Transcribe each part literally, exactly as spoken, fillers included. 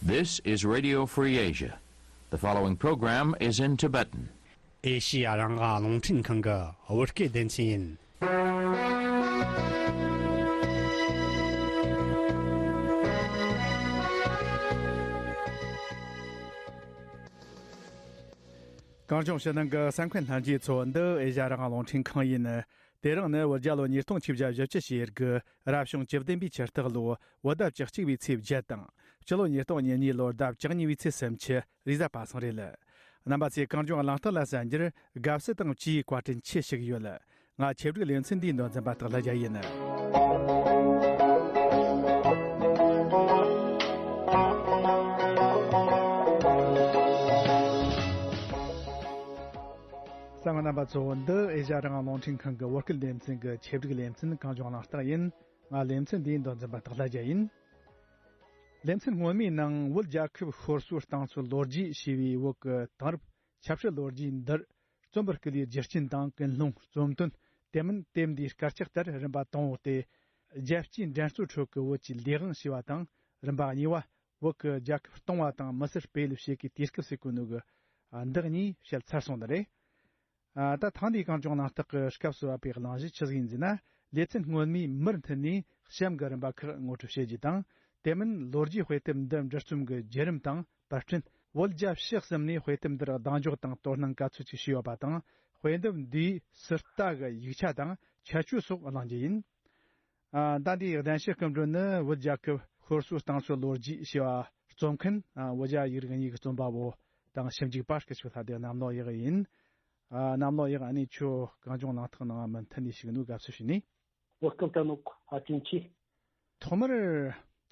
This is Radio Free Asia. The following program is in Tibetan. ཨེ་ཤི་ཡ་རང་དབང་རླུང་འཕྲིན་ཁང་གི་བོད་སྐད་སྡེ་ཚན་ཡིན། གངས་ལྗོངས་ཕྱི་ནང་གི་གསན་མཁན་ལྷན་རྒྱས་ཚོ། འདི་ཨེ་ཤ་ཡ་རང་དབང་རླུང་འཕྲིན་ཁང་ཡིན། དེ་རིང་ནི་བོད་རྒྱལ་ལོ་ཉིས་སྟོང་བཅུ་བཞི་གི་ཕྱི་ལོ་ཉིས་སྟོང་བཅུ་བདུན་པའི་ཆུ་སྟག་ལོ་བོད་ཟླ་བཅུ་གཅིག་པའི་ཚེས་བརྒྱད་དང་། སྤྱི་ལོ་ཉིས་སྟོང་ཉེར་གཉིས་ལོར་ཟླ་བཅུ་གཉིས་པའི་ཚེས་སུམ་ཅུ། རེས་གཟའ་པ་སངས་རེད། རྣམ་པ་ཚོས་གངས་ལྗོངས་གླེང་སྟེགས་ལ་གསན་རྒྱུར་དགའ་བསུ་དང་བཅས་པའི་བཀའ་དྲིན་ཆེ་ཞུ་གི་ཡོད། ང་ཆེད་སྒྲིག་ལེ་ཚན་འདིའི་མདོ་འཛིན་པ་སྟག་ལྷ་རྒྱལ་ཡིན། གསན་མཁན་རྣམ་པ་ཚོ། འདི་ཨེ་ཤ་ཡ་རང་དབང་རླུང་འཕྲིན་ཁང་གི་བོད་སྐད་སྡེ་ཚན་གྱི་ཆེད་སྒྲིག་ལེ་ཚན་གངས་ལྗོངས་གླེང་སྟེགས་ཡིན། ང་ལེ་ཚན་འདིའི་མདོ་འཛིན་པ་སྟག་ལྷ་རྒྱལ་ཡིན། ལེ་ཚན་སྔོན་མའི་ནང་བོད་རྒྱལ་ཁབ་ཤོར་སོའི་རྟིང་རྩོད་ལོ་རྒྱུས་ཞེས་པའི་བོད་ཀྱི་དེང་རབས་ཆབ་སྲིད་ལོ་རྒྱུས་འདིར་རྩོམ་པར་བསྐུལ་བའི་རྒྱུ་རྐྱེན་དང་ཀུན་སློང་། རྩོམ་དོན། དེ་མིན་དེབ་འདིའི་དཀར་ཆག་ལྟར་རིམ་པ་དང་པོ་སྟེ། རྒྱལ་སྤྱིའི་འགྲན་རྩོད་ཁྲོད་ཀྱི་བོད་ཀྱི་ལས་དབང་ཞེས་པ་དང་། རིམ་པ་གཉིས་པ། བོད་ཀྱི་རྒྱལ་ཁབ་སྟོང་བ་དང་མི་སེར་སྤེལ་བྱེད་ཀྱི་དུས་སྐབས་ཟེར་གོ་ནོ་གི་འདི་གཉིས་བཤད་ཚར་སོང་ནི་རེད། ཨ། ད་ཐེངས་འདིའི་གངས་ལྗོངས་གླེང་སྟེགས་ཀྱི་སྐབས་སུ་བབས་པའི་གླེང་གཞི་ཆི་ཟིག་ཡིན་ཟེར་ན། ལེ་ཚན་སྔོན་མའི་མུར་མཐུད་ནས་གཤམ་གྱི་རིམ་པ་ཁག་ངོ་སྤྲོད་བྱེད་རྒྱུ་དང་། དེ་མིན་ལོ་རྒྱུས་དཔེ་དེབ་འདི་འབྲི་རྩོམ་གྱི་བརྒྱུད་རིམ་དང་པར་སྐྲུན། བོད་རྒྱ་ཕྱོགས་གསུམ་ནས་དཔེ་དེབ་འདིར་གདེང་འཇོག་དང་དོ་སྣང་ག་ཚོད་ཅིག་བྱས་ཡོད་པ་དང་། དཔེ་དེབ་འདིའི་ཟུར་ལྟ་གི་ཡིག་ཆ་དང་ཁྱད་ཆོས་སོགས་གླེང་རྒྱུ་ཡིན། ཨ། ཟླ་འདིའི་གདན་ཞུ་སྐུ་མགྲོན་ནི་བོད་རྒྱལ་ཁབ་ཤོར་སོའི་རྟིང་རྩོད་ལོ་རྒྱུས་ཞེས་པ་རྩོམ་མཁན། ཨ། བོད་རྒྱ་ཡིག་རིགས་གཉིས་ཀྱི་རྩོམ་པ་པོ་དང་ཞིབ་འཇུག་པ་སྐུ་ཞབས་ལྷ་སྡེ་གནམ་ལོ་ཡག་ཡིན། ཨ། གནམ་ལོ་ཡག་ཨ་ནི་ཁྱོད་གངས་ལྗོངས་གླེང་སྟེགས་ནང་མུ་མཐུད་ནས་ཞུགས་ནོ་དགའ་བསུ་ཞུ་ནི། གོ་སྐབས་དང་ནོ་ཨ་ཅིན་ཆི། ཐོག་མར་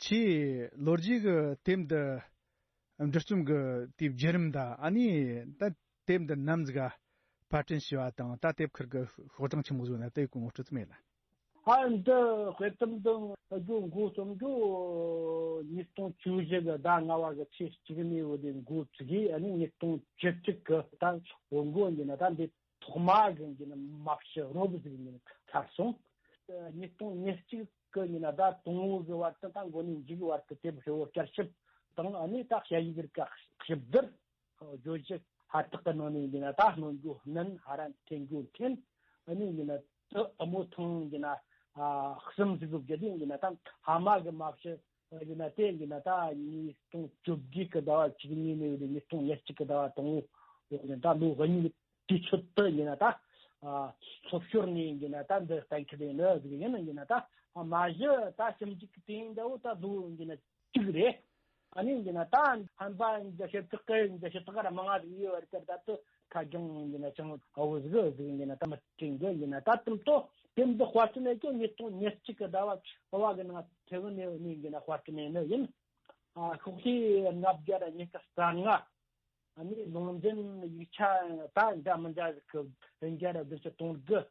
ཁྱེད་ལོ་རྒྱུས་ཀྱི་དེབ་འདི་འབྲི་རྩོམ་གྱི་དེའི་བརྒྱུད་རིམ་དང་། ཨ་ནི་ད་དེབ་འདི་ནམ་ཟིག་ག་པར་སྐྲུན་བྱས་པ་དང་། ད་དེབ་ཁུར་གྱི་ཤོག་གྲངས་ཆི་མོ་ཟིག་ན་དེ་ཀོ་ངོ་སྤྲོད་ཙམ་ཡིན་ལ། ཨ། འདི་དཔེ་དེབ་འདི་རྒྱུ་འགོ་རྩོམ་རྒྱུ་ཉིས་སྟོང་བཅུ་བཞི་གི་ཟླ་ལྔ་བ་གི་ཚེས་གཅིག་ནས་བོད་དེ་འགོ་བཙུགས་ཡིན། ཨ་ནི་ཉིས་སྟོང་བཅུ་གཅིག་གི་ད་འོ་འགོ་ཡིན་ན་ད་འདི་ཐོག་མ་གི་ཡིན་ན་མ་ཕྱི་རོབ་ཟིག་ཡིན་ཚར་སོང་། ཉིས་སྟོང་ཉེར་གཅིག་གི་ཡིན་ན་ཟླ་དང་པོ་གི་བར་དུ་ད་འགོ་ནས་མཇུག་བར་དུ་དེབ་ཧྲིལ་བོ་བསྐྱར་ཞིབ་དང་། ཨ་ནི་ད་ཞ་ཡི་གི་རིགས་ཀ་ཞིབ་བསྡུར། བརྗོད་གཞི་ཧ་ཏག་གི་ནང་ནས་ཡིན་ན་ད་སྣོན་རྒྱུ་སྣོན། ཧ་ར་འཐེན་རྒྱུ་འཐེན། ཨ་ནི་ཡིན་ན་དུ་ཨ་མོ་ཐང་ཡིན་ན་ཨ་གསུམ་ཟིག་བརྒྱུད་དེ་ཡིན་ན་ད་ཕ་མ་གི་མ་ཕྱི་ཡིན་ན་དེ་ཡིན་ན་ད་ཉིས་སྟོང་བཅོ་བརྒྱད་གི་ཟླ་བ་བཅུ་གཉིས་ནས་ཡོད་ཉིས་སྟོང་ཉེར་གཅིག་གི་ཟླ་བ་དང་པོ་ཡོད་ནས་ད་ལོ་གཉིས་ཀྱི་དུས་ཚོད་དུ་ཡིན་ན་ད་ཨ་ཚོབ་ཤོར་ནས་ཡིན་ན་ད་འདི་གཏན་འཁེལ་ཡིན་ནི་ཟིག་ཡིན་ན་ཡིན་ན་ད་མ་གཞི་ད་ཞིབ་འཇུག་གི་དེ་ཡིན་འདྲ་བོ་ད་ལོ་ཡིན་ན་གཅིག་རེད། ཨ་ནི་ཡིན་ན་ད་ཧམ་པ་འདི་ཞིབ་ཐག་གི་འདི་ཞིབ་ཐག་ར་མང་ང་ཟིག་ཡོད་བར་དེར་ད་དུ་ཁ་རྒྱང་ཡིན་ན་ཅང་ཨ་བོ་ཟིག་ཟིག་ཡིན་ན་ད་མི་དྲན་གི་ཡིན་ན་ད་དུམ་ཏོ་དེ་འདི་དཔར་སྐྲུན་ཡེད་རྒྱུ་ཉིས་སྟོང་ཉེར་གཅིག་གི་ཟླ་བ་བཅུ་པ་གི་ནང་ཐེ་ཝན་ནས་ནས་ཡིན་ན་དཔར་སྐྲུན་ཡེད་ནི་ཡིན། ཨ་ཤོག་ལྷེ་ལྔ་བརྒྱ་ར་ཉི་ཤུ་རྩ་ལྔ། ཨ་ནི་ལུང་འདྲེན་ཡིག་ཆ་ད་འདྲ་མི་འདྲ་ཟིག་གི་འདྲ་ར་བདུན་ཅུ་དོན་དགུ།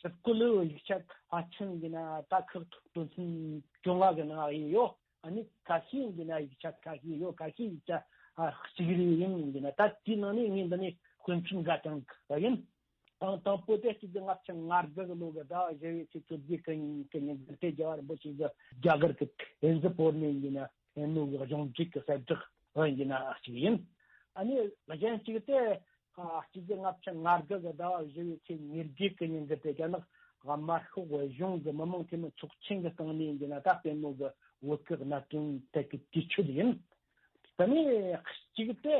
ཞིབ་བཀོད་ལོའི་ཡིག་ཆ་ཕལ་ཆེར་ཡིན་ན་ད་ཁག་དོན་ཚན་བཅོ་ལྔ་གི་ནང་ཡིན་ཡོད། ཨ་ནི་ཁ་ཤས་ཡིན་ན་ཡིག་ཆ་ཁ་ཤས་ཡོད། ཁ་ཤས་ཡིག་ཆ་ཨ་གཅིག་རེ་ཡིན་ཡིན་ན་ད་དེའི་ནང་ནས་ངས་འདི་ནས་དཔེ་མཚོན་འགའ་བཏང་གི་ཡིན། དང་དང་པོ་དེ་གཅིག་སྟོང་ལྔ་བརྒྱ་ང་དགུ་གི་ལོ་གི་ཟླ་བ་བཞི་བའི་ཚེས་བཅོ་བརྒྱད་གི་ཉིན་གི་ཉིན་དེ་རྒྱལ་བ་རིན་པོ་ཆེ་གི་རྒྱ་གར་གི་ཨེ་ཟི་བོད་ནས་ཡིན་ན་ཨེ་ནོ་གི་གཞུང་འབྲེལ་གི་གསལ་བསྒྲགས་ཡིན་ན་གཅིག་ཡིན། ཨ་ནི་གཞན་གཅིག་དེ། ཨ་གཅིག་སྟོང་ལྔ་བརྒྱ་ང་དགུ་གི་ཟླ་བ་བཞི་བའི་ཚེས་ཉེར་བརྒྱད་གི་ཉིན་གི་དེ་རྒྱ་ནག་དམར་ཤོག་གཞུང་གི་མི་དམངས་འཐུས་མི་ཚོགས་ཆེན་གི་སྟེང་ནས་ཡིན་ན་ད་དཔེ་མོ་གི་བོད་གི་གནད་དོན་ཐད་ཀྱི་དུས་ཚོད་ཡིན། དེ་ནས་གཅིག་དེ་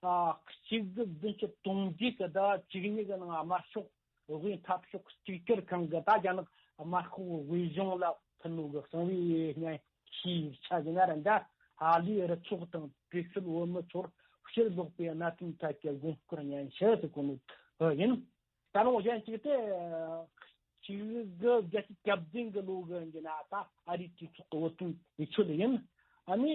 ཨ་གཅིག་སྟོང་བདུན་བརྒྱ་དོན་བརྒྱད་གི་ཟླ་བ་བཅུ་གཉིས་གི་ནང་དམར་ཤོག་དབུས་འཐབ་ཕྱོགས་གཅིག་གྱུར་ཁང་གི་ད་རྒྱ་ནག་དམར་ཤོག་དབུས་གཞུང་ལ་ཕུལ་ནོ་གི་གསང་བའི་སྙན་ཞུའི་ཡིག་ཆ་ཡིན་ན་ར་འདྲ། ཨ་ལིའི་རུ་ཚོགས་དང་བྲེལ་ཤུལ་བོད་མི་ཚོར་ཕྱིར་ལོག་པའི་གནད་དོན་ཐད་ཀྱི་དགོངས་སྐོར་སྙན་ཞུ་ཟེར་གོ་ནོ་ཡིན། ད་རུང་གཞན་གཅིག་དེ་གཅིག་དགུ་བརྒྱད་ཅུ་གྱ་བདུན་གི་ལོ་གི་ཡིན་ན་ད་ཨ་རིའི་གྲོས་ཚོགས་ཀྱི་བོད་དོན་དུས་ཚོད་ཡིན། ཨ་ནི་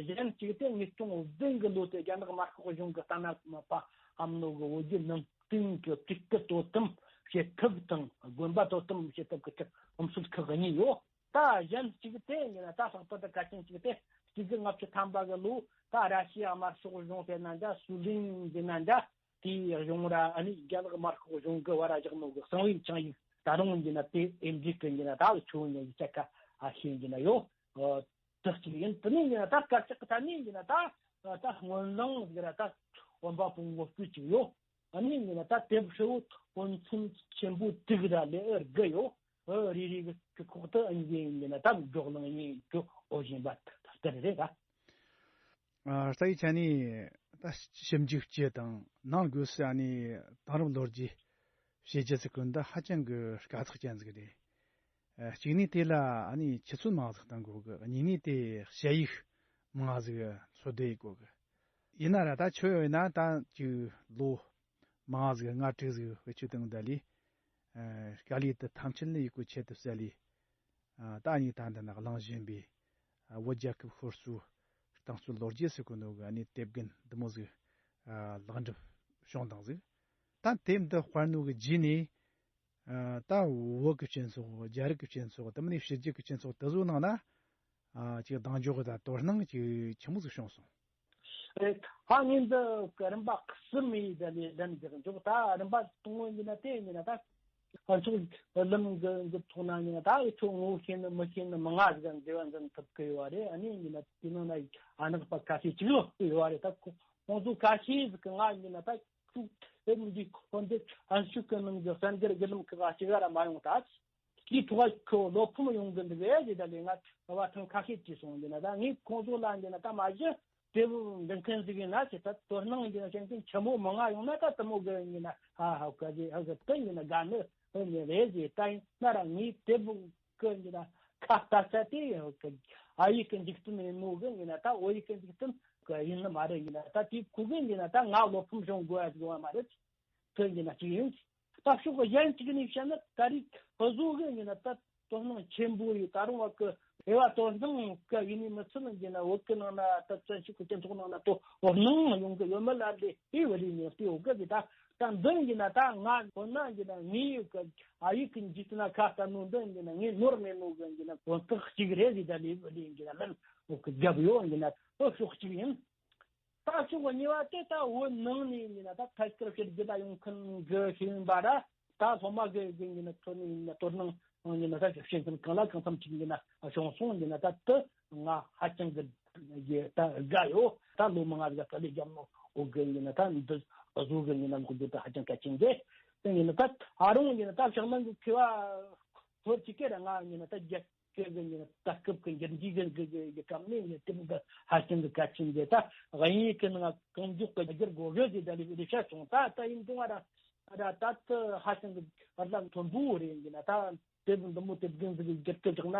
གཞན་གཅིག་དེ་ཉིས་སྟོང་བདུན་གི་ལོ་དེ་རྒྱ་ནག་དམར་ཤོག་གཞུང་གི་ལྟ་ན་མ་པ་ཨ་མནོ་གི་བོད་བརྒྱུད་ནང་བསྟན་གྱི་གྲོས་སྐུ་དོ་དམ་བྱེད་ཐབས་དང་དགོན་པ་དོ་དམ་བྱེད་ཐབས་ཀྱི་ཁྲིམས་སྲོལ་ཁག་གཉིས་ཡོད། ད་གཞན་གཅིག་དེ་ཡིན་ན་ད་ལྷག་པར་དུ་གལ་ཆེན་གཅིག་དེ་གཅིག་དགུ་ལྔ་བཅུ་ཐམ་པ་གི་ལོ་ད་ར་ཤི་ཡ་དམར་ཤོག་གཞུང་ཟེར་ན་འདྲ། སུའུ་ལིན་ཟེར་ན་འདྲ། དེའི་གཞུང་ར་ཨ་ནི་རྒྱ་ནག་དམར་ཤོག་གཞུང་གི་བར་ར་བཞག་ནོ་གི་གསང་བའི་ཆིངས་ཡིག་ད་རུང་ཡིན་ན་དེ་ཨེ་འབྲེལ་གི་ཡིན་ན་ད་ལ་ཆོ་ཡིན་ཡིག་ཆ་ཁ་ཨ་ཤེས་ཡིན་ན་ཡོད། དེ་གཅིག་ཡིན། དེ་ནས་ཡིན་ན་ད་སྐད་ཆ་གི་ཐད་ནས་ཡིན་ན་ད་ད་སྔོན་གླེང་ཟིག་ར་ད་བུམ་པ་པོ་ངོ་སྤྲོད་ཅིག་ཡོད། ཨ་ནི་ཡིན་ན་ད་དེབ་ཧྲིལ་བོ་དོན་ཚན་ཆེན་པོ་དྲུག་ར་ལེ་ཨེ་དགུ་ཡོད། ཨེ་རེ་རེ་གི་ཁོག་ཏུ་ཨ་ནི་ཡིན་ན་ད་བགྲོ་གླེང་ཡིན་གྱི་འོ་བཞིན་པ་ལྟར་རེད་ད། ཨ་རྩ་བའི་ཆ་ནས་ད་ཞིབ་འཇུག་སྤྱི་དང་ནང་སྒོས་སུ་ཨ་ནི་དེང་རབས་ལོ་རྒྱུས་བྱེད་རྒྱུ་ཟེར་གོ་འདི་ཧ་ཅང་གི་དཀའ་ཚེགས་ཅན་ཟིག་རེད། ཨ་གཅིག་ནས་དེ་ལ་ཨ་ནི་ཆུ་ཚོད་མང་ཟིག་གཏང་དགོས་གི། གཉིས་ནས་དེ་ཞ་ཡིག་མང་ཟིག་འཚོལ་བསྡད་དགོས་གི། ཡིན་ན་ར་ད་ཁྱོད་ཡིན་ན་ད་ཅིག་ལོ་མང་ཟིག་ལྔ་དྲུག་ཟིག་བེད་སྤྱོད་བཏང་ད་ལི། ཨ་དཀའ་ལས་དེ་ཐམས་ཅད་ནི་ཡི་གུ་ཆེད་དུ་བསལ་ལི། ཨ་ད་ནི་ད་འདི་ན་གླེང་བཞིན་པའི་ཨ་བོད་རྒྱལ་ཁབ་ཤོར་ཚུལ་རྟིང་རྩོད་ལོ་རྒྱུས་ཟེར་གོ་ནོ་གི་ཨ་ནི་དེབ་རྒན་འདི་མོ་ཟིག་ཨ་ལེགས་འགྲུབ་བྱུང་དང་ཟིག། ད་དེབ་འདི་དཔར་ནོ་གི་རྗེས་ནས་ཨ་ད་བོད་ཀྱི་སྤྱི་ཚོགས། རྒྱ་རིགས་ཀྱི་སྤྱི་ཚོགས། དེ་མིན་ནི་ཕྱི་རྒྱལ་གྱི་སྤྱི་ཚོགས་དེ་ཚོ་ནང་ན་ཨ་ཅིག་གདེང་འཇོག་དང་དོ་སྣང་ཅིག་ཆེན་པོ་ཟིག་བྱུང་སོང་། རེད། ད་ངས་འདི་གི་རིམ་པ་གསུམ་ཡིས་ད་ལས་ལན་རྒྱག་འཇོག་ད་རིམ་པ་དང་པོ་ཡིན་ན་དེ་ཡིན་ན་ད་ང་ཚོ་ལམ་གི་འགོ་ཐོག་ན་ཡིན་ན་ད་ཨེ་ཆོ་ངོ་ཤེས་ནི་མི་ཤེས་ནི་མི་ང་ཟིག་འབྲེལ་བ་འཛིན་ཐུབ་ཀི་ཡོད་རེད། ཨ་ནི་ཡིན་ན་དེ་ནང་ན་ཨ་ནག་པ་ཁ་ཤས་ཅིག་ཡོད་རེད། ད་ཁོ་ཁོང་ཚོ་ཁ་ཤས་ཟིག་གི་ང་ཡིན་ན་ད་ཁྱུག་དེ་མི་འདི་ཁོ་འདི་ཨན་ཤུག་གི་ནང་གི་གསར་འགྱུར་བརྒྱུད་ལམ་གི་ང་ཅིག་ར་མ་ཡོང་ད། དེའི་ཐོག་ཁོ་བློ་ཕམ་ཡོང་གི་འདུག་ཨེ་ཟེར་ད་ལས་ང་བ་ཐང་ཁ་ཤས་ཀྱིས་སོང་ཡིན་ན་ད་ངས་ཁོང་ཚོ་ལ་ཡིན་ན་ད་མ་གཞི་དེ་བོ་འདི་མཁན་ཟིག་ཡིན་ན་ཞེ་ད་དོ་སྣང་ཡིན་ན་བྱེད་མཁན་ཆེན་མོ་མང་ང་ཡོང་ན་ད་དེ་མོ་གི་ཡིན་ན་ཧ་ཧ་ག་ཟེ་ཧ་ག་དེ་ཡིན་ན་དགའ་ནི་ཨེ་ནི་རེད་ཟེར། ད་ཡིན་ན་ར་ངས་དེ་བོ་གི་ཡིན་ན་ཁ་ལྟ་ས་དེ་ཨ་ཡིག་གི་འཇིག་རྟེན་ཡིན་ནོ་གི་ཡིན་ན་ད་བོད་ཡིག་གི་འཇིག་རྟེན་གི་ཡིན་ནི་མ་རེད། ཡིན་ན་ད་དེ་ཁོ་གི་ཡིན་ན་ད་ང་བློ་ཕམ་བྱུང་དགོས་ཡ་ཟིག་ཡོད་མ་རེད། དེ་ཡིན་ན་གཅིག་ཡིན། ད་ཕྱོགས་གཞན་གཅིག་ནས་བཤད་ན་ད་རེས་ཕུ་བཟོ་གི་ཡིན་ན་ད་དོ་སྣང་ཆེན་པོ་ཡོད། ད་རུང་བ་གི་དབྱེ་བ་དོ་སྣང་གི་ཡིན་ནི་མི་ཚུལ་ཡིན་ན་བོད་གི་ནང་ན་ད་བཙན་བྱོལ་གི་སྤྱི་ཚོགས་ནང་ན་དོ་སྣང་ཡོང་གི་ཡོད་མེད་ལ་ལས་དེ་བ་རེད། ནས་དེ་འོ་གི་ད་ད་འདི་ཡིན་ན་ད་ང་ཁོ་ན་ཡིན་ན་ངའི་གི་ཨ་ཡིག་གི་འཇིག་རྟེན་ན་ཁ་ལྟ་ནོ་འདི་ཡིན་ན་ངའི་ནོར་མེད་ནོ་གི་ཡིན་ན་དོན་དག་གཅིག་རེད་ཟེར། ད་ལས་བ་རེད་ཡིན་ན་ལན་འོ་གི་རྒྱབ་ཡོད་ཡིན་ན་ཨོ་ཕྱོགས་གཅིག་ཡིན། ད་ཕྱོགས་གཉིས་པ་དེ་ད་བོད་ནང་ནས་ཡིན་ན་ད་ཐད་ཀར་ཕྱི་རྒྱལ་ལ་ཡོང་མཁན་གི་ཤེས་ཡོན་པ་ར་ད་སློབ་མ་གི་གི་ཡིན་ན་ཐོན་ནས་ཡིན་ན་དོ་སྣང་ཡིན་ན་ད་བྱེད་མཁན་གང་ལ་གང་འཚམ་ཅིག་ཡིན་ན་བྱུང་སོང་། ཡིན་ན་ད་དེ་ང་ཧ་ཅང་གི་ཡི་ད་དགའ་ཡོད། ད་ལོ་མང་ང་ཟིག་དཀའ་ལས་བརྒྱབ་ནོ་འོ་གི་ཡིན་ན་ད་འདི་བཟོ་གི་ཡིན་ན་ངོ་འདི་ད་ཧ་ཅང་གལ་ཆེན་གི་ཡིན་ན་ད་ཨ་རུང་ཡིན་ན་ད་ཕྱག་ལེན་གི་མཁས་པ་ཐོར་ཅིག་གི་ར་ང་ཡིན་ན་ད་རྒྱ་སྐད་གི་ཉིན་ད་སྐབས་ཀྱི་འགྱུར་འགྱུར་གི་གི་གི་སྐབས་ནས་ཉིན་དེ་མི་ཧ་ཅང་གི་གལ་ཆེན་གི་ད་དབྱིན་ཡིག་གི་ནང་གང་མགྱོགས་གི་བསྒྱུར་དགོས་གི་ཟེར་ད་ལི་རེ་བཤད་བྱུང་། ད་ད་ཡིན་དུང་བ་ར་ད་ད་ད་ཧ་ཅང་གི་བར་ལ་མཐོན་པོ་རེད་ཡིན་ན་ད་དེ་འདི་མོ་དེ་རྒན་ཟིག་གི་བསྒྱུར་གི་བཞག་ན་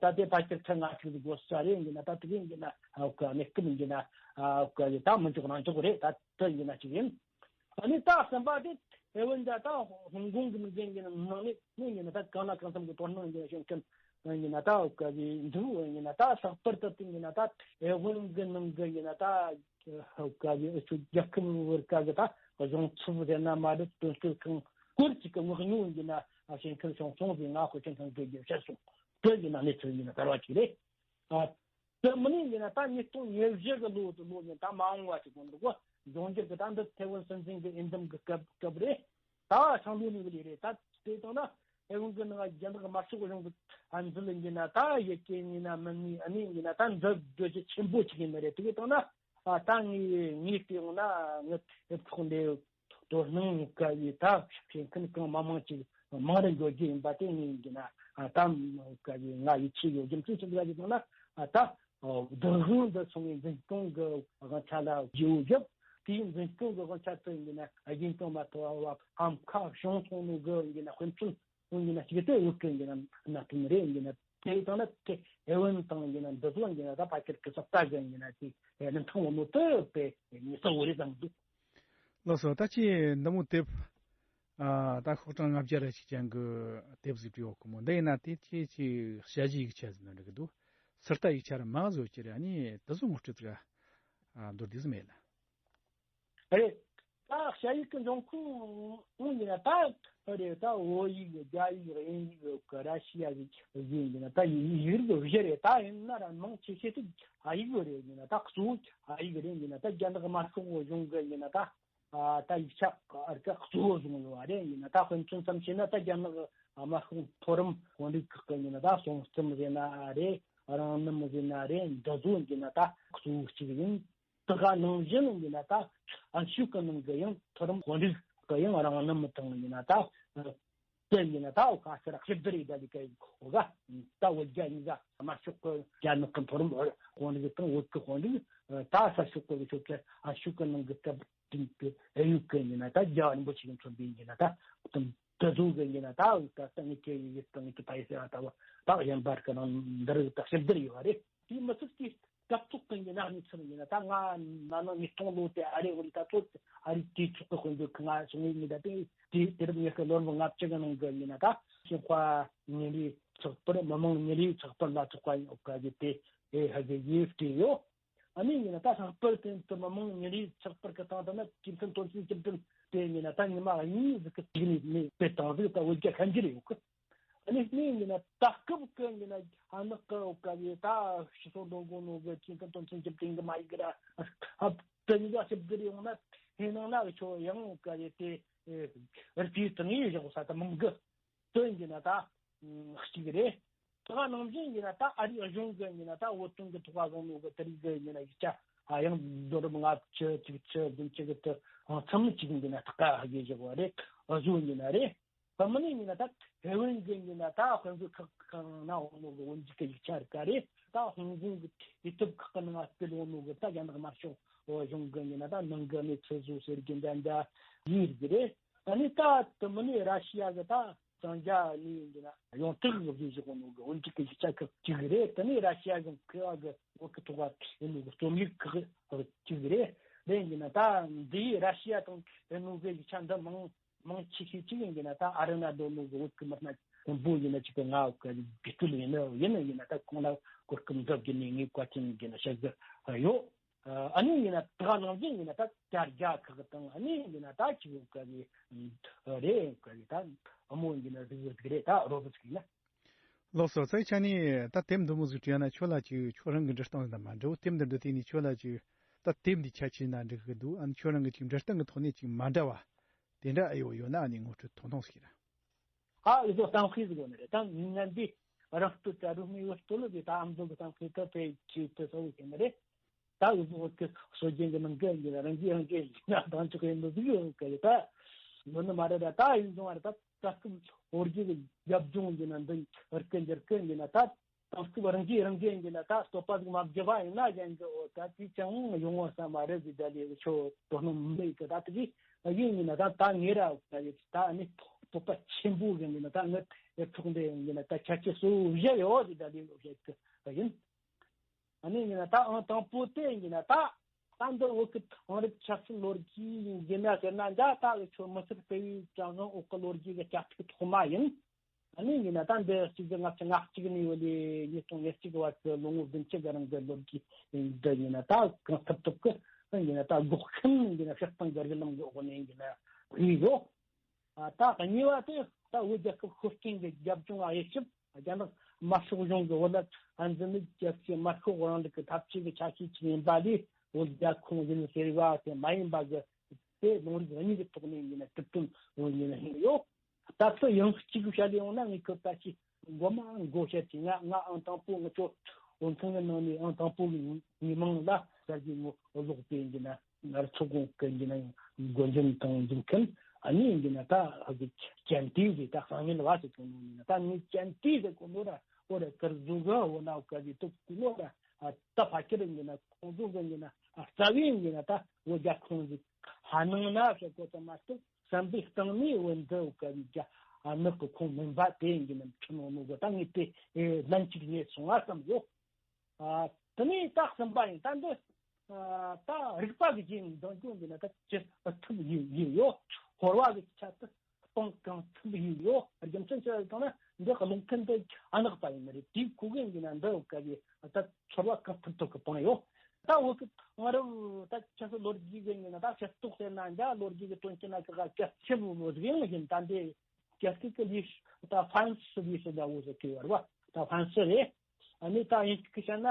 ད་དེ་ཕལ་ཆེར་ཁྲི་ལྔ་དྲུག་ཟིག་དགོས་ས་རེད་ཡིན་ན་ད་དེ་ཡིན་ན་ཨ་ཀ་གནས་སྐབས་ཡིན་ན་ཨ་ཀ་ཡི་ད་མི་འཇོག་རང་འཇོག་རེད། ད་དེ་ཡིན་ན་ཅིག་ཡིན། ཨ་ནི་ད་གསུམ་པ་དེ་ཨེ་ཝན་ད་ད་ཧོང་ཀོང་གི་མི་རྒན་གྱི་ནང་ནས་ནི་ཡིན་ན་ད་གང་ལ་གང་འཚམ་གྱི་དོ་སྣང་ཡིན་ཞིང་ཀུན་ཡིན་ན་ད་ཨོ་ཀ་གི་འདུག་ཡིན་ན་ད་ལྷག་པར་དུ་དེ་ཡིན་ན་ད་ཨེ་ཝན་གྱི་ནང་གི་ཡིན་ན་ད་ཨོ་ཀ་གི་ཨུ་ཚུགས་རྒྱལ་ཁབ་བར་ཀ་གི་ད་གཞུང་ཚབ་རེད་ན་མ་རེད། དོན་གཅོད་ཁང་སྐོར་ཅིག་གི་མངགས་ཉོ་ཡིན་ན་ཞིང་ཁུལ་བྱུང་སོང་ཟིན་ང་ཁོ་ཅན་ཁང་གི་རྒྱབ་ཤར་སོང་དེ་ཡིན་ན་གནས་ཚུལ་ཡིན་ན་གསར་བ་ཅིག་རེད། ཨ། དེ་མིན་ཡིན་ན་ད་ཉིས་སྟོང་ཉེར་བཞི་གི་ལོ་དུ་ལོ་ནས་ད་མ་འོངས་བ་ཞིག་གོ་འདུག་གོ། འབྱུང་འགྱུར་གྱི་ད་འདི་ཐེ་ཝན་སྲིད་འཛིན་གྱི་འོས་འདེམས་ཀྱི་སྐབས་སྐབས་རེད། ད་ཆང་ལུགས་ནས་གི་ལས་རེད། ད་དེ་དང་ན་ཐེ་ཝན་གྱི་ནང་རྒྱ་ནག་དམར་ཤོག་གཞུང་གི་ཨ་འཛུལ་ཡིན་ན་ད་ཡི་གེ་ཡིན་ན་མིན་ནི་ཨ་ནི་ཡིན་ན་ད་འདི་བརྗོད་རྒྱུ་ཆེན་པོ་ཅིག་ཡིན་ནི་རེད། དེ་གི་དང་ན་ཨ་ད་ངས་ངས་བལྟས་ཡོང་ན་ངས་ཐེབས་ཚོགས་འདི། དོ་སྣང་དཀའ་བའི་ད་བྱེད་མཁན་གང་མང་མང་ཅིག་མང་རུ་འགྲོ་རྒྱུ་ཡིན་པ་དེ་ངས་ཡིན་གྱི་ན་ད་དཀའ་བའི་ང་ཡིད་ཆེས་ཡོད་རྒྱུ་མཚན་ཅི་འདྲ་ཞིག་ན་ད་བདག་དབང་དུ་སོང་བའི་འཛིན་སྐྱོང་གི་དབང་ཆ་ལ་བརྗེ་བོ་བརྒྱབ། དེའི་འཛིན་སྐྱོང་གི་དབང་ཆ་དེ་ཡིན་གྱི་ན་རྒྱུན་སྐྱོང་མ་ཐུབ་པ་ཕམ་ཁ་བྱུང་སོང་ནོ་གི་ཡིན་གྱི་ན་དཔེ་མཚོན་ཡིན་གྱི་ན་ཅིག་དེ་ཡོད་གི་ཡིན་གྱི་ན་གནད་དོན་རེད། ཡིན་གྱི་ན་དེ་དང་ན་དེ་ཨེ་ཝན་དང་ཡིན་གྱི་ན་འདི་ཚོ་ཡིན་གྱི་ན་ད་ཕལ་ཆེར་གི་ས་ལྟ་གི་ཡིན་གྱི་ན་དེ་ནི་ཐང་བོ་ནོ་དེ་དཔེ་ཉེ་ས་འོ་རེད་བསམ་འདུག་ལགས་སོ། ད་ཅི་འདི་མོ་དེབ། ཨ་ད་ཤོག་གྲངས་ལྔ་བརྒྱ་རེ་ཅིག་ཅན་གྱི་དེབ་ཟིག་བྲིས་ཡོད་གི་མོ། འདི་ཡིན་ན་དེ་ཅི་ཅི་ཞ་ཞི་ཡིག་ཆ་ཟིན་ན་འགྲིག་གི་འདུག་སི་ཏཱ་ཡིག་ཆ་ར་མང་བཟོ་ཅི་རེད། ཨ་ནི་དེ་ཚོ་ངོ་སྤྲོད་ཙག་ཨ་མདོར་བསྡུས་སུ་མེད་ལ། རེད། ད་ཞ་ཡིག་གི་འབྱུང་ཁུངས་ཡིན་ན་ད་རེད། ད་བོད་ཡིག་རྒྱ་ཡིག་དབྱིན་ཡིག་ར་ཤི་ཡ་ཡིག་ཡིན་ན་ད་ཡིག་རིགས་བཞི་རེད། ད་ཡིན་ན་ར་མང་ཆེ་ཤོས་དེ་ཨ་ཡིག་རེད། ཡིན་ན་ད་གཙོ་བོ་ཨ་ཡིག་རེད། ཡིན་ན་ད་རྒྱ་ནག་དམར་ཤོག་གཞུང་གི་ཡིན་ན་ད། ཨ་ད་ཡིག་ཆ་ཨར་ཀ་གཙོ་བོ་བཟུང་ཡོད་པ་རེད། ཡིན་ན་ད་དཔེ་མཚོན་ཙམ་བྱས་ན་ད་རྒྱ་ནག་དམར་ཤོག་མཐོ་རིམ་དཔོན་རིགས་ཁག་གི་ཡིན་ན་ད་གསུང་རྩོམ་རེད་ན་རེད། རང་རྣམ་ཟེར་ན་རེད། འདི་ཚོ་ཡིན་ན་ད་གཙོ་བོ་གཅིག་ཡིན། དེ་ག་ནང་བཞིན་ཡིན་ན་ད་ཨན་ཤུ་ཀི་ནང་གི་ཡང་མཐོ་རིམ་དཔོན་རིགས་གི་ཡང་རང་རྣམ་དང་ཡིན་ན་ད་དེ་ཡིན་ན་ད་འོ་ཁ་སར་ཞིབ་བསྡུར་ཡིན་ད་ལི་ཀ་ཡིན་གོ་ག་ད་བོད་རྒྱ་གཉིས་ཀ་དམར་ཤོག་གི་རྒྱ་ནག་གི་མཐོ་རིམ་དཔོན་རིགས་དང་བོད་ཀྱི་དཔོན་རིགས་ད་གསར་ཤོག་གི་ཆོས་ཀྱི་ཨན་ཤུ་ཀི་ནང་གི་སྐབས་དེང་གི་ཨེ་ཡུག་གི་ཡིན་ན་ད་རྒྱལ་བ་རིན་པོ་ཆེ་གི་མཚོན་པའི་ཡིན་ན་ད་དེ་དེ་ཚོ་གི་ཡིན་ན་ད་འོ་ད་ད་ངས་ཀྱི་ཡིན་ད་ངས་ཀྱི་ཕ་ཡི་ཟེར་བ་ད་བ་ད་གཞན་པར་གི་ནང་འདི་རིགས་ད་ཞིབ་བསྡུར་ཡོད་བ་རེད། དེའི་མི་ཚོགས་ཀྱི་སྐབས་ཐོག་གི་ཡིན་ན་གནས་ཚུལ་ཡིན་ན་ད་ང་ན་ནིང་ཉིས་སྟོང་ལོ་དེ་ཨ་རི་འོ་ད་ཚོ་ཨ་རི་དེའི་ཚོགས་གི་དཔོན་པོ་ང་སོང་ངེས་ཡིན་ད་དེ་དེ་དེ་རིང་ངས་གི་ལོ་རིམ་ལྔ་བཅུ་གི་ནང་གི་ཡིན་ན་ད་ཞིང་ཁ་ཉིན་རེའི་ཚགས་པར་མི་མང་ཉིན་རེའི་ཚགས་པར་ལ་ཚོགས་པ་ཡོད་ག་གི་དེ་ཨེ་ཧ་གི་ཡིས་བྲིས་ཡོད། ཨ་ནི་ཡིན་ན་ད་ལྷག་པར་དུ་མི་མང་ཉིན་རེའི་ཚགས་པར་གི་སྟེང་དུ་ན་སྤྱི་ཕན་དོན་ཚན་བཅུ་བདུན་དེ་ཡིན་ན་ད་ཉི་མ་གཉིས་ཟིག་གི་དུས་ནས་ནས་དཔེ་བཏང་ཟིག་ད་འོ་རྒྱ་ཤན་གྱི་རེད་ཡོད་གི། ཨ་ནི་སྨན་ཡིན་ན་ད་སྐབས་ཀྱི་ཡིན་ན་ཨ་ནག་གི་འོ་ག་ཡི་ད་ཕྱི་སོ་འདོན་གོ་ནོ་གི་ཅིན་ཀ་དོན་ཚན་བཅུ་བདུན་གི་མ་ཡིག་ར་ཨ་དེ་ཉིད་ལ་ཞིབ་བསྡུར་ཡོང་ན་ཧེ་ནང་ན་ཆོ་ཡང་འོ་ག་ཡི་དེ་རི་པི་དང་ཡི་བཞག་ས་ད་མང་གི་དོན་གྱི་ན་ད་གཅིག་རེད། ད་ནང་བཞིན་ཡིན་ན་ད་ཨ་རིའི་གཞུང་གི་ཡིན་ན་ད་བོད་དོན་གི་ཐོག་ལ་བཟུང་ནོ་གི་དེ་རིགས་གི་ཡིན་ན་ཡིག་ཆ་ཡང་ལོ་རིམ་ལྔ་བཅུ་བཅུ་གཅིག་བདུན་བཅུ་གི་དུ་མཚམས་གཅིག་ཡིན་ན་ད་ག་ཧ་གི་བཞག་པ་རེད། བཟོ་ཡིན་ན་རེད། ད་མི་ནི་ཡིན་ན་ད་ཐེ་ཝན་གི་ཡིན་ན་ད་དཔོན་པོའི་ཁག་ཁག་ན་འོང་ནོ་གི་འོན་ཇི་གི་ཡིག་ཆ་རིག་ག་རེད། ད་ཧོང་ཀོང་གི་ཡུ་ཐུབ་ཁག་གི་ནང་སྤེལ་འོང་ནོ་གི་ད་རྒྱ་ནག་དམར་ཤོག་གཞུང་གི་ཡིན་ན་ད་ནང་གི་གནས་ཚུལ་བཟོ་ཟེར་གི་འདྲ་འདྲ་ཡིན་གི་རེད། ད་ནི་ད་དུ་མི་ནི་ར་ཤི་ཡ་གི་ད་གཙང་རྒྱ་ནི་ཡིན་གི་ན་ཡོངས་གྲགས་གི་བཟོ་ཟེར་གོ་ནོ་གི་འོན་ཇི་གི་ཡིག་ཆ་ཁག་གཅིག་གི་རེད། ད་ནི་ར་ཤི་ཡ་གི་མཁས་པ་གི་བོད་གི་ཐོག་ག་ཡིན་ནོ་གི་རྩོམ་ཡིག་ཁག་གཅིག་གི་རེད། རེད་གི་ན་ད་འདི་ར་ཤི་ཡ་དང་ཡིན་ནོ་གི་ཡིག་ཆ་འདི་མང་མང་ཆེ་ཤོས་གཅིག་ཡིན་གྱི་ན་ད་ཨ་རི་ན་སྡོད་ནོ་གི་བོད་ཀྱི་མི་སྣ་དང་པོ་ཡིན་ན་གཅིག་གི་ང་གི་དགེ་སྤྲུལ་ཡིན་ན་ཡིན་ན་ཡིན་ན་ད་ཁོང་ལ་གོ་སྐབས་འདྲ་བརྒྱུད་ནས་ངས་བཀའ་དྲིན་གྱི་ན་བཤད་གི་ཡོད། ཨ་ནི་ཡིན་ན་ད་ནང་བཞིན་ཡིན་ན་ད་བསྐྱར་རྒྱ་ཁག་དང་ཨ་ནི་ཡིན་ན་ད་ཅིག་གི་རེད་གི་ད་ཨ་མོ་ཡིན་གྱི་ན་ཟིག་ཟིག་རེད་ད་རོ་བུ་ཟིག་ཡིན་ན། ལགས་སོ། ཚེ་ཆ་ནས་ད་དེབ་འདི་མོ་ཟིག་བྲིས་ན་ཁྱོད་ལ་ཅིག་ཁྱོད་རང་གི་འབྲི་སྟངས་དང་མ་འདྲ་བོ་དེབ་འདི་འབྲི་དུས་ནས་ཁྱོད་ལ་ཅིག་ད་དེབ་འདི་ཁྱད་ཆོས་ན་འགྲིག་གི་འདུག་ཨ་ནི་ཁྱོད་རང་གི་ཅིག་འབྲི་སྟངས་ཀྱི་ཐོག་ནས་ཅིག་མ་འདྲ་བ་དེ་འདྲ་ཨེ་ཡོད་ཡོད་ན་ཨ་ནི་ངོ་སྤྲོད་ཐུང་ཐུང་ཞིག་ར། ཨ་ཨི་ཟོ་གཏམ་ཤེས་ཟིག་ཡོད་ནི་རེད། ད་ངན་པའི་རང་སྟོད་ད་རུ་མི་ཡོད་སྟོད་ལོ་དེ་ད་ཨམ་ཟོ་གི་གཏམ་ཤེས་ད་དཔེ་ཆེ་དེ་ཚོ་ཡོད་ནི་རེད། ད་ཨི་ཟོ་གི་སྲོལ་རྒྱུན་གི་ནང་གི་ཡིན་རང་གི་རང་གི་ཡིན་ན་དང་ཆོག་ཡིན་ནི་ཟིག་ཡོད་གི་རེད། ད་ཡོད་ནི་མ་རེད། ད་ད་ཡིན་ཟོ་མ་རེད། ད་ད་སྐབས་བོད་བརྒྱུད་གི་རྒྱབ་ལྗོངས་ཡིན་ན་འདི་རིག་གི་འགྱུར་གི་ཡིན་ན་ད། དང་སྐབས་རང་གིས་རང་གིས་ཡིན་ན་ད་བསྟོད་པ་ཟིག་མ་བརྒྱབ་པ་ཡིན་ན་གཞན་གྱི་འོ་ད་དེ་ཅང་ཡོང་བ་ས་མ་རེད་ཟིག་ད་ལས་ཆོ་དོ་སྣང་མི་གི་ད་དེ་གིས་ཡིན་ཡིན་ན་ད་ད་ངེད་ར་ད་ཡིན་ད་ནི་བསྟོད་པ་ཆེན་པོ་གི་ཡིན་ན་ད་ངེད་ཚོགས་འདུ་ཡིན་ན་ད་ཆ་ཆེ་སུ་བཞག་ཡོད་ཟིག་ད་ལས་བཤད་གི་ཡིན། ཨ་ནི་ཡིན་ན་ད་ཨང་དང་པོ་དེ་ཡིན་ན་ད་ད་འདི་བོད་ཀྱི་དེང་རབས་ཆབ་སྲིད་ལོ་རྒྱུས་ཡིན་ན་ཟེར་ན་འདྲ་ད་ཆོ་མི་སེར་སྤེལ་བའི་གྲངས་ཀ་འོག་གི་ལོ་རྒྱུས་ཀྱི་བསྐྱར་ཐུག་ཐོག་མ་ཡིན། ཨ་ནི་ཡིན་ན་ད་འདི་གཅིག་དགུ་ལྔ་བཅུ་ང་གཅིག་ནས་བ་ལས་ཉིས་སྟོང་ཉེར་གཅིག་གི་བར་གྱི་ལོ་ངོ་བདུན་ཅུ་གི་རིང་གི་ལོ་རྒྱུས་འདི་ཡིན་ན་ད་གང་ཐུབ་ཐུབ་ཀྱི་ཡིན་ན་ད་འགོག་མཁན་ཡིན་ན་སྤྱིར་བཏང་གི་རིགས་ལམ་གྱི་འོག་ནས་ཡིན་ན་རེད་ཡོད། ད་གཉིས་པ་དེ་ད་བོད་རྒྱལ་ཁབ་ཤོར་རྐྱེན་གྱི་རྒྱབ་ལྗོངས་ཨ་དབྱེ་ཞིབ་རྒྱ་ནག་དམར་ཤོག་གཞུང་གི་བོད་ལ་ཨ་འཛིན་ནི་རྒྱལ་སྤྱིའི་དམར་ཤོག་རིང་ལུགས་ཀྱི་འཐབ་ཇུས་ཀྱི་ཆ་ཤས་ཅིག་ཡིན་པ་ལས་བོད་རྒྱལ་ཁོངས་ཡིན་ཟེར་བ་དེ་མ་ཡིན་པ་གི་དེ་ལུང་རིགས་གཉིས་ཀྱི་ཐོག་ནས་ཡིན་ན་གྲུབ་དོན་ཡོད་ཡིན་ཡོད། ད་ཚོ་ཡང་གཅིག་བཤད་ཡོང་ན་ངས་ཁོ་ད་ཅི་མགོ་མ་མགོ་བཤད་ཀྱི་ང་ང་ཨང་དང་པོ་ང་ཚོ་བློན་ཁང་གི་ནང་ནས་ཨང་དང་པོ་གི་མི་མང་ལ་གསར་བརྗེ་ངོ་ལོག་པའི་ཡིན་ན་ང་ཚོ་གོང་གི་ཡིན་ན་འགོ་འཛིན་དང་འཛིན་མཁན་ཨ་ནི་ཡིན་ན་ད་ཨ་ཟི་ཅན་ཏི་ཟེར་ད་སང་ཉིན་བ་ཟེར་གོ་ནོ་ཡིན་ན་ད་ངས་ཅན་ཏི་ཟེར་གོ་ནོ་ར་འོ་ར་ཀར་ཟུ་ག་འོ་ན་ཀ་ཟི་ཏུ་གོ་ནོ་ར་ད་ཕ་ཁྱེར་ཡིན་ན་ཁོང་ཚོ་གི་ཡིན་ན་རྩ་བའི་ཡིན་ན་ད་འོ་རྒྱ་ཁོང་ཟིག་ཧ་ནང་ན་ཟེར་གོ་ཙམ་མ་གཏོགས། བསམ་པའི་སྟེང་ནས་བོད་འདི་བོད་ཀྱི་རྒྱ་ནག་གི་ཁོངས་མིན་པ་དེ་ཡིན་གྱི་ནམ་ཁྲིམས་ནོ་ནོ་གི་ད་ངས་དེ་ལན་གཅིག་རྙེད་སོང་བ་བསམ་ཡོད། ཨ་དེ་ནས་ད་གསུམ་པ་ཡིན་ད་འདི་ཨ་ད་རིག་པ་གི་རྗེས་འབྲང་རྒྱུ་ཡིན་ན་ད་ཅི་ཐུབ་ཡིན་ཡིན་ཡོད། ཧོར་བ་གི་ཆ་དུ་སྤང་གང་ཐུབ་ཡིན་ཡོད། རྒྱུ་མཚན་ཆེ་བ་དང་ན་འདི་གི་ལུང་ཐུན་དུ་ཨ་ནག་པ་ཡིན་ནི་རེད། དེའི་ཁུ་གེ་ཡིན་ན་འདི་བོད་ཀྱི་ད་ཚོར་བ་གང་ཐུབ་ཐུབ་གི་སྤང་ཡོད། ད་འོ་གི་ང་རང་ད་ཆབ་སྲིད་ལོ་རྒྱུས་གི་ཡིན་ན་ད་ཤེས་རྟོགས་ཟེར་ན་འདྲ་ལོ་རྒྱུས་གི་དོན་རྐྱེན་ན་གི་ག་སྐྱབས་ཆེན་པོ་ཟིག་ཡང་ཡིན། ད་འདི་རྒྱ་སྐད་ཀྱི་ལས་ད་ཧྥན་སི་ལས་སུ་འདྲ་བོ་ཟིག་གི་བར་བ་ད་ཧྥན་སི་རེད། ཨ་ནི་ད་དབྱིན་སྐད་ཀྱི་བཤད་ན་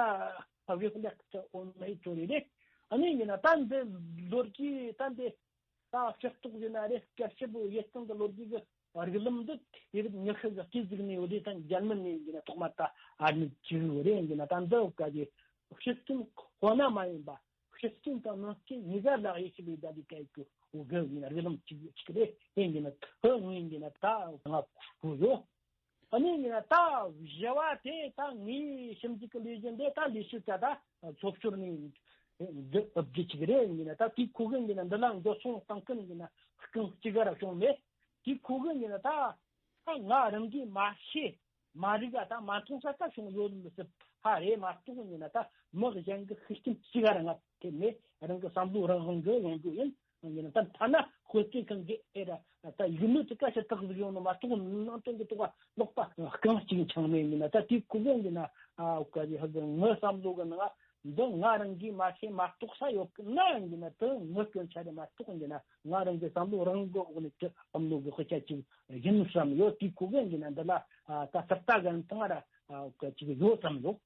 ཧ་བི་ཧུ་ལེག་ཏི་ཨོན་མེ་ཅོ་རེ་རེད། ཨ་ནི་ཡིན་ན་ད་འདི་ལོ་རྒྱུས་ད་འདི་ད་ཤེས་རྟོགས་ཡིན་ན་རེད། སྐྱབས་ཆེན་པོ་ཡེ་སྟེང་གི་ལོ་རྒྱུས་གི་རིགས་ལམ་འདི་དུས་རབས་ཉི་ཤུ་གི་སྐས་འཛུགས་ནས་བོད་དེ་དང་འཇར་མན་ནས་ཡིན་ན་ཐོག་མ་ད་ཨ་ནི་བཅུ་རེད་ཡིན་ན། ད་འདི་ག་གི་ཤི་སྐྱོན་ཁོ་ན་མ་ཡིན་པ། ཤི་སྐྱོན་དང་གནོད་སྐྱོན་གཉིས་ཀ་ལ་དབྱེ་ཞིབ་ཡིན་ད་འདི་ག་གི་འོ་གི་ཡིན་ན་རིགས་ལམ་གཅིག་གཅིག་རེད། དེ་ཡིན་ན་ཁོ་ངོས་ཡིན་ན་ད་ང་གོ་ཡོད། ཨ་ནི་ཡིན་ན་ད་བཞི་བ་དེ་ད་ངའི་ཞིབ་འཇུག་གི་ལས་གཞི་འདི་ད་ལས་བྱེད་ཚ་ད་ཚོགས་ཞོར་ནས་འདི་ཨུབ་རྒྱུ་ཅིག་རེད་ཡིན་ན། ད་དེའི་ཁོ་གི་ཡིན་ན་འདི་ལ་འགྲོ་སོང་བཏང་མཁན་ཡིན་ན་རྐང་གཅིག་ག་ར་བྱུང་མེད། དེའི་ཁོ་གི་ཡིན་ན་ད་ད་ང་རང་གིས་མ་ཤེས་མ་རིག་ག་ད་མ་མཐོང་ས་ད་བྱུང་ཡོད་མི་སྲིད་ཧ་རེད་མ་གཏོགས་ཡིན་ན། ད་མི་གཞན་གི་ཤུགས་རྐྱེན་གཅིག་ག་ར་ང་ཐེབས་མེད། རང་གི་བསམ་བློ་རང་དབང་གི་ཡོང་རྒྱུ་ཡིན། ཡིན་ན་ད་ཐ་ན་དཔེ་སྐྱོན་གང་གི་ཨེ་ར་ད་ཡིག་ནོར་དེ་ག་ཞིག་ཐག་ཟིག་ཡོང་ནོ་མ་གཏོགས་ནང་དོན་གྱི་ཐོག་ལ་ལོག་པ་རྐང་གཅིག་འཆང་མེད་ཡིན་ན། ད་དེའི་ཁོ་གི་ཡིན་ན་ཨ་ག་ཞིག་ཧ་གི་ངའི་བསམ་བློ་གི་ནང་འདི་ང་རང་གིས་མ་ཤེས་མ་རྟོགས་ས་ཡོད་གི་ན་ཡིན་ན། དེ་ངའི་སྐྱོན་ཆ་རེད་མ་གཏོགས་ཡིན་ན་ང་རང་གི་བསམ་བློ་རང་གི་འོག་ནས་དེ་བསམ་བློ་གི་དཔེ་ཆ་གཅིག་ཡིན་བསམ་ཡོད། དེའི་ཁོ་གི་ཡིན་ན་འདི་ལ་ད་སྲིད་ད་ག་ནས་ད་ང་ར་ག་ཅིག་ཡོད་བསམ་ཡོད།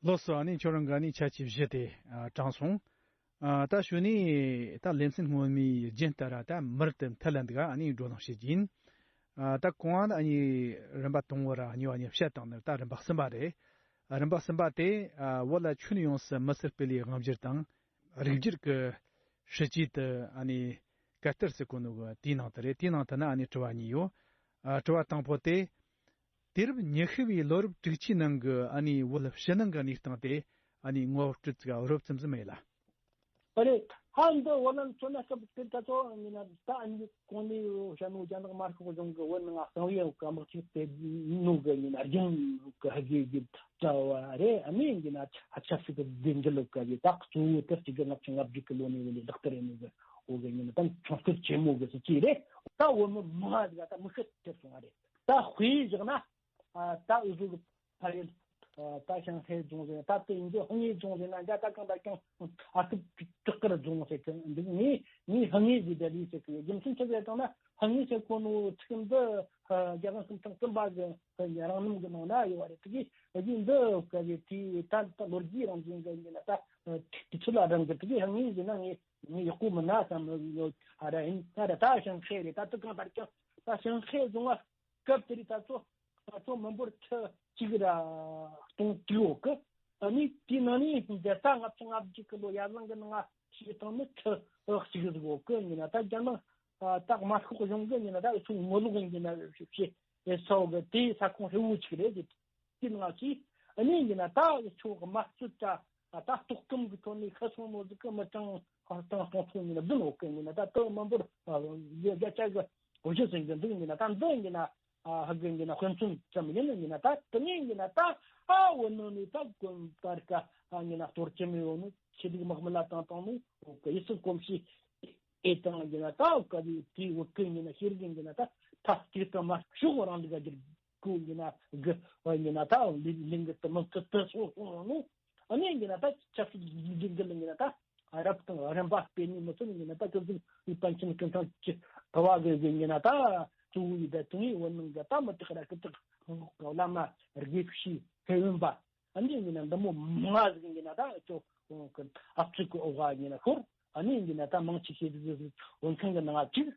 ལགས་སོ། ཨ་ནི་ཁྱོད་རང་གི་ཨ་ནི་ཆ་ཆེ་བཞི་དེ་ཨ་དྲངས་སོང་། ཨ་ད་གཞུག་ནས་ད་ལེ་ཚན་སྔོན་མའི་རྒྱུན་ལྟར་ད་མུར་དུ་མཐུད་ལ་འདུག་ཨ་ནི་བགྲོ་གླེང་བྱེད་ཀྱི་ཡིན། ཨ་ད་གོང་ཨ་ནི་རིམ་པ་དང་པོ་ར་གཉིས་པ་གཉིས་པ་བཤད་བཏང་ནས་ད་རིམ་པ་གསུམ་པ་རེད། ཨ་རིམ་པ་གསུམ་པ་དེ་ཨ་བོད་ལ་ཁྱོན་ཡོངས་སུ་མི་སེར་སྤེལ་ཡུལ་དབང་སྒྱུར་དང་རིགས་སྒྱུར་གྱི་སྲིད་ཇུས་དེ་ཨ་ནི་ག་ལྟར་བརྩི་གོ་ནོ་གི་དེའི་ནང་དུ་རེད། དེའི་ནང་དུ་ན་ཨ་ནི་དྲི་བ་གཉིས་ཡོད། ཨ་དྲི་བ་དང་པོ་དེ། དུས་རབས་ཉི་ཤུ་བའི་ལོ་རབས་དྲུག་ཅུའི་ནང་གི་ཨ་ནི་བོད་ཕྱི་ནང་གི་གནས་སྟངས་དེ་ཨ་ནི་ངོ་སྤྲོད་ཅིག་རོབ་ཙམ་ཙམ་ཡིན་ལ། ཨ་རེད། ཧ་འདི་བོད་ལ་མཚོན་ན་སྐབས་དེ་ད་ཚོ་ཡིན་ན་ད་ཨ་ནི་གོང་ནས་བཤད་ནོ་རྒྱ་ནག་དམར་ཤོག་གཞུང་གི་བོད་ནང་གསང་བའི་དམག་འཁྲུག་དེ་ནོ་གི་ཡིན་ན་རྒྱང་གི་ཧ་གི་གི་ད་བ་རེད། ཨ་ནི་ཡིན་ན་ཆབ་སྲིད་ཀྱི་བདེན་འགྲེལ་ལ་ག་གི་ད་གཙོ་བོ་དེ་གཅིག་གི་ལྔ་བཅུ་ང་བརྒྱད་གི་ལོ་ནས་བོད་ལ་ལག་བསྟར་ཡིན་ནོ་གི་འོ་གི་ཡིན་ན་ད་མཆོང་སྐྱོད་ཆེན་མོ་གི་སྲིད་ཇུས་རེད། ད་བོད་མི་མང་ང་ཟིག་ད་མི་ཤི་ཐེབས་སོང་བ་རེད། ད་དཔེ་བཞག་ན། ཨ་ད་འུ་ཚོ་གི་ཕ་ཡུལ་ཨ་ད་ཞིང་ཧེ་རྫོང་ཟེར་ན་ད་དེ་ཡིན་དུས་ཧང་ངེ་རྫོང་ཟེར་ན་འགའ་ད་གང་ད་ཀྱང་ཨ་ཁུ་བྲག་དཀར་རྫོང་ཟེར་གི་འདུག་ངས་ངས་ཧང་ངེ་ཟེར་བསྡད་ལི་ཟེར་གི་རྒྱུ་མཚན་ཆི་ཟེར་བཏང་ན་ཧང་ངེ་ཟེར་གོ་ནོ་ཚིག་འདི་རྒྱ་གར་སུམ་ཐང་གསུམ་པ་གི་རང་རྣམ་གི་ནང་ན་ཡོད་བ་རེད། དེ་གིས་ཨ་ཡིན་འདི་ག་གི་དེ་ད་ད་ལོ་རྒྱུས་རང་བཞིན་གི་ཡིན་ན་ད་དུས་ཚོད་ལ་རང་གི་དེ་གིས་ཧང་ངེ་ཟེར་ན་ངས་ངས་ཡག་པོ་མིན་ན་བསམ་ཡོད་ཨ་ར་ཡིན་ད་ར་ད་ཞིང་ཧེ་རེད། ད་དུ་གང་ད་ཀྱང་ད་ཞིང་ཧེ་རྫོང་བ། སྐབས་དེར་ད་ཚོ་ད་ཚོ་མི་འབོར་ཁྲི་གཅིག་ར་སྟོང་དྲུག་ཡོད་གི། ཨ་ནི་དེའི་ནང་ནས་འདི་ལྟ་ལྔ་བཅུ་ང་བརྒྱད་ཀྱི་ལོ་ཡར་ལངས་ཀྱི་ནང་ང་ཤེས་སྟངས་ནི་ཁྲི་གཅིག་ཟིག་ཡོད་གི། ཡིན་ན་ད་རྒྱ་ནག་ད་དམར་ཤོག་གཞུང་གི་ཡིན་ན་ད་ཚོ་ངོ་ལོག་ཡིན་ན་ཞེས་ས་འོག་གི་དེའི་ས་ཁོངས་ཧྲིལ་བོ་གཅིག་རེད། དེའི་ནང་ཞིག་ཨ་ནི་ཡིན་ན་ད་ཚོ་དམར་གསོད་ད་ད་ལྟོགས་སྐོམ་གི་ཐོག་ནས་ཤི་སོང་ནོ་ཟིག་གི་མི་གྲངས་ཧང་སྟོང་སྟོང་ཚོ་ཡིན་ན་བདུན་ཡོད་གི། ཡིན་ན་ད་དེ་མི་འབོར་བརྒྱ་ཆ་གི་བཞི་ཟིན་གི་འདུག་ཡིན་ན་ད་འདི་ཡིན་ན། ཨ་ཧ་གི་ཡིན་ན་དཔེ་མཚོན་ཙམ་ཡིན་ན་ཡིན་ན་ད་དེ་ནས་ཡིན་ན་ད་ཨ་བོད་ནང་ནས་ད་དགོན་པར་ཀ་ཨ་ཡིན་ན་གཏོར་ཆེན་ཡོད་ནོ་ཆོས་ལུགས་དམག་མི་ལ་བཏང་བཏང་ནོ་ཡུལ་སྲིད་གོམས་གཤིས་ཨེ་བཏང་ཡིན་ན་ད་ག་དུས་དེའི་བོད་ཀུན་ཡིན་ན་ཤེས་རིག་ཡིན་ན་ད་ད་སྐྱིད་དང་མ་ཕྱོགས་རང་ལུགས་ཀ་བསྒྱུར་དགོས་ཡིན་ན་གི་བ་ཡིན་ན་ད་ལི་ལིང་གི་དུ་མི་ཀི་དུ་སོ་སོ་ཡོང་ནོ། ཨ་ནི་ཡིན་ན་ད་ཆབ་སྲིད་ལི་ལིང་གི་ལིང་ཡིན་ན་ད། རབ་དང་རིམ་པ་སྤེལ་ནས་མི་ཚོ་ཡིན་ན་ད་ཀི་ཟིག་པཎ་ཆེན་སྐུ་ཕྲེང་བཅུ་པ་གི་ཡིན་ན་ད་གཙོ་བོ་ཡི་ད་དུང་ཡི་བོད་ནང་གི་ད་མི་དྲག་ར་སྐུ་དྲག་བླ་མ་དགེ་བཤེས་ཕེ་བན་པ་ཨ་ནི་ཡིན་ན་འདི་མོ་མང་ཟིག་ཡིན་ན་ད་ཅོ་ཨབ་ཚུགས་ཀྱི་འོག་ཡིན་ན་ཤོར། ཨ་ནི་ཡིན་ན་ད་མང་ཆེ་ཤོས་ཟིག་ཟིག་བོད་ཁང་གི་ནང་ཅིག་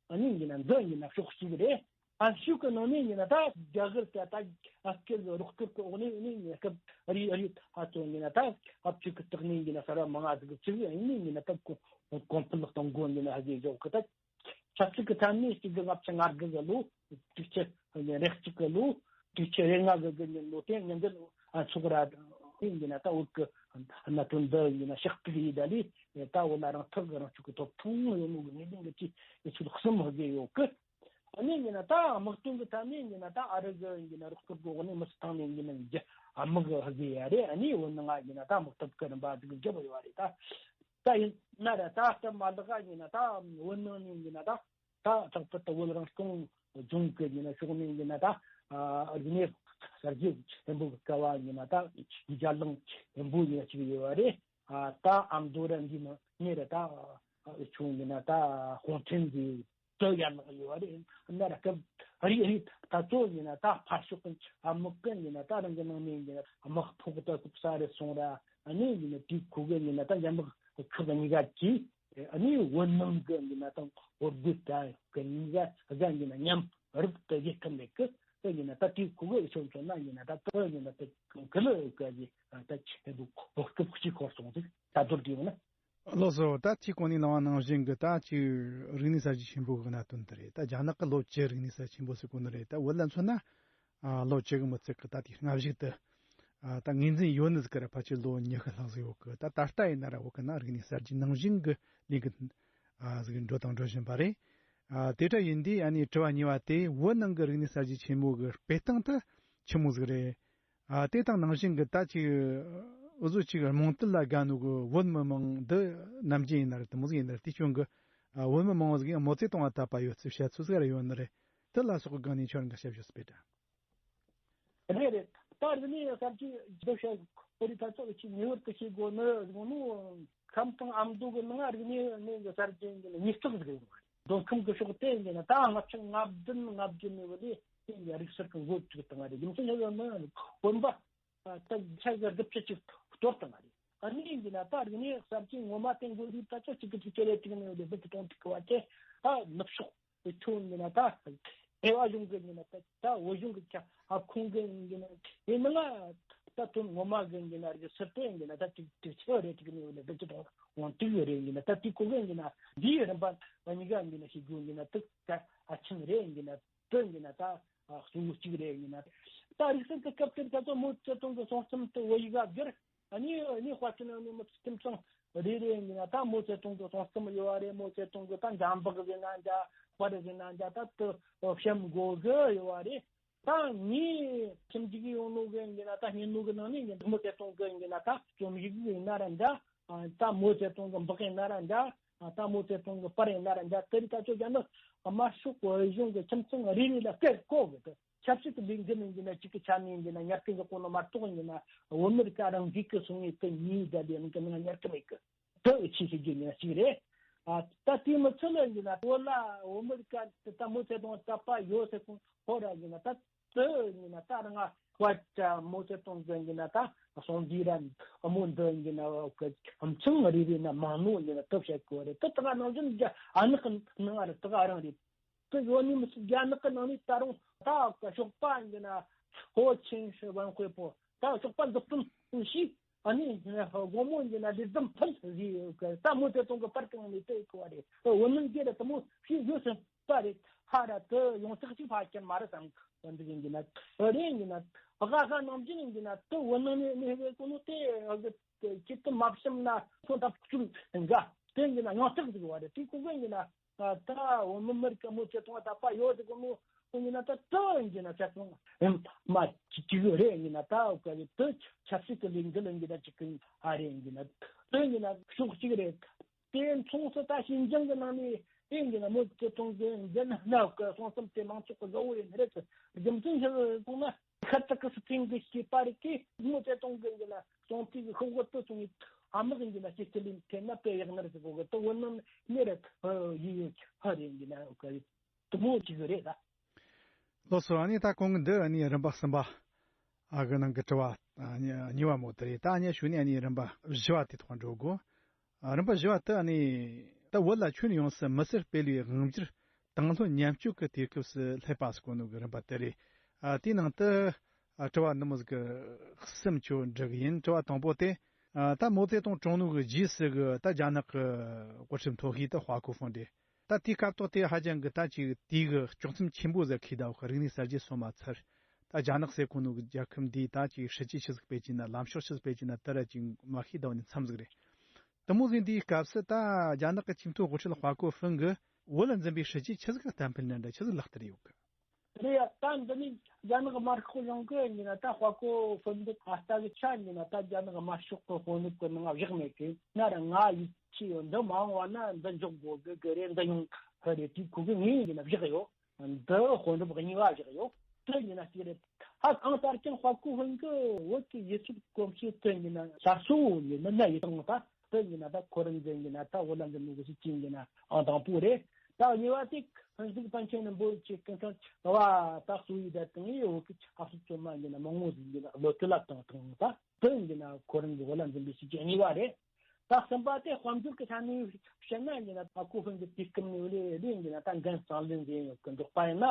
ཨ་ནི་ཡིན་ན་འདི་ཡིན་ན་ཕྱོགས་གཅིག་རེད། ཨ་ཕྱོགས་ཀྱི་ནང་ནས་ཡིན་ན་ད་རྒྱ་གར་གྱི་ད་ཨ་སྐད་རོགས་སྐྱོར་གྱི་འོག་ནས་ཡིན་ན་སྐབས་རེ་རེ་ཧ་ཅང་ཡིན་ན་ད་ཨ་ཕྱོགས་ཀྱི་སྟེགས་ནས་ཡིན་ན་གསར་བ་མང་ང་ཟིག་ཅིག་ཡིན་ནས་ཡིན་ན་ད་གོང་འཕེལ་གཏོང་དགོས་ཡིན་ན་ཧ་གི་འཇོག་གི་ད་ཆབ་སྲིད་ཀྱི་ཐད་ནས་གཅིག་གི་ལྔ་བཅུ་ང་དགུ་གི་ལོ་དྲུག་ཅུ་རེ་གཅིག་གི་ལོ་དྲུག་ཅུ་རེ་ལྔ་གི་གི་ཉིན་ལོ་དེ་ཉིན་འདི་ཨ་ཚོགས་ར་ཡིན་ན་ད་བོད་ཀྱི་གནད་དོན་འདི་ཡིན་ན་ཕྱག་ཐུག་ཡིན་ད་ལས་ད་བོད་ལ་རང་ཐག་གི་རང་ཆོད་ཀྱི་ཐོབ་ཐང་ཡོད་ནོ་གི་ངེས་ལྡན་གྱི་ཅིག་ཚུལ་གསུམ་ཧ་གི་ཡོད་གི། ཨ་ནི་ཡིན་ན་ད་དམག་དོན་གྱི་ཐད་ནས་ཡིན་ན་ད་ཨ་རི་གི་ཡིན་ན་རོགས་སྐྱོར་གྱི་འོག་ནས་མི་སུ་ཐང་ནས་ཡིན་ན་རྒྱ་དམག་གི་ཧ་གི་ཡ་རེད། ཨ་ནི་བོད་ནང་ང་ཡིན་ན་ད་དམག་འཐབ་ཀྱི་རིམ་པ་ཟིག་བརྒྱབ་ཡོད་རེད། ད་ད་ཡིན་ན་ར་ད་སྟབས་མ་ལེགས་ཡིན་ན་ད་བོད་ནང་ནས་ཡིན་ན་ད་ད་ལྷག་པར་དུ་བོད་རང་སྐྱོང་ལྗོངས་ཀྱི་ཡིན་ན་ཕྱོགས་ནས་ཡིན་ན་ད་རིག་གནས་གསར་བརྗེ་ཆེན་པོ་གི་སྐབས་ཡིན་ན་ད་རྒྱ་གླིང་ཆེན་པོ་ཡིན་ན་ཅིག་ཡོད་རེད། ད་ཨ་མདོ་ར་འདི་ནང་ནས་ར་ད་ཆུང་ཡིན་ན་ད་གུང་ཁྲན་གྱི་དུ་ཡར་ལངས་ཡོད་རེད། ན་ར་སྐབས་རེ་རེ་ད་ཚོ་ཡིན་ན་ད་ཕར་ཕྱོགས་ཀྱི་དམག་གི་ཡིན་ན་ད་རང་གི་ནང་ནས་ཡིན་ན་དམག་ཕོག་ད་ཐུབ་ས་རེད་སོང་ར། ཨ་ནི་ཡིན་ན་དེའི་ཁུག་གི་ཡིན་ན་ད་ཡར་དམག་ཁག་གཉིས་ཀ་གིས་ ཨ་ནི་བོད་ནང་གི་ཡིན་ན་དང་བོད་སྒོ་ད་གི་ཉིན་ག་ག་ཡིན་ན་མཉམ་རུབ་ཏུ་བཞེས་ཁན་མེད་གི། དེ་ཡིན་ན་ད་དེའི་ཁུ་གི་ཆོམ་ཆོམ་ན་ཡིན་ན་ད་དེ་ཡིན་ན་དེ་ཁུ་ལ་ག་ཡི་ད་ཆེ་བུ་གོ་སྐབས་ཤིག་ཁོར་སོང་ཟིག་ད་དུར་གི་ཡོང་ན། ལགས་སོ། ད་ཅིག་གོང་ནས་གནང་བ་ནང་བཞིན་གི་ད་ཅིག་རིག་གནས་གསར་བརྗེ་ཆེན་པོ་གི་གནད་དོན་དེ་རེད། ད་རྒྱ་ནག་གི་ལོ་བཅུ་རིག་གནས་གསར་ཆེན་པོ་ཟེར་གོ་ནི་རེད། ད་བོད་ལ་མཚོན་ན་ཨ་ལོ་བཅུ་གི་མི་ཚད་གི་ད་དེ་སྔ་གཞུག་ཏུ་ཨ་ད་ངོས་འཛིན་ཡོད་ནི་ཟིག་གི་ར་ཕལ་ཆེར་ལོ་ཉི་ཤུ་ལྷག་ཟིག་ཡོད་གི། ད་ད་ལྟ་ཡིན་ན་ར་བོད་གི་ནང་རིག་གནས་གསར་བརྗེ་ནང་བཞིན་གི་ལས་གི་ཨ་ཟིག་འགྲོ་དང་འགྲོ་བཞིན་པ་རེད། ཨ་དེ་འདྲ་ཡིན་དུས་ཨ་ནི་དྲི་བ་གཉིས་པ་དེ་བོད་ནང་གི་རིག་གནས་གསར་བརྗེ་ཆེན་མོ་གི་སྤེལ་སྟངས་དེ་ཆི་མོ་ཟིག་རེད། ཨ་དེ་དང་ནང་བཞིན་གི་ད་ཅིག་འུ་ཚོ་ཅིག་རྨོངས་དད་ལ་དགའ་ནོ་གི་བོད་མི་མང་འདི་ནམ་རྒྱུན་ཡིན་ན་རེད། དེ་མོ་ཟིག་ཡིན་ན་རེད། དེ་སྐྱོན་གི་ཨ་བོད་མི་མང་བོ་ཟིག་ཡང་མའོ་ཙེ་ཏུང་ང་དད་པ་ཡོད་ཚུལ་བཤད་ཚུལ་ཟིག་ར་ཡོད་ནི་རེད། དེ་ལ་སོགས་གི་སྒང་ནས་ཁྱོད་རང་གི་ཞབས་ཞུ་སྤེལ་དྲ། རེད་རེད། ད་རིག་གནས་གསར་བརྗེ་འདི་བཤད་ཁོ་རི་ད་ཚོ་ཅིག་ངེས་པར་དུ་ཤེས་དགོས་ནི་ཟེར་ནོ། ཁམས་དང་ཨ་མདོ་གི་ནང་རིག་གནས་གནས་གི་གསར་བརྗེ་འདི་ནི་ཉིས་བརྩེགས་ཟིག་ཡོད་རེད། མདོ་ཁམས་གི་ཕྱོགས་དེ་འདི་ནི་ད་ལྔ་བཅུ་ང་བདུན་ང་བརྒྱད་ནས་བུད་དེ་དེ་འདི་རིག་གསར་གི་འགོ་བཙུགས་བཏང་བ་རེད། རྒྱུ་མཚན་ཡོད་ནི་དཔོན་པ་ད་ཆ་གི་སྒྲུབ་བྱེད་ཅིག་གཏོར་བཏང་བ་རེད། ཨ་ནི་འདི་ན་ད་རིག་གནས་གསར་བརྗེ་ངོ་མ་དེ་འགོ་འཛུགས་ད་ཆ་གཅིག་གི་གཅིག་གི་ལས་ཀྱི་ནི་ཡོད་དེ་བུད་དེ་གཏོང་ཐུབ་གི་བ་དེ་ད་ནུབ་ཕྱོགས་ཁྱོད་ཡིན་ན་ད་ཨེ་བ་གཞུང་གི་ཡིན་ན་ད་ད་བོད་གཞུང་གི་ཁྱ་ཨ་ཁོང་གི་ཡིན་ན་ཡིན་ན་ང་ད་དོན་ངོ་མ་གི་ཡིན་ན་རྒྱུ་སྲིད་དེ་ཡིན་ན་ད་ཅིག་ཅིག་ཆེ་བ་རེད་ཅིག་ནི་ཡོད་ལ་བདུན་ཅུ་དང་འོན་ཏིག་ཡོད་རེད། ཡིན་ན་ད་དེ་ཁོ་གི་ཡིན་ན་འདིའི་རིམ་པ་གཉིས་ཀ་ཡིན་ན་ཤེས་རྒྱུ་ཡིན་ན་ཏིག་ད་ཨ་ཆིན་རེད། ཡིན་ན་དོན་ཡིན་ན་ད་གཙོ་བོ་གཅིག་རེད། ཡིན་ན་ད་རིག་གསར་གི་སྐབས་དེར་ད་ཚོ་མའོ་ཙེ་ཏུང་གི་གསུང་རྩོམ་དེ་བོད་ཡིག་ག་བསྒྱུར། ཨ་ནི་ཨ་ནི་དཔལ་སྤྱི་ནང་ནས་མི་ཁྱིམ་ཚང་རེ་རེ་ཡིན་ན་ད་མའོ་ཙེ་ཏུང་གི་གསུང་རྩོམ་ཡོད་བ་རེད། མའོ་ཙེ་ཏུང་གི་ད་འཇམ་པོ་ཟེར་ན་འཇམ་པོ་རེད་ཟེར་ན་འཇམ་ད་དུ་བཤམ་དགོས་གི་ཡོད་བ་རེད། ད་ངའི་ཁྱིམ་གཅིག་ཡོང་ནོ་གི་ཡིན་ན་ད་ཉན་ནོ་གི་ནང་ནས་ཡིན་མའོ་ཙེ་ཏུང་གི་ཡིན་ན་ད་རྩོམ་ཡིག་ཡིན་ན་ར་འཇམ་ད་མའོ་ཙེ་ཏུང་གི་འབག་ཡིན་ན་ར་འཇམ་ད་མའོ་ཙེ་ཏུང་གི་པར་ཡིན་ན་ར་འཇམ་དེ་རིགས་ད་ཚོ་རྒྱ་ནག་དམར་ཤོག་གི་གཞུང་གི་ཁྱིམ་ཚང་རེ་རེ་ལ་སྐད་གོ་གི་དུ། ཆབ་སྲིད་དུ་ལས་འགུལ་ཡིན་ན་གཅིག་གི་ཆ་ནས་ཡིན་ན་ཉར་མཁན་གྱི་ཁོངས་ནང་མ་གཏོགས་ཡིན་ན་བོད་མི་རིགས་ཀ་རང་འཇིགས་ཀྱི་སོང་ངེས་ཀྱི་ཉིས་བརྒྱ་ལས་ཡང་གི་ནང་ཉར་གི་མེད་གི། དེ་ཆེས་ཤེས་རྒྱུ་ཡིན་ན་གཅིག་རེད། ཨ་ད་དེའི་མི་ཚོ་ལ་ཡིན་ན་བོད་ལ་བོད་མི་རིགས་ཀ་དེ་ད་མའོ་ཙེ་ཏུང་དད་པ་ཡོད་ཟེར་གོ་ཧོ་ར་ཡིན་ན་ད་དེ་ཡིན་ན་ད་རང་ང་བ་ད་མའོ་ཙེ་ཏུང་གི་ཡིན་ན་ད་སོང་དུས་ར་བུ་མོ་འདི་ཡིན་ན་ཁྱིམ་ཚང་རེ་རེ་ན་མང་ནོ་ཡིན་ན་དེ་བཤད་གོ་རེད། དེ་ད་ག་ནང་བཞིན་རྒྱ་ཨ་ནག་གི་ནང་ར་དེ་ག་རང་རེད། དེ་ཡོད་ནི་མི་སྲིད། རྒྱ་ནག་གི་ནང་ནས་ད་རུང་ད་ཞོགས་པ་ཡིན་ན་ཧོ་ཆིན་ཧྲི་ཝན་ཧུའེ་པོ་ད་ཞོགས་པ་འཛུབ་སྟོན་ཞིག་ཨ་ནི་དགོང་མོ་ཡིན་ན་ལས་རྫམ་ཕུལ་ཟིག་ད་མའོ་ཙེ་ཏུང་གི་པར་གང་ནས་བལྟས་གོ་བ་རེད། དེ་བོད་ནང་སྒེར་དུ་མོ་ཞིག་ཡོད་སྲིད་པ་རེད། ཧ་ར་དེ་ཡོངས་གྲགས་ཅིག་ཕ་ཁྱེར་མ་རེད་བསམ་གི་འདུག་ཡིན་གྱི་ན་རེད། ཡིན་གྱི་ན་ཨ་ཁ་ཁ་ནང་བཞིན་ཡིན་གྱི་ན་དེ་བོད་ནང་ནས་གནས་བའི་གོ་ནོ་དེ་ཁྱེད་དུ་མ་བཤམས་ན་ཁོ་ད་ཕུག་ཆུ་འགའ་དེ་ཡིན་གྱི་ན་ཡོངས་གྲགས་ཟིག་བ་རེད། དེ་གོ་གི་ཡིན་གྱི་ན། ད་འོ་མི་མི་རིགས་མའོ་ཙེ་ཏུང་ད་པ་ཡོད་ཟེར་གོ་ནོ་ཡིན་ན་ད་དེ་ཡིན་ན་ཆ་ཚང་མ་གཅིག་རེད། ཡིན་ན་ད་ག་ཡི་དེ་ཆབ་སྲིད་ཀྱི་ལས་འགུལ་ཡིན་ན་ཅིག་གི་ཨ་རེ་ཡིན་ན་དེ་ཡིན་ན་ཕྱོགས་གཅིག་རེད། དེ་མཚུངས་སུ་ད་ཞིན་ཅང་གི་ནང་ནས་དེ་ཡིན་ན་མའོ་ཙེ་ཏུང་གི་མཛད་རྣམ་གི་གསུང་རྩོམ་དེ་མང་ཚོགས་ཀྱི་དགའ་བོ་ཡིན་རེད། རྒྱུ་མཚན་ཞིག་གསུངས་ན། ཁ་ཏག་གི་སི་ཐིང་གི་སྐྱེས་པ་རིགས་ཀྱིས་མའོ་ཙེ་ཏུང་གི་ཡིན་ན་གསུང་ཐིག་གི་ཤོག་བུ་དུ་སོང་ངེ་ཨ་མག་ཡིན་ན་སྐྱེ་ཁྱེར་ལིན་ཐེན་ན་དཔེ་ཡག་ནར་ཟེར་གོ་གི་དུ་བོ་ནང་ནེ་ར་ཡི་ཡོད་ཧ་རེ་ཡིན་ན་ག་དུ་མོ་ཅིག་རེད་ད། ལགས་སོ། ཨ་ནི་ད་གོང་གི་འདི་ཨ་ནི་རིམ་པ་གསུམ་པ་ཨ་གི་ནང་གི་དྲི་བ་གཉིས་པ་མོ་དེ་རེད། ད་ཨ་ནི་ཞུ་ནི་ཨ་ནི་རིམ་པ་བཞི་བ་དེ་ཐོག་འགྲོ་དགོས། རིམ་པ་བཞི་བ་དེ་ནི་ད་བོད་ལ་ཁྱོན་ཡོངས་སུ་མི་སེར་སྤེལ་བའི་དབང་སྒྱུར་དང་ལྷོད་ཉམས་བཅོས་ཀྱི་དུས་སྐབས་སུ་སླེབས་པ་ཟེར་གོ་ནོ་གི་རིམ་པ་དེ་རེད། ཨ་དེའི་ནང་དུ་ཨ་དྲི་བ་འདི་མོ་ཟིག་གི་གསུམ་ཅིག་འདྲི་གི་ཡིན། དྲི་བ་དང་པོ་དེ་ཨ་ད་མའོ་ཙེ་ཏུང་གྲོངས་ནོ་གི་རྗེས་སུ་གི་ད་རྒྱ་ནག་གི་དབུ་ཁྲིད་མཐོ་ཤོས་དེ་ཧྭ་ཀོ་ཧྥུང་རེད། ད་དེའི་སྐབས་ཐོག་དེ་ཧ་ཅང་གི་ད་ཅིག་དེའི་གི་དཀྱོག་མཚམས་ཆེན་པོ་ཟིག་ཁེལ་ད་བ་རིག་གནས་གསར་བརྗེ་སོང་མ་ཚར། ད་རྒྱ་ནག་ཟེར་གོ་ནོ་གི་རྒྱལ་ཁབ་འདིས་ད་ཅིག་སྲིད་ཇུས་ཆི་ཟིག་སྤེལ་གྱི་ན་ལམ་ཕྱོགས་ཆི་ཟིག་སྤེལ་གྱི་ན་དེ་ར་ཅིག་མ་ཤེས་ད་བ་ནི་མཚམས་ཟིག་རེད། དེ་མོ་ཟིག་འདིའི་སྐབས་སུ་ད་རྒྱ་ནག་གི་ཆེས་མཐོའི་དབུ་ཁྲིད་ཧྭ་ཀོ་ཧྥུང་གིས་བོད་ལ་འཛིན་པའི་སྲིད་ཇུས་ཆི་ཟིག་གཏན་འབེབས་ནན་འདྲ་ཆི་ཟིག་ལག་བསྟར་ཡོད་གི། རེད་ཡ། ད་འདི་ནི་རྒྱ་ནག་དམར་ཤོག་གཞུང་གི་ཡིན་ན་ད་ཧྭ་ཀོ་ཧྥུང་འདི་ད་ལྟ་གི་ཆ་ཡིན་ན་ད་རྒྱ་ནག་དམར་ཤོག་གི་དཔོན་རིགས་གི་ནང་བཞག་མེད་གི། ང་ར་ང་ཡིད་ཆེས་ཡོད། འདི་མང་བ་ན་འདི་འཇོག་དགོས་གི་གི་རེད། འདི་ཡོང་གི་རེད། དེའི་ཁུ་གི་ངས་ཡིན་ན་བཞག་ཡོད། འདི་དཔོན་རིགས་གཉིས་པ་བཞག་ཡོད། དེ་ཡིན་ན་ཅི་རེད། ཧ་གང་ལྟར་ཀྱང་ཧྭ་ཀོ་ཧྥུང་གི་བོད་ཀྱི་ཡུལ་སྲོལ་གོམས་གཤིས་དེ་ཡིན་ན་ས་སོ་ཡིན་ན་ན་ཡི་དང་ད་དེ་ཡིན་ན་ད་ཁོ་རང་ཚོ་ཡིན་ན་ད་བོད་ལ་འཛིན་མི་གི་སྲིད་ཇུས་ཡིན་ན་ཨང་དང་པོ་རེད། ད་གཉིས་པ་དེ་ཧན་སུག་པན་ཆེན་ནི་འབོད་ཀྱི་སྐད་ཆ་བ་ད་སུ་ཡི་ད་དང་ཡི་བོད་ཀྱི་ཆབ་སྲིད་བཙོན་མ་ཡིན་ན་མང་མོ་ཟིག་ཡིན་ན་ལོ་དུ་ལབ་དང་དང་ད་དེ་ཡིན་ན་ཁོ་རང་གི་བོད་ལ་འཛིན་པའི་སྲིད་ཇུས་གཉིས་པ་རེད། ད་གསུམ་པ་དེ་དཔལ་འབྱོར་གྱི་ཆ་ནས་བཤད་ན་ཡིན་ན་ད་ཧྭ་ཀོ་ཧྥུན་གྱི་དུས་སྐབས་ནས་ལས་ལས་ཡིན་ན་ད་འགན་གཙང་ལེན་ཟིན་ཡོད་ཀྱི་འདུག་པ་ཡིན་ན།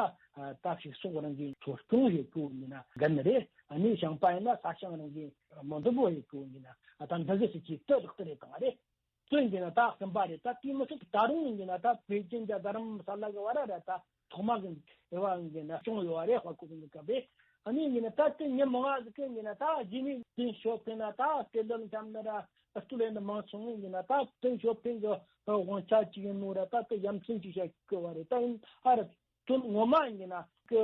ད་ཕྱུགས་ཟོག་རང་གིས་འཚོ་སྐྱོང་བྱེད་དགོས་ཡིན་ན་འགན་རེད། ཨ་ནི་ཞིང་པ་ཡིན་ན་ས་ཞིང་རང་གིས་མ་འདོད་པོ་བྱེད་དགོས་ཡིན་ན་ད་འདི་གི་སྲིད་ཇུས་དེ་ལག་བསྟར་རེད་བཏང་བ་རེད། དོན་གྱི་ན་ད་གསུམ་པ་རེད། ད་དེའི་མི་ཚད་ད་རུང་ཡིན་གྱི་ན་ད་པེ་ཅིན་དང་རྡ་རམ་ས་ལ་གི་བར་ར་ད་ཐོག་མ་གི་དབྱེ་བ་ཡིན་གྱི་ན་བྱུང་ཡོད་རེད། ཧྭ་ཀོ་ཧྥུན་གྱི་སྐབས་རེད། ཨ་ནི་ཡིན་གྱི་ན་ད་དེ་མི་མང་ང་ཟིག་གི་ཡིན་གྱི་ན་ད་རྗེས་ནས་ཏིན་ཞོ་ཕིན་ན་ད་ཏེ་ལོན་འཁྱམ་ན་ར་ཨ་སྟོད་ལ་ཡིན་ན་མང་སོང་ཡིན་གྱི་ན་ད་ཏིན་ཞོ་ཕིན་གི་དབང་ཆ་ཅིག་ཡིན་ནོ་ར་ད་དེ་ཡ་མཚན་ཅིག་བཤད་གི་བ་རེད། ད་ཡིན་ཨ་ར་དོན་ངོ་མ་ཡིན་གྱི་ན་གི་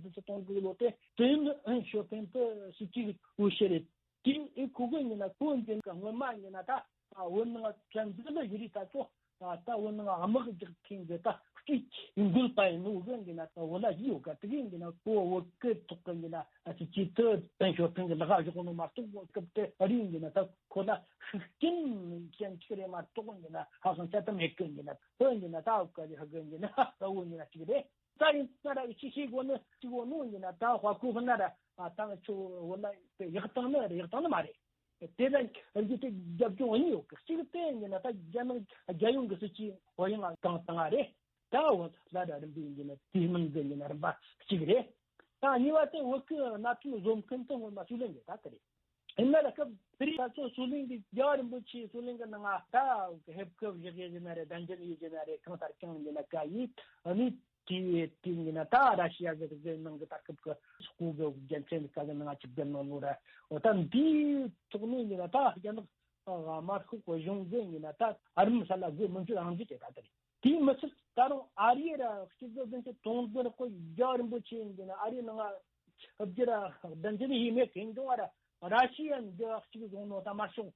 བདུན་ཅུ་དོན་དགུ་ལོ་དེ་ཏིན་ཞོ་ཕིན་དེ་སྲིད་ཇུས་འོས་ཤེས་རེད། དེ་ཨེ་ཁོ་གི་ཡིན་ན་ཁོ་འཛིན་གི་སྔོན་མ་ཡིན་ན་ད་བོད་ནང་བཙན་འཛུལ་ལ་ཡི་རིགས་ད་ཚོ་ད་བོད་ནང་དམག་རྒྱག་མཁན་གི་ད་སྤྲུལ་ཆས་འགུལ་པ་ཡིན་ནོ་གི་ཡིན་ན་བོད་ལ་ཡི་ཡོད་ག་དེ་གི་ཡིན་ན་ཁོ་བོད་སྐད་ཐོག་གི་ཡིན་ན་ཅི་ཅི་ཏི་ཏན་ཞོ་ཕིན་གི་ལག་ག་ཞོག་ནོ་མ་གཏོགས་བོད་སྐབས་དེ་ཨ་རི་ཡིན་ན་ད་ཁོ་ལ་ཤུགས་རྐྱེན་ཅན་ཅིག་རེད་མ་གཏོགས་ཡིན་ན་ཧ་ཅང་ཆ་ད་མེད་གི་ཡིན་ན་བོད་ཡིན་ན་ད་བོད་ག་ལི་ཧ་གི་ཡིན་ན་ད་བོད་ཡིན་ན་ཅིག་རེད། ད་ཡིན་ན་ར་ཅི་ཤེས་དགོས་ནི་ཅི་དགོས་ནོ་ཡིན་ན་ད་ཧྭ་ཀོ་ཧྥུན་ན་ར་ད་ང་ཆོ་བོད་ལ་ཡག་བཏང་ནི་རེད། ཡག་བཏང་ནི་མ་རེད། དེ་ལ་རྒྱུ་དེ་རྒྱབ་ལྗོངས་གཉིས་ཡོད་གི། གཅིག་དེ་ཡིན་ན་ད་རྒྱ་ནག་རྒྱལ་ཡོངས་ཀྱི་སྲིད་ཇུས་ཧོ་ཡང་གང་བཏང་ང་རེད། ད་བོད་ལ་ར་རིམ་པས་ཡིན་ན་དེ་མིན་གི་ཡིན་ན་རིམ་པ་གཅིག་རེད། ད་གཉིས་པ་དེ་བོད་ཀྱི་གནད་དོན་བཟོ་མཁན་དེ་སྔོན་མ་སུའུ་ལེན་གི་ད་དེ་རེད། ཡིན་ན་ར་སྐབས་དེ་རིང་ད་ཚོ་སུའུ་ལེན་གི་རྒྱལ་བ་རིན་པོ་ཆེ་སུའུ་ལེན་གི་ནང་ང་ད་ཧེབ་ཁབ་བཞག་ཡི་ཡིན་ན་རེད། གདན་འདྲེན་ཡི་ཡིན་ན་རེད། གང་ལྟར་ཀྱང་ཡིན་ན་ཀ་ཡིས་ཨ་ནི་དེ་དེ་ཡིན་ན་ད་ར་ཤི་ཡ་གི་རིག་རྩལ་ནང་གི་ད་སྐབས་ཀྱི་སྐུ་གི་རྒྱལ་མཚན་གི་ཀ་གི་ནང་ང་ཅིག་བསྡད་ནོ་ལོ་ར། འོ་ད་འདིའི་ཐོག་ནས་ཡིན་ན་ད་རྒྱ་ནག་དམར་ཤོག་གི་གཞུང་གི་ཡིན་ན་ད་ཨ་རིམ་ས་ལ་དགོས་མི་འཇུ་རང་འཇུ་བྱེད་ད་དེ་རེད། དེའི་མི་ཚད་ད་རུང་ཨ་རིའི་ར་གཅིག་སྡུད་བདུན་ཅུ་དོན་དགུ་ར་ཁོ་རྒྱལ་བ་རིན་པོ་ཆེ་ཡིན་གྱི་ན་ཨ་རིའི་ནང་ང་ཨ་བརྒྱུད་ར་བདུན་ཅུ་ནས་ཡིན་མེད་གན་ཀྱང་ཨ་ར་ར་ཤི་ཡ་འདི་གཅིག་བཟུང་ནོ་ད་དམར་ཤོག་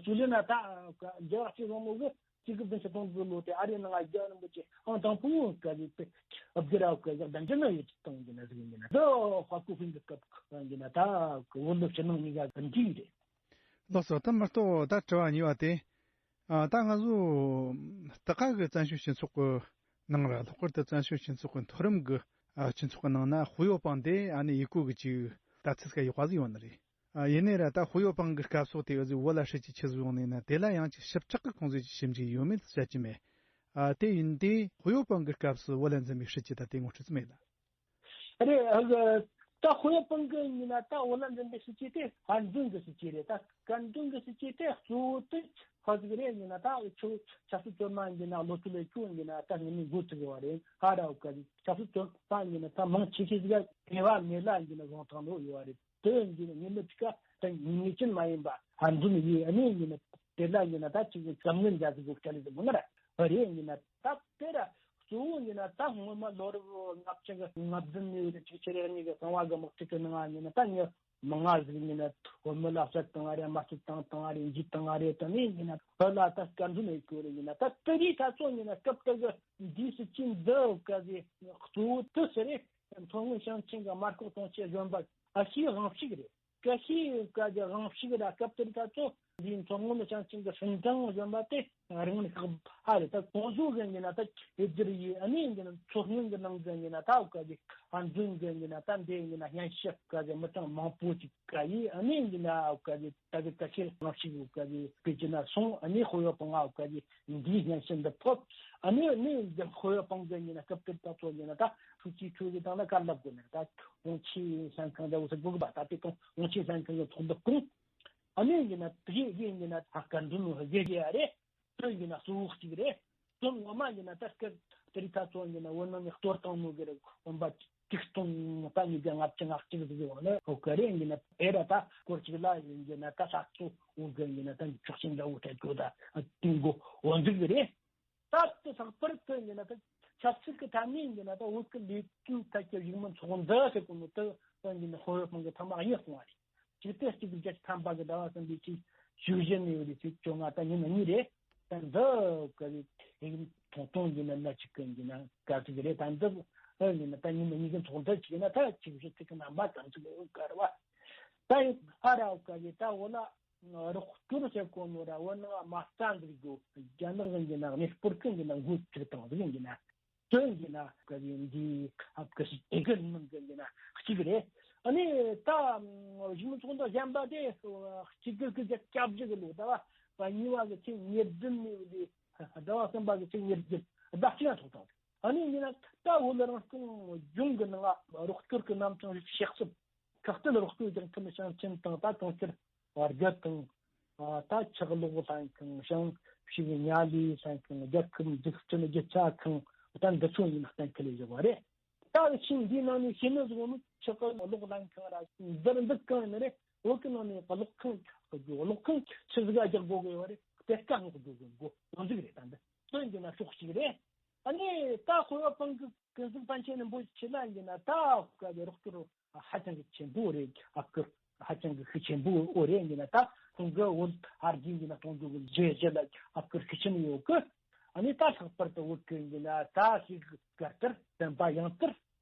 སུའུ་ལེན་ན་ད་རྒྱལ་བ་གཅིག་བཟུང་ནོ་གི་གཅིག་སྡུད་བདུན་ཅུ་དོན་དགུ་ལོ་དེ་ཨ་རིའི་ནང་ང་རྒྱལ་བ་རིན་པོ་ཆེ་ཨང་དང་པོ་ག་གི་ཨ་བརྒྱུད་ར་ག་གི་བདུན་ཅུ་ནས་ཡོད་ཅིག་བཏང་གི་ན་ཟིག་ཡིན་གྱི་ན་འདི་ཧྭ་ཀོ་ཧྥུན་གི་སྐབས་གི་ཡིན་གྱི་ན་ད་བོད་ལ་ཕྱི་ནང་གཉིས་ཀ་འདི་རེད། ལགས་སོ། ད་མ་གཏོགས་ད་དྲི་བ་གཉིས་པ་དེ། ཨ། ད་ང་ཚོ་ད་ག་གི་བཙན་བྱོལ་སྤྱི་ཚོགས་ཀྱི་ནང་ར། ལྷག་པར་དུ་བཙན་བྱོལ་སྤྱི་ཚོགས་ཀྱི་མཐོ་རིམ་གྱི་ཨ་སྤྱི་ཚོགས་ཀྱི་ནང་ན་ཧུའུ་ཡའོ་པང་དེ་ཨ་ནི་ཡི་གུ་གི་ཅིག་ད་ཚིག་ཁ་ཡག་པ་ཟིག་ཡོད་ནི་རེད། ཨ། ཡིན་ནའི་ར་ད་ཧུའུ་ཡའོ་པང་གི་སྐབས་སོགས་དེ་ཨ་ཟིག་བོད་ལ་སྲིད་ཇུས་ཆི་ཟིག་ཡོང་ནི་ཡིན་ན། དེ་ལ་ཡང་ཅིག་ཞིབ་ཕྲ་གི་ཁོང་ཚོས་ཅིག་ཞིབ་འཇུག་ཡོད་མེད་བཤད་ཀྱི་མེད། ཨ། དེ་ཡིན་དུས་ཧུའུ་ཡའོ་པང་གི་སྐབས་སུ་བོད་ལ་འཛིན་པའི་སྲིད་ཇུས་ད་དེ་ངོ་སྤྲོད་ཙམ་ཡིན་ལ། རེད། ཨ། ད་ཧུའུ་ཡའོ་པང་གི་ཡིན་ན་ད་བོད་ལ་འཛིན་པའི་སྲིད་ཇུས་དེ་སྐད་འདོན་གྱི་སྲིད་ཇུས་རེད། ད་སྐད་འདོན་གྱི་སྲིད་ཇུས་དེ་གཙོ་བོ་དེ་ཧ་ཟིག་རེད་ཡིན་ན་ད་ཆུ་ཆབ་སྲིད་བཙོན་མ་ཡིན་ན་ལོ་ཐུ་ལས་ཆུ་ཡིན་ན་ད་ངེས་མེད་འགོ་ཚུགས་ཡོད་རེད། ཧ་ར་བ་ག་ཆབ་སྲིད་བཙོན་མ་ཡིན་ན་ད་མང་ཆེ་ཤོས་ཟིག་ངེས་པ་མེད་ལ་ཡིན་ན་བཟུང་ཐང་ལོ་ཡོད་རེད། དེ་ཡིན་ན་ངེས་མེད་ཅིག་ད་ངེས་ཅན་མ་ཡིན་པ་ཧ་འཛིན་ཡིན། ཨ་ནི་ཡིན་ན་དེ་ལ་ཡིན་ན་ད་ཅིག་གི་བསམ་ངན་རྒྱ་ཟིག་གོ་ཁྲ་ལི་ཟིག་མོ་ན་ར་རེད་ཡིན་ན། ད་དེ་ར་གཙོ་བོ་ཡིན་ན་ད་སྔོན་མ་ལོ་རབས་ལྔ་བཅུ་གི་ལྔ་བདུན་ནས་ཡོད་ཅིག་ཆེ་རེ་གཉིས་ཀྱི་གསང་བ་གི་དམག་འཁྲུག་གི་ནང་ཡིན་ན་ད་ངས་མང་ང་ཟིག་ཡིན་ན་བོད་མི་ལ་བསད་བཏང་ང་རེད། དམར་གསོད་བཏང་བཏང་ང་རེད། འཇིགས་བཏང་ང་རེད། དེ་ནས་ཡིན་ན་བོད་ལ་ད་སྐད་འདོན་ཡེད་གི་རེད་ཡིན་ན། ད་དེ་རིགས་ད་ཚོ་ཡིན་ན་སྐབས་དེ་གི་འདིའི་སྲིད་ཇུས་འདི་ག་ཟེ་གཙོ་བོ་དེ་ཟེར་རེད། མཚོ་སྔོན་ཞིང་ཆེན་གི་དམར་ཤོག་གཏོང་ཆེད་གཞོན་པ་ཨ་ཤིའི་དབང་ཕྱུག་རེད། ཀ་ཤི་ཀ་གི་དབང་ཕྱུག་ར་སྐབས་དེར་ད་ཚོ་འདིའི་མཚོ་སྔོན་ཞིང་ཆེན་གྱི་ཧྲིན་ཀྲང་གཞོན་པ་དེ་རིང་ལ་ཁག་ཧ་རེད། ད་ཁོང་ཚོ་གི་ཡིན་ན་ད་ཨེ་ཛི་རི་ཡི་ཨ་ནི་ཡིན་ན་མཚོ་སྔོན་གྱི་ནང་གི་ཡིན་ན་ད་ཀ་གི་ཧ་འཛིན་གི་ཡིན་ན་ད་འདི་ཡིན་ན་སྙན་ཞུ་ཀ་གི་མི་གྲངས་མང་པོ་ཅིག་ཀ་ཡི་ཨ་ནི་ཡིན་ན་ཀ་གི་ད་གི་ཀ་ཤི་དབང་ཕྱུག་ཀ་གི་པེ་ཅིན་ན་སོང་། ཨ་ནི་ཧོ་ཡོ་པང་ཨ་ཀ་གི་འདིའི་སྙན་ཞུ་འདི་ཕོབ། ཨ་ནི་ཨ་ནི་ཧོ་ཡོ་པང་གི་ཡིན་ན་སྐབས་དེར་ད་ཚོ་ཡིན་ན་ད་ཧྲུའུ་ཅི་ཁྲུའུ་གི་དང་ལ་བཀའ་སློབ་དགོས་ན་ད་ཝང་ཆི་ཧྲན་ཁང་འདྲ་བོ་ཟེར་དགོས་གི་པ། ད་དེ་དང་ཝང་ཆི་ཧྲན་ཁང་གི་ཚོགས་འདུ་སྐོང་། ཨ་ནི་ཡིན་ན་དེ་ཡིན་ན་ཧ་ཀ་འདུན་ནོ་རེ་རེ་ཡ་རེད། དོན་ཡིན་ན་གཙོ་བོ་གཅིག་རེད། དོན་ངོ་མ་ཡིན་ན་ད་སྐད་དེ་རིགས་ད་ཚོ་ཡིན་ན་བོད་ནང་ནས་གཏོར་བཏང་ནོ་གི་རེད། བོན་པ་ཆིག་སྟོང་ད་ཉིས་བརྒྱ་ལྔ་བཅུ་ང་གཅིག་ཟིག་ཡོང་ནས་ཨོ་ག་རེ་ཡིན་ན་ཨེ་ར་ད་སྐོར་གཅིག་ལ་ཡིན་གྱི་ན་ད་ས་གཙོ་བོ་གི་ཡིན་ན་ད་ཆོག་ཤིང་འདྲ་བོ་ད་གྱོད་ད་དུས་འགོ་འོ་འདུག་གི་རེད། ད་དེ་ལྷག་པར་དུ་ཡིན་ན་ད་ཆབ་སྲིད་ཀྱི་ཐད་ནས་ཡིན་ན་ད་བོད་ཀྱི་ལས་དོན་ཐད་ཀྱི་གཞུག་མ་ཚོགས་འདུ་ཟེར་གོ་ནོ་དེ་ད་ཡིན་ན་ཧོ་ཡོ་ཕང་གི་ཐ་མ་གཉིས་སོང་བ་རེད། ཆིག་སྟོང་གཅིག་བརྒྱ་ཐམ་པ་གི་ཟླ་བ་གསུམ་པའི་ཚེས་བཅུ་བཞི་ནས་ཡོད་པའི་ཚེས་བཅོ་ལྔ་ད་ཉིན་གཉིས་རེད། ད་འདི་ག་རེ་ཐེངས་ཐུང་ཐུང་ཡིན་ན་ན་ཅིག་གི་ཡིན་ན་ག་ཚོད་རེད། ད་འདི་ཨ་ཡིན་ན་ད་ཉིན་གཉིས་གི་ཚོགས་འདུ་ཅིག་ཡིན་ན་ད་ཆིག་བཞི་ཚིག་གི་རྣམ་པ་ཙམ་ཅིག་ཡོད་ག་རེད་བ། ད་ཡིན་ཨ་ར་ག་རེ་ད་འོ་ན། རོགས་སྐྱོར་བྱེད་དགོས་ནོ་ར་བོད་ནང་མ་རྩ་འཛུགས་རྒྱུ་རྒྱ་ནག་གི་ཡིན་ན་གནས་སྤོར་གི་ཡིན་ན་འགོ་ཁྲིད་དང་ཟིག་ཡིན་ན་དོན་ཡིན་ན་གི་ཡིན་འདི་ཨབ་གི་སི་ཨེ་གི་ནང་གི་ཡིན་ན་གཅིག་རེད། ཨ་ནི་ད་གཞུང་ཚོགས་འདུ་གཞན་པ་དེ་གཅིག་གི་གི་རྒྱ་སྐྱབས་རྗེ་གི་ལོ་ད་བ་ པ། གཉིས་པ་གི་ཆེས་ཉེར་བདུན་ནས་བཟླས། ཟླ་བ་གསུམ་པ་གི་ཆེས་ཉེར་བརྒྱད། ཟླ་གཅིག་ཡང་ཐོག་ཐོག་ཨ་ནི་ཡིན་ན་ད་བོད་རང་སྐྱོང་ལྗོངས་ཀྱི་ནང་ལ་རོགས་སྐྱོར་གྱི་རྣམ་གྲངས་རིགས་ཤེས་གསུམ། ཁག་དེ་ལ་རོགས་སྐྱོར་རྒྱག་མཁན་ཞིང་ཆེན་དང་ད་གྲོང་ཁྱེར་བརྒྱད་དང་། ད་ཆག་ལོག་ལྷན་ཁང་། ཞིང་ཕྱུགས་ཉ་ལི་ལྷན་ཁང་། རྒྱལ་ཁབ་འཛུགས་སྐྲུན་རྒྱུ་ཆ་ཁང་། ད་འདི་ཚོ་ཡིན་གཏན་འཁེལ་ཡོད་པ་རེད། ད་ཆིང་འདིའི་ནང་ནས་ཤེས་ནི་བཟོ་ནི་ཆག་ལོག་ལྷན་ཁང་ར་འདིར་འདི་གང་ཡིན་རེད། བོད་ཀྱི་ནང་ནས་གློག་ཁང་གི་གློག་ཁང་ཆི་ཟིག་རྒྱག་དགོས་གི་ཡོད་རེད། གཏེར་ཁ་སྔོག་དགོས་གི་འགོ་འོང་ཟིག་རེད། ད་འདི་སོན་གྱི་ན་ཕྱོགས་གཅིག་རེད། ཨ་ནི་ད་ཁོ་བོ་པང་གི་ཀུན་གཟིགས་པཎ་ཆེན་རིན་པོ་ཆེ་ལ་ཡིན་ན་ད་ག་གི་རོགས་སྐྱོར་ཧ་ཅང་གི་ཆེན་པོ་རེད། ཨ་ཁུ་ཧ་ཅང་གི་ཤུགས་ཆེན་པོ་འོ་རེད། ཡིན་ན་ད་ཁོང་གི་བོད་ཨར་རྒྱས་ཡིན་ན་གཏོང་རྒྱུ་གི་རྗེས་རྗེས་ལ་ཨ་ཁུ་ཤུགས་ཆེན་ཡོད་གི། ཨ་ནི་ད་ལྷག་པར་དུ་བོད་ཀྱི་ཡིན་ན་ད་ཤིག་གར་ལྟར་བསྟན་པ་ཡང་ལྟར།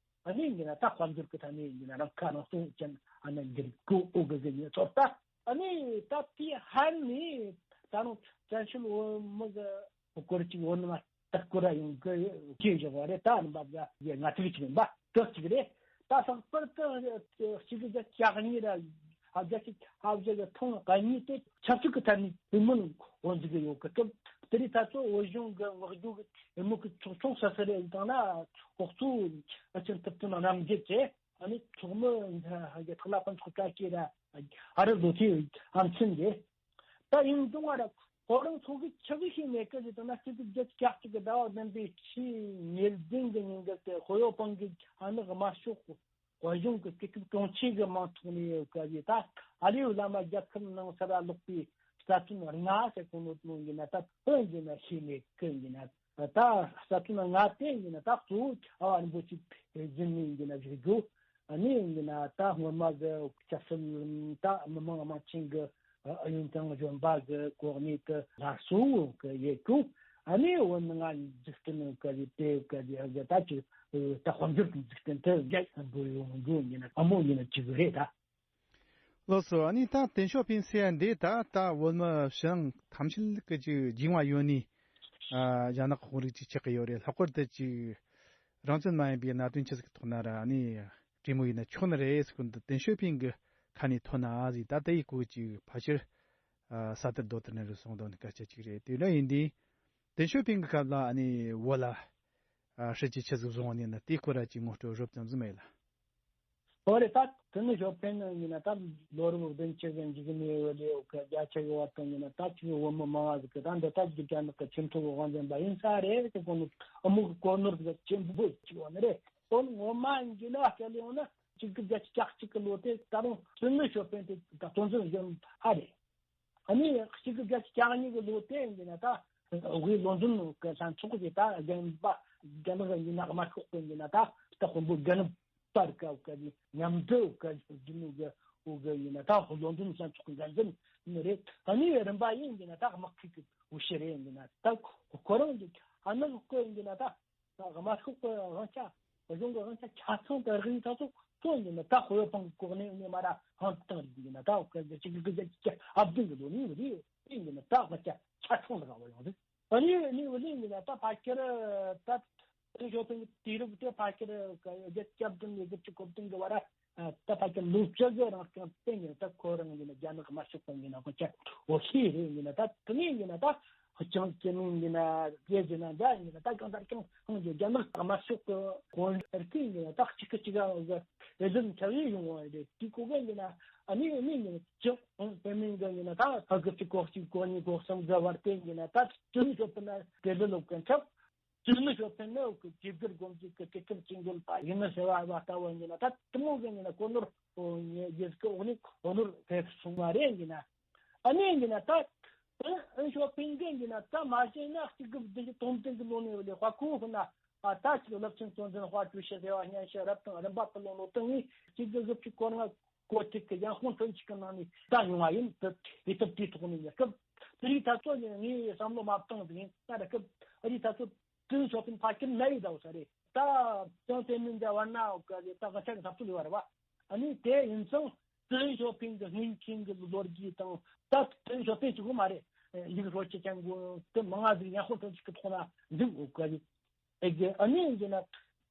ཨ་ནི་ཡིན་ན་ད་དཔལ་འབྱོར་གི་ཐད་ནས་ཡིན་ན་རང་ཁ་རང་གསོ་ཅན་ཨ་ནི་འགྱུར་གོ་འོ་གི་གི་ཉེ་ཚོར་ད། ཨ་ནི་ད་དེ་ཧ་ནི་ད་རུང་བཙན་བྱོལ་བོད་མི་གི་སྐོར་གཅིག་བོད་ནང་ལྟ་སྐོར་ར་ཡོང་གི་སྐྱེས་བཞག་པ་རེད། ད་ནི་འབབ་ཡ་ཡ་ང་ཚིག་ཅིག་ཡིན་པ་དག་ཅིག་རེད། ད་ལྷག་པར་དུ་གཅིག་གི་བརྒྱ་ཆ་གཉིས་ར་བརྒྱ་ཆ་ཨ་བཞི་གི་ཐོང་ག་གཉིས་དེ་ཆབ་སྲིད་ཀྱི་ཐད་ནས་བཙན་གནོན་འོག་འཛུལ་གི་ཡོད་གི་སྐབས་དེ་རིང་ད་ཚོ་བོད་གཞུང་གི་མངགས་བརྗོད་ཀྱི་དེ་མོ་གི་ཚོགས་ཆུང་སོ་སོ་རེ་དང་ན་འོག་ཚོ་ཨ་ཆེན་ཐུབ་བསྟན་རྣམ་རྒྱལ་གྱིས་ཨ་ནི་ཚོགས་མི་ཐག་ལ་ཕན་ཚོགས་གྲ་སྐྱེས་ར་ཨ་རི་ལོ་ཐེ་ཨམ་ཆིན་གྱིས། ད་ཡིན་དུང་བ་ར་ཁོ་རང་ཚོ་གི་ཆི་གི་ཤེས་མེད་གི་ཟེར་དུས་ན་སྤྱི་ཟླ་བརྒྱད་ཅུ་གི་ཟླ་བ་བདུན་པའི་ཕྱི་ཉེར་བདུན་གི་ཉིན་གི་དེ་ཁོ་ཡོ་པང་གི་ཨ་ནི་དམར་ཤོག་བོད་གཞུང་གི་དུས་སྐབས་གྲོང་ཁྱེར་གི་མིང་ཐོག་ནས་ཡོད་གི་ཟེར། ད་ཨ་ལེའུ་བླ་མ་རྒྱལ་ཁབ་ནང་སར་ལོག་པའི་རྩ་དོན་ལྔ་ཟེར་གོ་ནོ་ནོ་ཡིན་ན་ད་དོན་ཡིན་ན་ཤེས་མེད་གི་ཡིན་ན། ད་རྩ་དོན་ལྔ་དེ་ཡིན་ན་ད་གཙོ་བོ་ཨ་བ་རིན་པོ་ཆེ་རྒྱུན་ནས་ཡིན་ན་བཞུགས་རྒྱུ། ཨ་ནི་ཡིན་ན་ད་སྔོན་མ་གི་ཆབ་སྲིད་ད་མི་མང་དམངས་ཆེན་གི་ཨུ་ཡོན་ཚང་གཞོན་པ་གི་གོ་གནས་དུ་སླར་གསོ་གི་ཡེ་ཀུ། ཨ་ནི་བོད་ནང་འཛུགས་སྐྲུན་གི་དེ་གི་དེ་གི་ད་ཅི་ད་དཔལ་འབྱོར་གྱི་འཛུགས་སྐྲུན་དུ་རྒྱ་འབུལ་ཡོང་རྒྱུ་ཡིན་ན་ཨ་མོ་ཡིན་ན་ཅི་གི་རེད་ད། ལགས་སོ། ཨ་ནི་ད་ཏེང་ཞའོ་ཕིང་ཟེར་ཡ་འདི་ད་ད་བོད་མི་ཕྱི་ནང་ཐམས་ཅད་ཀྱི་ཅིག་སྦྱིན་བ་ཡོད་ནི་ཨ་རྒྱ་ནག་དཔོན་རིགས་ཅིག་ཆགས་ཀྱི་ཡོད་རེད། ལྷག་པར་དུ་ཅིག་རང་བཙན་མ་ཡིན་པའི་གནད་དོན་ཆེ་ཟིག་ཐོག་ན་ར་ཨ་ནི་གྲོས་མོལ་ཡིན་ན་ཆོག་ནི་རེད་ཟེར་གོ་འདི་ཏེང་ཞའོ་ཕིང་གི་ཁ་ནས་ཐོན་ན་ཨ་ཟིག་ད་དེ་ཡི་སྐོར་ཅིག་ཕལ་ཆེར་ཨ་ས་དེར་རྡོ་དེར་ནི་རུ་སོང་དོན་སྐད་ཆ་ཅིག་རེད། དེ་འདྲ་ཡིན་དུས་ཏེང་ཞའོ་ཕིང་གི་སྐབས་ལ་ཨ་ནི་བོད་ལ་ཨ་སྲིད་ཇུས་ཆེ་ཟིག་བཟུང་བ་ནི་ན་དེའི་སྐོར་ར་ཅིག་ངོ་སྤྲོད་རོབ་ཙམ་ཟིག་མེད་ལ། ཨོ་རེད། ད་དེ་ནི་ཞོ་ཕན་ནི་ཡིན་ན་ད་ལོ་རབས་བདུན་ཅུ་གི་འཇིགས་མེད་འོད་ལས་འོག་གི་བརྒྱ་ཆ་གི་བར་དུ་ཡིན་ན་ད་ཅིག་བོད་མི་མང་བ་ཟིག་གི་ད་འདི་ད་ཅིག་རྒྱ་ནག་གི་ཁྱིམ་ཐོག་གི་དབང་འཛིན་པ་ཡིན་ས་རེད་ཟེར་གོ་ནོ་ཨ་མོ་གི་གོ་ནོར་ཟིག་ཆེན་པོ་ཅིག་ཡོད་ནི་རེད། ཨོ་ངོ་མ་ཡིན་གྱི་ན་ཁྱེད་ལས་ཡོང་ན་གཅིག་གི་བརྒྱ་ཆ་གཅིག་གི་ལོ་དེ་ད་རུང་དེ་ནི་ཞོ་ཕན་དེ་ད་སྟོང་ཟིག་ཡོད་ཨ་རེད། ཨ་ནི་གཅིག་གི་བརྒྱ་ཆ་གྱ་གཉིས་ཀྱི་ལོ་དེ་ཡིན་ན་ད་དབུས་ལོ་འཛིན་གི་ལྷན་ཚོགས་ཀྱི་ད་རྒན་པ་རྒན་པ་ཡིན་ན་དམར་ཤོག་པ་ཡིན་ན་ད་ད་དཔོན་པོ་རྒན་པར་ག་ག་ནི་མཉམ་འབྲེལ་ག་རྒྱུ་ནི་གི་འོ་གི་ཡིན་ན་ད་ལོ་འཛིན་ལྷན་ཚོགས་ཀྱི་འགན་འཛིན་ནི་རེད། ཨ་ནི་རིམ་པ་ཡིན་གྱི་ན་ད་དམག་འཁྲུག་གི་འོ་ཤི་རེད་ཡིན་གྱི་ན་ད་ཁོ་རང་གི་ཨ་ནི་ལོ་ཀ་ཡིན་གྱི་ན་ད། དམར་ཤོག་གི་དབང་ཆ། གཞུང་གི་དབང་ཆ་ཆ་ཚང་དུ་རག་ཡིན་ད་ཚོ་ཚོ་ཡིན་ན་ད་ཁོ་བོ་ཕང་གི་གོ་གནས་ནས་མ་ར་ཧང་བཏང་རིགས་ཡིན་ན་ད་འོ་ག་གི་གཅིག་གི་གི་གི་ཨ་བདུན་གི་ལོ་ནི་ཡོད་རེད། ཡིན་ན་ད་དབང་ཆ་ཆ་ཚང་ལ་རག་པ་ཡོང་རེད། ཨ་ནི་ནི་འོ་ལི་ཡིན་ན་ད་ཕ་ཁྱེར་ད་དེ་ཞོ་ཕན་གི་དུས་རབས་དེ་ཕ་ཁྱེར་གི་རྒྱལ་སྐྱབས་དང་ལས་སྐབས་ཀྱི་གོ་བསྟུན་གི་བ་ར་ད་ཕ་ཁྱེར་ལོ་བཅུ་གི་རང་སྐྱོང་བསྟན་ཡིན་ད་ཁོ་རང་ཡིན་ན་རྒྱ་ནག་དམར་ཤོག་པ་ཡིན་ན་ཁོ་ཆ་འོ་ཤི་རེད་ཡིན་ན་ད་དེ་ནས་ཡིན་ན་ད། ཅང་སྐྱེ་མིང་ཡིན་ན་རྒྱལ་ཟེར་ན་འདྲ་ཡིན་ན་ད་གང་ལྟར་ཀྱང་ཧང་གི་རྒྱ་ནག་དམར་ཤོག་གི་གོང་རྐྱེན་ཡིན་ན་ད་གཅིག་གི་གཅིག་ག་ཨེ་ཟིན་ཆ་བའི་ཡོང་བ་རེད། དེ་གོ་ག་ཡིན་ན་ཨ་ནི་ཨ་ནི་ཡིན་ཅི་ཧང་པེ་མིང་གི་ཡིན་ན་ད་ཧ་གི་གཅིག་གོ་གཅིག་གོ་གཉིས་གོ་གསུམ་གི་བར་དེ་ཡིན་ན་ད་ཅི་ནི་ཤོད་པ་ན་དེ་ལ་ལོག་གི་འཁྲབ། ཅི་ནི་ཤོད་པ་ན་ཨོ་གི་ཇི་གིར་དགོན་གྱི་གི་དེ་ཁིར་ཅིང་གོལ་པ་ཡིན་ན་ཟེར་བ་བ་ལྟ་བུ་ཡིན་ན་ད་དེ་མོ་གི་ཡིན་ན་གོ་ནོར་ཡིན་གི་འོ་ནི་གོ་ནོར་ཕེབས་སོང་བ་རེད་ཡིན་ན། ཨ་ནི་ཡིན་ན་ད། ཨན་ཞོ་ཕིང་གི་ཡིན་ན་ད་མ་ཤེས་ན་གཅིག་གི་བདུན་ཅུ་དོན་བདུན་གི་ལོ་ནས་ལས་དཔའ་ཁོ་ཧུ་ན་ཨ་ད་ཅིག་རླབས་ཆེན་གཙོ་འཛིན་དཔའ་བཅུ་ཞི་ཟེར་བ་སྙན་ཞུ་རབ་དང་རིམ་པ་སྤུ་ལོང་ལོ་དང་ངས་གཅིག་གི་བཞི་བཅུ་སྐོར་ལྔ་གོ་ཐིག་གི་ཡང་ཧོང་ཐོན་ཅིག་གི་ནང་ནས་ད་ཡོང་བ་ཡིན། དུ་ཡི་ཐབས་དེའི་ཐོག་ནས་ཡིན་སྐབས་དེ་རིགས་ད་ཚོ་ངས་བསམ་བློ་མ་བཏང་ཟིག་ཡིན་ད་ར་སྐབས་ཨ་རིགས་ད་ཚོ། ཏུན་ཞོ་ཕིན་ཕ་ཁྱིམ་ན་ཡི་ཟླ་བ་ས་རེད། ད་ཅང་ཏེ་མིན་འདྲ་བ་ན་འོ་ག་ལེ་ད་ག་ཆ་གི་ཐབས་ཚུལ་ཡོད་རེད་བ། ཨ་ནི་དེ་ཡིན་ཙང་ཏུན་ཞོ་ཕིན་གི་སྔོན་ཆད་གི་ལོ་རྒྱུས་དང་ད་ཏུན་ཞོ་ཕིན་གཅིག་པོ་མ་རེད། ཡིག་ཧྲོ་ཆེ་ཅན་གོ་དེ་མང་ང་ཟིག་ཡང་ཧོ་ཐོན་ཅིག་གི་ཐོག་ན་འདུག་འོ་ག་ལེ། ཨེ་གི་ཨ་ནི་ཡིན་གྱི་ན་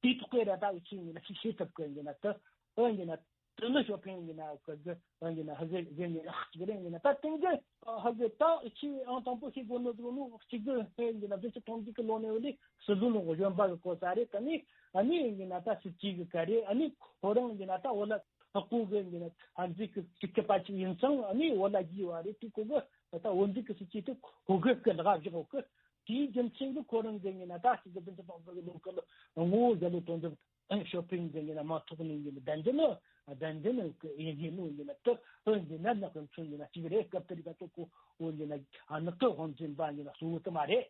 དེའི་ཐོག་གི་ར་ད་འུ་ཆི་ཡིན་ན་ཤི་ཤེས་ཐུབ་གི་ཡིན་གྱི་ན་ད་ཨ་ཡིན་གྱི་ན། དེ་ནི་ཞོ་ཕིང་ཡིན་ན་གི་གི་ཡིན་ན་ཧ་གི་གི་ཡིན་ན་གཅིག་རེད། ཡིན་ན་ད་དེང་གི་ཧ་གི་ད་ཆེས་ཨང་དང་པོ་ཤེས་དགོས་ནོ་དགོས་ནོ་གཅིག་གི་ཡིན་ན་བདུན་ཅུ་དོན་བརྒྱད་གི་ལོ་ནས་བ་ལས་སྲིད་བློན་ནོ་གཞོན་པ་གི་གོ་ས་རེད། ད་ནི་ཨ་ནི་ཡིན་ན་ད་སྲིད་སྤྱི་གི་ག་རེད། ཨ་ནི་ཁོ་རང་ཡིན་ན་ད་བོད་ལ་ཧ་གོ་གི་ཡིན་ན་ཧ་འཛིན་གི་གཅིག་གི་པ་ཅིག་ཡིན་ཙང་ཨ་ནི་བོད་ལ་རྒྱུས་བ་རེད། དེ་ཁོ་གི་ད་བོད་འཛིན་གི་སྲིད་སྤྱི་དེ་ཁོ་གི་གི་ལག་བཞག་གི་དེའི་རྒྱུ་མཚན་གི་ཁོ་རང་གི་ཡིན་ན་ད་སྲིད་གི་བདུན་ཅུ་དོན་བརྒྱད་གི་ལོ་གི་ལ་ངོ་བོ་རྒྱལ་ལོ་དོན་གྲུབ། ཨན་ཞོ་ཕིང་གི་ཡིན་ན་མ་ཐོག་ནས་ཡིན་ན་བདེན་རྫུན་ནི་བདེན་རྫུན་ནི་ཡིན་ཡིན་ནོ་ཡིན་ན་དུ་ཨོན་ཡིན་ན་ནག་གི་མཚོན་ཡིན་ན་གཅིག་རེད། སྐབས་དེར་ག་ཚོད་ཁོ་ཨོན་ཡིན་ན་ཨ་ནག་གི་དབང་འཛིན་པ་ཡིན་ན་གཙོ་བོ་དུ་མ་རེད།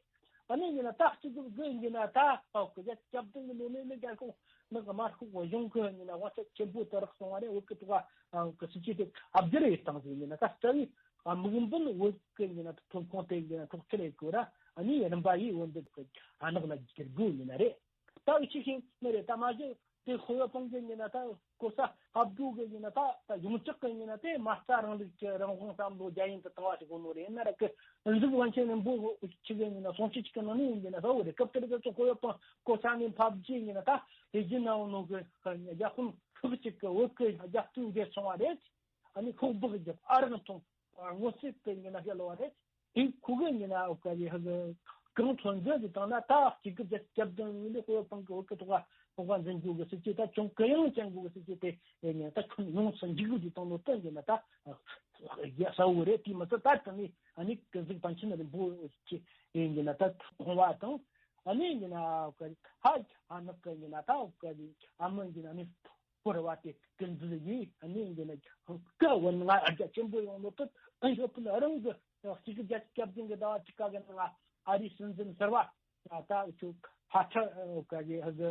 ཨ་ནི་ཡིན་ན་ད་གཅིག་གི་ཡིན་ན་ད་ཨོ་གི་ཡ་སྐྱབས་དོན་གི་ལོ་ནས་ནི་རྒྱལ་ཁོངས་ནག་གི་དམར་ཤོག་གི་གཞུང་གི་ཡིན་ན་དབང་ཆ་ཆེན་པོ་དུ་རག་སོང་བ་རེད། འོ་གི་ཐོག་གི་སྲིད་ཇུས་དེ་ཨབ་སྒྱུར་ཡིན་སྟངས་ཟིག་ཡིན་ན་ད་རྩ་བའི་དམིགས་འབེན་འོ་གི་ཡིན་ན་ཐོན་ཁུངས་དེ་ཡིན་ན་ཐོག་ཁྱེར་ཡི་གོ་ར། ཨ་ནི་རིམ་པ་ཡིས་འོ་འདི་ཨ་ནག་ལ་བསྒྱུར་དགོས་ཡིན་ན་རེད། ད་འུ་ཅག་ཤེས་ནི་རེད། ད་མ་གཞི་དེ་ཧོ་ཡོ་པང་གི་ཡིན་ན་ད་གོ་ས་ཧབ་རྒྱུ་གི་ཡིན་ན་ད་ད་ཡོངས་གྲགས་གི་ཡིན་ན་དེ་མ་རྩ་རིང་ལུགས་ཀྱི་རང་དབང་བསམ་བློ་རྒྱ་ཡན་དུ་བཏང་བ་ཞིག་དགོས་ནོ་རེད། ཡིན་ན་ར་གི་འཛུགས་པ་ཆེན་རིན་པོ་ཆེ་གི་ཡིན་ན་སྲུང་སྐྱོབ་ཅིག་གི་ནང་ནས་ཡིན་ན་ས་འོ་རེད། སྐབས་དེར་གི་ཚོ་ཧོ་ཡོ་པང་གོ་ས་ནས་ཕབ་རྒྱུ་ཡིན་ན་ད་དེ་རྒྱུ་ནང་ནོ་གི་རྒྱལ་ཁབ་ཁག་ཅིག་གི་བོད་གི་རྒྱལ་ཁབ་འགྱེལ་སོང་བ་རེད། ཨ་ནི་ཁོག་སྦག་རྒྱབ་ཨ་རག་འཐུང་། སྔོ་ཚལ་དེ་ཡིན་ན་བཤད་ལོ་བ་རེད། དེ་ཁོ་གི་ཡིན་ན་ཨོ་ཀ་རི་ཧ་གི་གང་ཐོན་རྫས་ཀྱི་སྟེང་ན་ད་གཅིག་གི་རྒྱབ་རྒྱབ་དོན་ཡིན་ནི་ཧོ་ཡོ་པང་གི་འོག་གི་ཐོག་ཁ་ཐོག་ཁ་འཛིན་རྒྱུ་གི་སྲིད་ཇུས་ད་ཅུང་གུ་ཡངས་ཅན་གི་སྲིད་ཇུས་དེ་ཡིན་ན་ད་ཁོ་ཡོངས་སུ་འཇིག་རུ་དེ་བཏང་ནོ་དོན་ཡིན་ན་ད་ས་བོ་རེད། དེ་མི་ཚད་ད་དེ་ནི་ཨ་ནི་གི་གཟུགས་པཎ་ཆེན་རིན་པོ་ཆེ་ཡིན་ན་ད་ཁོང་བ་དང་ཨ་ནི་ཡིན་ན་ཨོ་ཀ་རི་ཧ་ཨ་ནི་གི་ཡིན་ན་ད་ཨོ་ཀ་རི་ཨ་མི་ཡིན་ན་ནི། སྐོར་བ་དེ་ཀུན་འཛུལ་ཡིན། ཨ་ནི་འདི་ནི་ཀ་བོ་ང་རྒྱ་ཆེན་པོ་ཡོང་ནོ་དུ་ཨན་ཞོ་ཕུ་ལ་རང་གི་གཅིག་གི་རྒྱ་སྐྱབས་འཛིན་གི་ཟླ་བ་གཅིག་ཀ་གི་ནང་ང་ཨ་རིའི་སྲིད་འཛིན་ཟུར་པ་ད་ཆུ་ཕ་ཁྲ་ག་གི་ཧ་གི་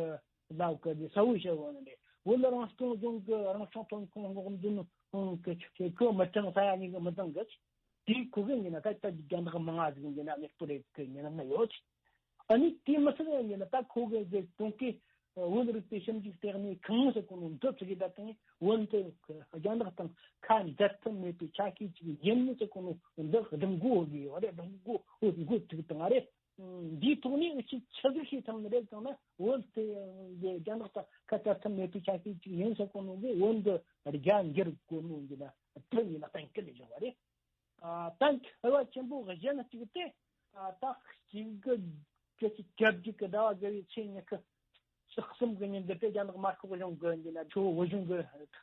ལའོ་ག་གི་ས་བོ་ཞེ་བོ་ནི་རེད། བོད་ལ་རང་སྐྱོང་ལྗོངས་གི་རང་སྐྱོང་ཐོན་ཁུངས་སྔོག་འདོན་ཁོང་གི་ཆུ་ཁྱེད་ཁོ་མི་ཚང་ས་ཡ་གཉིས་གི་མི་འདང་གི་དེའི་ཁུ་གི་ཡིན་ན་ད་ལྟ་རྒྱ་ནག་མི་ང་ཟིག་ཡིན་ན་མེད་པོ་རེད་གི་ཡིན་ན་ཡོད། ཨ་ནི་དེ་མི་སྲིད་ཡང་ཡིན་ན་ད་ཁོ་གི་གི་ཀྲུང་གོའི་བོད་རིག་པའི་ཞིབ་འཇུག་ལྟེ་གནས་ཁང་ཟེར་གོ་ནོ་འདི་ཚུགས་ཀྱི་ད་དེང་བོད་འདི་རྒྱ་ནག་དང་ཁ་འབྲལ་ཐབས་མེད་པའི་ཆ་ཤས་ཅིག་ཡིན་ནི་ཟེར་གོ་ནོ་འདི་སྒྲུབ་འགོ་འོག་གི་ཡོད་རེད། སྒྲུབ་འགོ་འོག་འགོ་ཚུགས་དང་རེད། འདིའི་ཐོག་ནས་འུ་ཆོས་ཆི་ཟིག་ཤེས་ཐུབ་ནི་རེད་ཟེར་ན་བོད་དེ་རྒྱ་ནག་དང་ཁ་བྲལ་ཐབས་མེད་པའི་ཆ་ཤས་ཅིག་ཡིན་ཟེར་གོ་ནོ་གི་བོད་འདི་རྒྱ་འགྱུར་གོ་ནོ་ཡིན་ན་དེ་ཡིན་ན་གཏན་འཁེལ་ལས་བྱུང་བ་རེད། ད་འཁེལ་བ་ཆེན་པོ་གཞན་གཅིག་དེ་ད་གཅིག་གི་བཅུ་གཅིག་གྱ་བརྒྱད་ཀྱི་ཟླ་བ་དགུ་བའི་ཚེས་ཉི་ཤུ་ཞག་གསུམ་གྱི་ཉིན་འདི་དེ་རྒྱ་ནག་དམར་ཤོག་གཞུང་གི་ཡིན་ན་ཆུ་བོ་བོད་གཞུང་གི་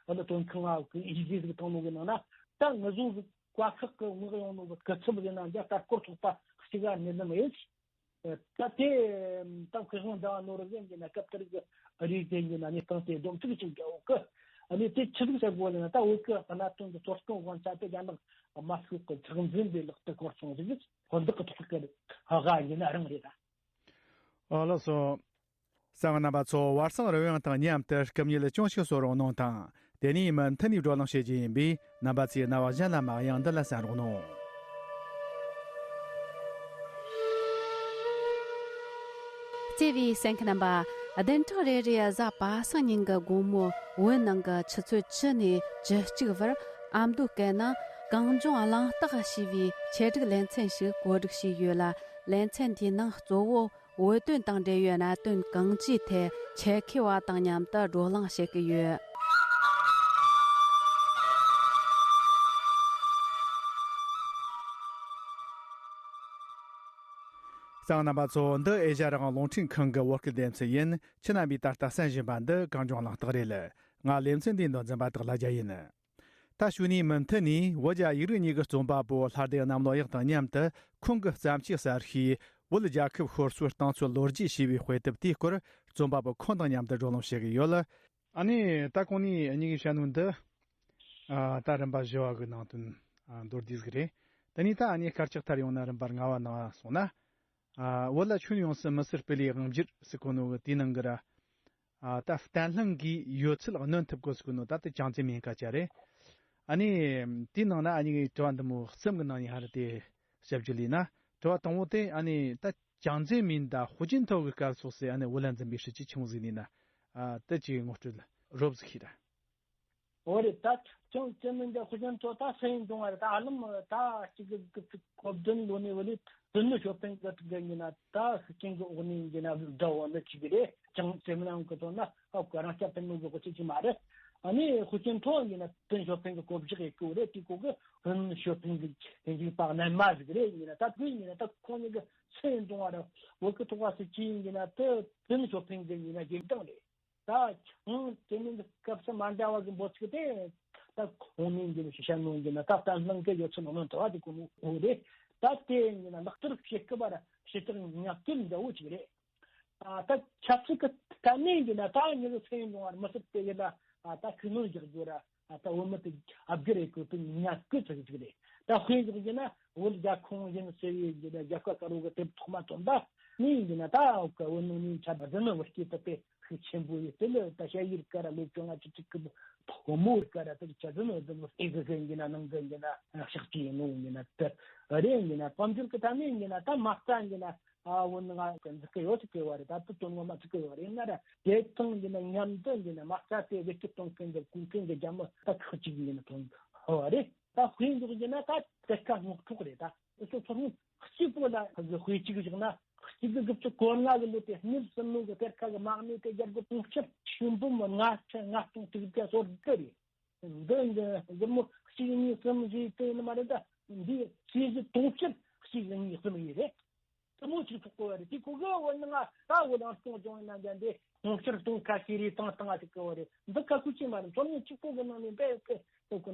ཨ་ལ་དོན་ཁང་ང་གི་ཡིག་ཆ་ཟིག་བཏང་ནོ་གི་ནང་ན་ད་ངུ་ཟོ་ཟིག་བཀའ་ཤག་གི་མངགས་ཡོང་ནོ་གི་སྐུ་ཚབ་ཡིན་ན་རྒྱ་ལྟ་སྐོར་ཚོགས་པ་གཅིག་ག་ནས་ནམ་ཡོད། ད་དེ་ད་ཁུ་སང་ཟླ་བ་ནོར་གི་ཡིན་ན་སྐབས་དེར་གི་རིགས་དེ་ཡིན་ན་ནི་སྟངས་དེ་སྡོམ་ཚིག་ཅིག་རྒྱག་གི་ཨ་ནི་དེ་ཆི་ཟིག་ཟེར་དགོས་ལ་ན་ད་བོད་ཀྱི་གནད་དོན་གྱི་གཙོ་སྐྱོང་དབང་ཆ་དེ་རྒྱ་ནག་དམར་ཤོག་གི་ཚོགས་འཛིན་པའི་ལག་ཏུ་སྐོར་སོང་ཟིག་ཧོ་འདག་གི་ཐོག་གི་ཧ་ག་ཡིན་ན་རང་རེད་ད། ཨོ་ལགས་སོ། གསན་པ་རྣམ་པ་ཚོ་བར་གསེང་རོལ་དབྱངས་དང་མཉམ་དུ་སྐུ་ཉིད་ལ་ཅུང་ཞིག་གསོལ་རོགས་གནང་དང་། དེ་ནས་མུ་མཐུད་ནས་བགྲོ་གླེང་བྱེད་རྒྱུ་ཡིན་པས་རྣམ་པ་ཚོས་རྣ་བ་གཞན་ལ་མ་གཡེང་འདི་ལ་གསན་རོགས་གནང་། བརྩེ་བའི་གསན་མཁན་རྣམ་པ། བདུན་ཕྲག་རེ་རེའི་གཟའ་པ་སངས་ཉིན་གྱི་དགོང་མོ་བོད་ནང་གི་ཆུ་ཚོད་བཅུ་ནས་བཅུ་གཅིག་བར་ཨ་མདོའི་སྐད་ནང་གངས་ལྗོངས་གླེང་སྟེགས་ཞེས་པའི་ཆེད་སྒྲིག་ལེ་ཚན་ཞིག་གོ་སྒྲིག་བྱས་ཡོད་ལ། ལེ་ཚན་འདིའི་ནང་གཙོ་བོ་བོད་དོན་དང་འབྲེལ་བའི་གནད་དོན་གང་ཅིའི་ཐད་ཆེད་མཁས་པ་དང་མཉམ་དུ་བགྲོ་གླེང་བྱེད་ཀྱི་ཡོད། གསན་པ་རྣམ་པ་ཚོ། འདི་ཨེ་ཤ་ཡ་རང་དབང་རླུང་འཕྲིན་ཁང་གི་བོད་སྐད་སྡེ་ཚན་ཡིན། ཁྱེད་རྣམ་པས་ད་ལྟ་གསན་བཞིན་པ་འདི་གངས་ལྗོངས་གླེང་སྟེགས་རེད། ང་ལེ་ཚན་འདིའི་མདོ་འཛིན་པ་སྟག་ལྷ་རྒྱལ་ཡིན། ད་གཞུག་ནས་མུ་མཐུད་ནས་བོད་རྒྱ་ཡིག་རིགས་གཉིས་ཀྱི་རྩོམ་པ་པོ་ལྷ་སྡེ་གནམ་ལོ་གཡག་དང་མཉམ་དུ་ཁོང་གི་བརྩམས་ཆོས་གསར་ཤོས་བོད་རྒྱལ་ཁབ་ཤོར་སོའི་རྟིང་རྩོད་ལོ་རྒྱུས་ཞེས་པའི་དཔེ་དེབ་དེའི་སྐོར་རྩོམ་པ་པོ་ཁོང་དང་མཉམ་དུ་བགྲོ་གླེང་བྱེད་ཀྱི་ཡོད། ཨ་ནི་ད་གོང་ནས་གཉིས་ཀྱིས་བཤད་ནོ་འདི་ཨ་ད་རིམ་པ་བཞི་བ་གི་ནང་དོན་ཨ་མདོར་བསྡུས་ཟིག་རེད། དེ་ནས་ད་ཨ་ནི་སྐར་ཆ་ལྟར་ཡོང་ན་རིམ་པ་ལྔ་བ་ནང་སོང་ན། ཨ་བོད་ལ་ཁྱོན་ཡོངས་སུ་མི་སེར་སྤེལ་ཡུལ་དབང་སྒྱུར་ཟེར་གོ་ནོ་གི་དེའི་ནང་གི་ར། ཨ་ད་བརྟན་ལྷིང་གི་ཡོད་ཚད་གནོན་ཐུབ་དགོས་ཟེར་གོ་ནོ་ད་དེ་ཅང་ཙེ་མིན་སྐད་ཆ་རེད། ཨ་ནི་དེའི་ནང་ན་ཨ་ནི་ངའི་དྲི་བ་འདི་མོ་གསུམ་གི་ནང་ནས་ཧ་ར་དེ་ཞིབ་འཇུག་ལས་ན་དྲི་བ་དང་པོ་དེ་ཨ་ནི་ད་ཅང་ཙེ་མིན་དང་ཧུའུ་ཅིན་ཐའོ་གི་སྐབས་སོགས་སུ་ཨ་ནི་བོད་ལ་འཛིན་པའི་སྲིད་ཇུས་ཆི་མོ་ཟིག་ནས་ན་ཨ་དེ་ཅིག་ངོ་སྤྲོད་རོབ་ཟིག་ཤེས་ར། འོ་རེད། ད་ཅང་ཙེ་མིན་དང་ཧུའུ་ཅིན་ཐའོ་ད་སུ་ཡིན་རུང་བ་རེད། ད་ཧ་ལམ་ད་གཅིག་གི་གི་གོ་བདུན་ལོ་ནས་བ་ལས་དུ་ནུ་ཞོ་ཕན་གི་གི་ཡིན་ན་ད་ཤུགས་རྐྱེན་གི་འོག་ནས་ཡིན་ན་འདྲ་བོ་ནི་གཅིག་གི་རེད། ཅང་ཙེ་མིན་ལའང་གི་དོན་ན་ཨ་ག་རང་སྐྱ་ཕན་ནུ་གི་གོ་ཆེ་ཅིག་མ་རེད། ཨ་ནི་ཧུའུ་ཅིན་ཐའོ་ཡིན་ན་ཏེང་ཞའོ་ཕིང་གི་གོ་བརྗེ་གི་སྐོར་རེད། དེ་གོ་གི་ཧུན་ཞའོ་ཕིང་གི་ཡིན་པ་རྣལ་མ་ཟིག་རེད། ཡིན་ན་ད་དེ་ཡིན་ན་ད་ཁོང་གཉིས་ཀྱི་སེམས་འདུང་བ་ར་བོད་ཀྱི་ཐོག་བ་སྲིད་ཇུས་ཡིན་ན་དེ་ཏེང་ཞའོ་ཕིང་གི་ཡིན་ན་རྒྱུན་སྟངས་རེད། ད་ཁོང་དེ་མིན་གྱི་སྐབས་སུ་མ་འདྲ་བ་གི་འབོད་ཚིག་དེ་ད་ཁོང་ནས་འདི་ཞིག་བཤད་ནོ་ཡིན་ན་ད་བརྟན་ལྷིང་གི་ཡོད་ཚུལ་ནང་དུ་བ་དེ་ཁོང་ནས་འོ་རེད། ད་དེ་ཡིན་ན་ལག་བསྟར་བྱེད་སྐབས་པར་ཞེ་དྲག་ཉག་གི་འདྲ་བོ་ཅིག་རེད། ཨ་ད་ཆབ་སྲིད་ཀྱི་དཀའ་གནད་ཡིན་ན་ད་ཉི་ཟེར་ཡིན་འདུག་བ་མི་སྲིད་དེ་ཡིན་ན་ཨ་ད་ཤུགས་སྣོན་རྒྱག་རྒྱུ་ར། ཨ་ད་བོད་མི་དེ་ཨབ་གི་རེད་གོ་དུ་ཉག་གི་ཚིག་ཅིག་རེད། ད་དཔེ་འཇོག་རྒྱུ་ན་བོད་རྒྱལ་ཁོངས་ཡིན་ཟེར་ཡིན་རྒྱུ་ན་རྒྱལ་ཁབ་ག་རུ་གི་དེབ་ཐོག་མ་ཐོན་པ་ནི་ཡིན་རྒྱུ་ན་ད་ཨོ་ཀ་བོད་ནང་ནས་ཆ་བདུན་ནི་བོད་སྐད་དེ་དཔེ་ཤུགས་ཆེན་པོ་ཡོད། དེ་ལ་ད་ཤ་ཡིར་ཀ་ར་ལོ་བཅོ་ལྔ་བཅུ་གཅིག་གི་ཕོ་མོ་ཀ་ར་དེ་ཆ་བདུན་ནི་བདུན་ཨེ་གི་གི་ཡིན་ན་ནང་གི་ཡིན་ན་ཤག་ཅི་ཡིན་ནོ་ཡིན་ན་དེ་རེད། ཡིན་ན་དཔལ་འབྱོར་གི་ཐད་ནས་ཡིན་ན་ད་མ་རྩ་ཡིན་ན། ཨ་བོད་ནང་ང་འཛུགས་ཀྱི་ཡོད་ཟེར་གི་བ་རེད། ད་དུ་དོན་ངོ་མ་འཛུགས་ཀྱི་ཡོད་རེད་ན་ར། དེ་དང་ཡིན་ན་མཉམ་དུ་ཡིན་ན་མ་རྩ་དེ་བེད་སྤྱོད་གཏོང་མཁན་གྱི་གོང་མཁན་གྱི་རྒྱ་མི་ད་ཁག་ཅིག་ཡིན་ན་ཐོན་ཧ་བ་རེད། ད་དཔེ་འཇོག་ཡིན་ན་ད་དེ་ཀ་སྔོག་འཕྲོག་རེད། ད་དེ་ཚོ་ཚོ་ནི་གཅིག་པོ་ལ་དཔེ་གཅིག་བཞག་ན་གཅིག་དགུ་བཅུ་གོ་ལྔ་གི་ལོ་དེ་ཉིས་སུམ་ལོ་གི་གཏེར་ཁ་གི་མ་གནས་དེ་རྒྱལ་སྒོ་དུང་ཕྱུར་ཆུ་འབུམ་ལྔ་ཁྲི་ལྔ་སྟོང་དྲུག་བརྒྱ་སོ་དགུ་རེད། འདི་འདི་འདི་མོ་གཅིག་གཉིས་གསུམ་བཞི་དེ་ནི་མ་རེད། ད་འདི་ཤེས་གཞི་དུང་ཕྱུར་གཅིག་གཉིས་གསུམ་ཡིན་རེད། དེ་མོ་ཅིག་ཐོག་གོ་བ་རེད། དེ་གོ་གི་བོད་ནང་ད་བོད་ནང་སྟོང་སྦྱོང་ཡིན་ན་འདི་འདི་དུང་ཕྱུར་སྟོང་ཁ་ཤས་རེ་བཏང་བཏང་ཅིག་གི་བ་རེད། འདི་ཁ་ཁུ་ཅིག་མ་རེད། ཚོ་ནི་གཅིག་པོ་གི་ནང་ནས་དཔེ་དཔེ་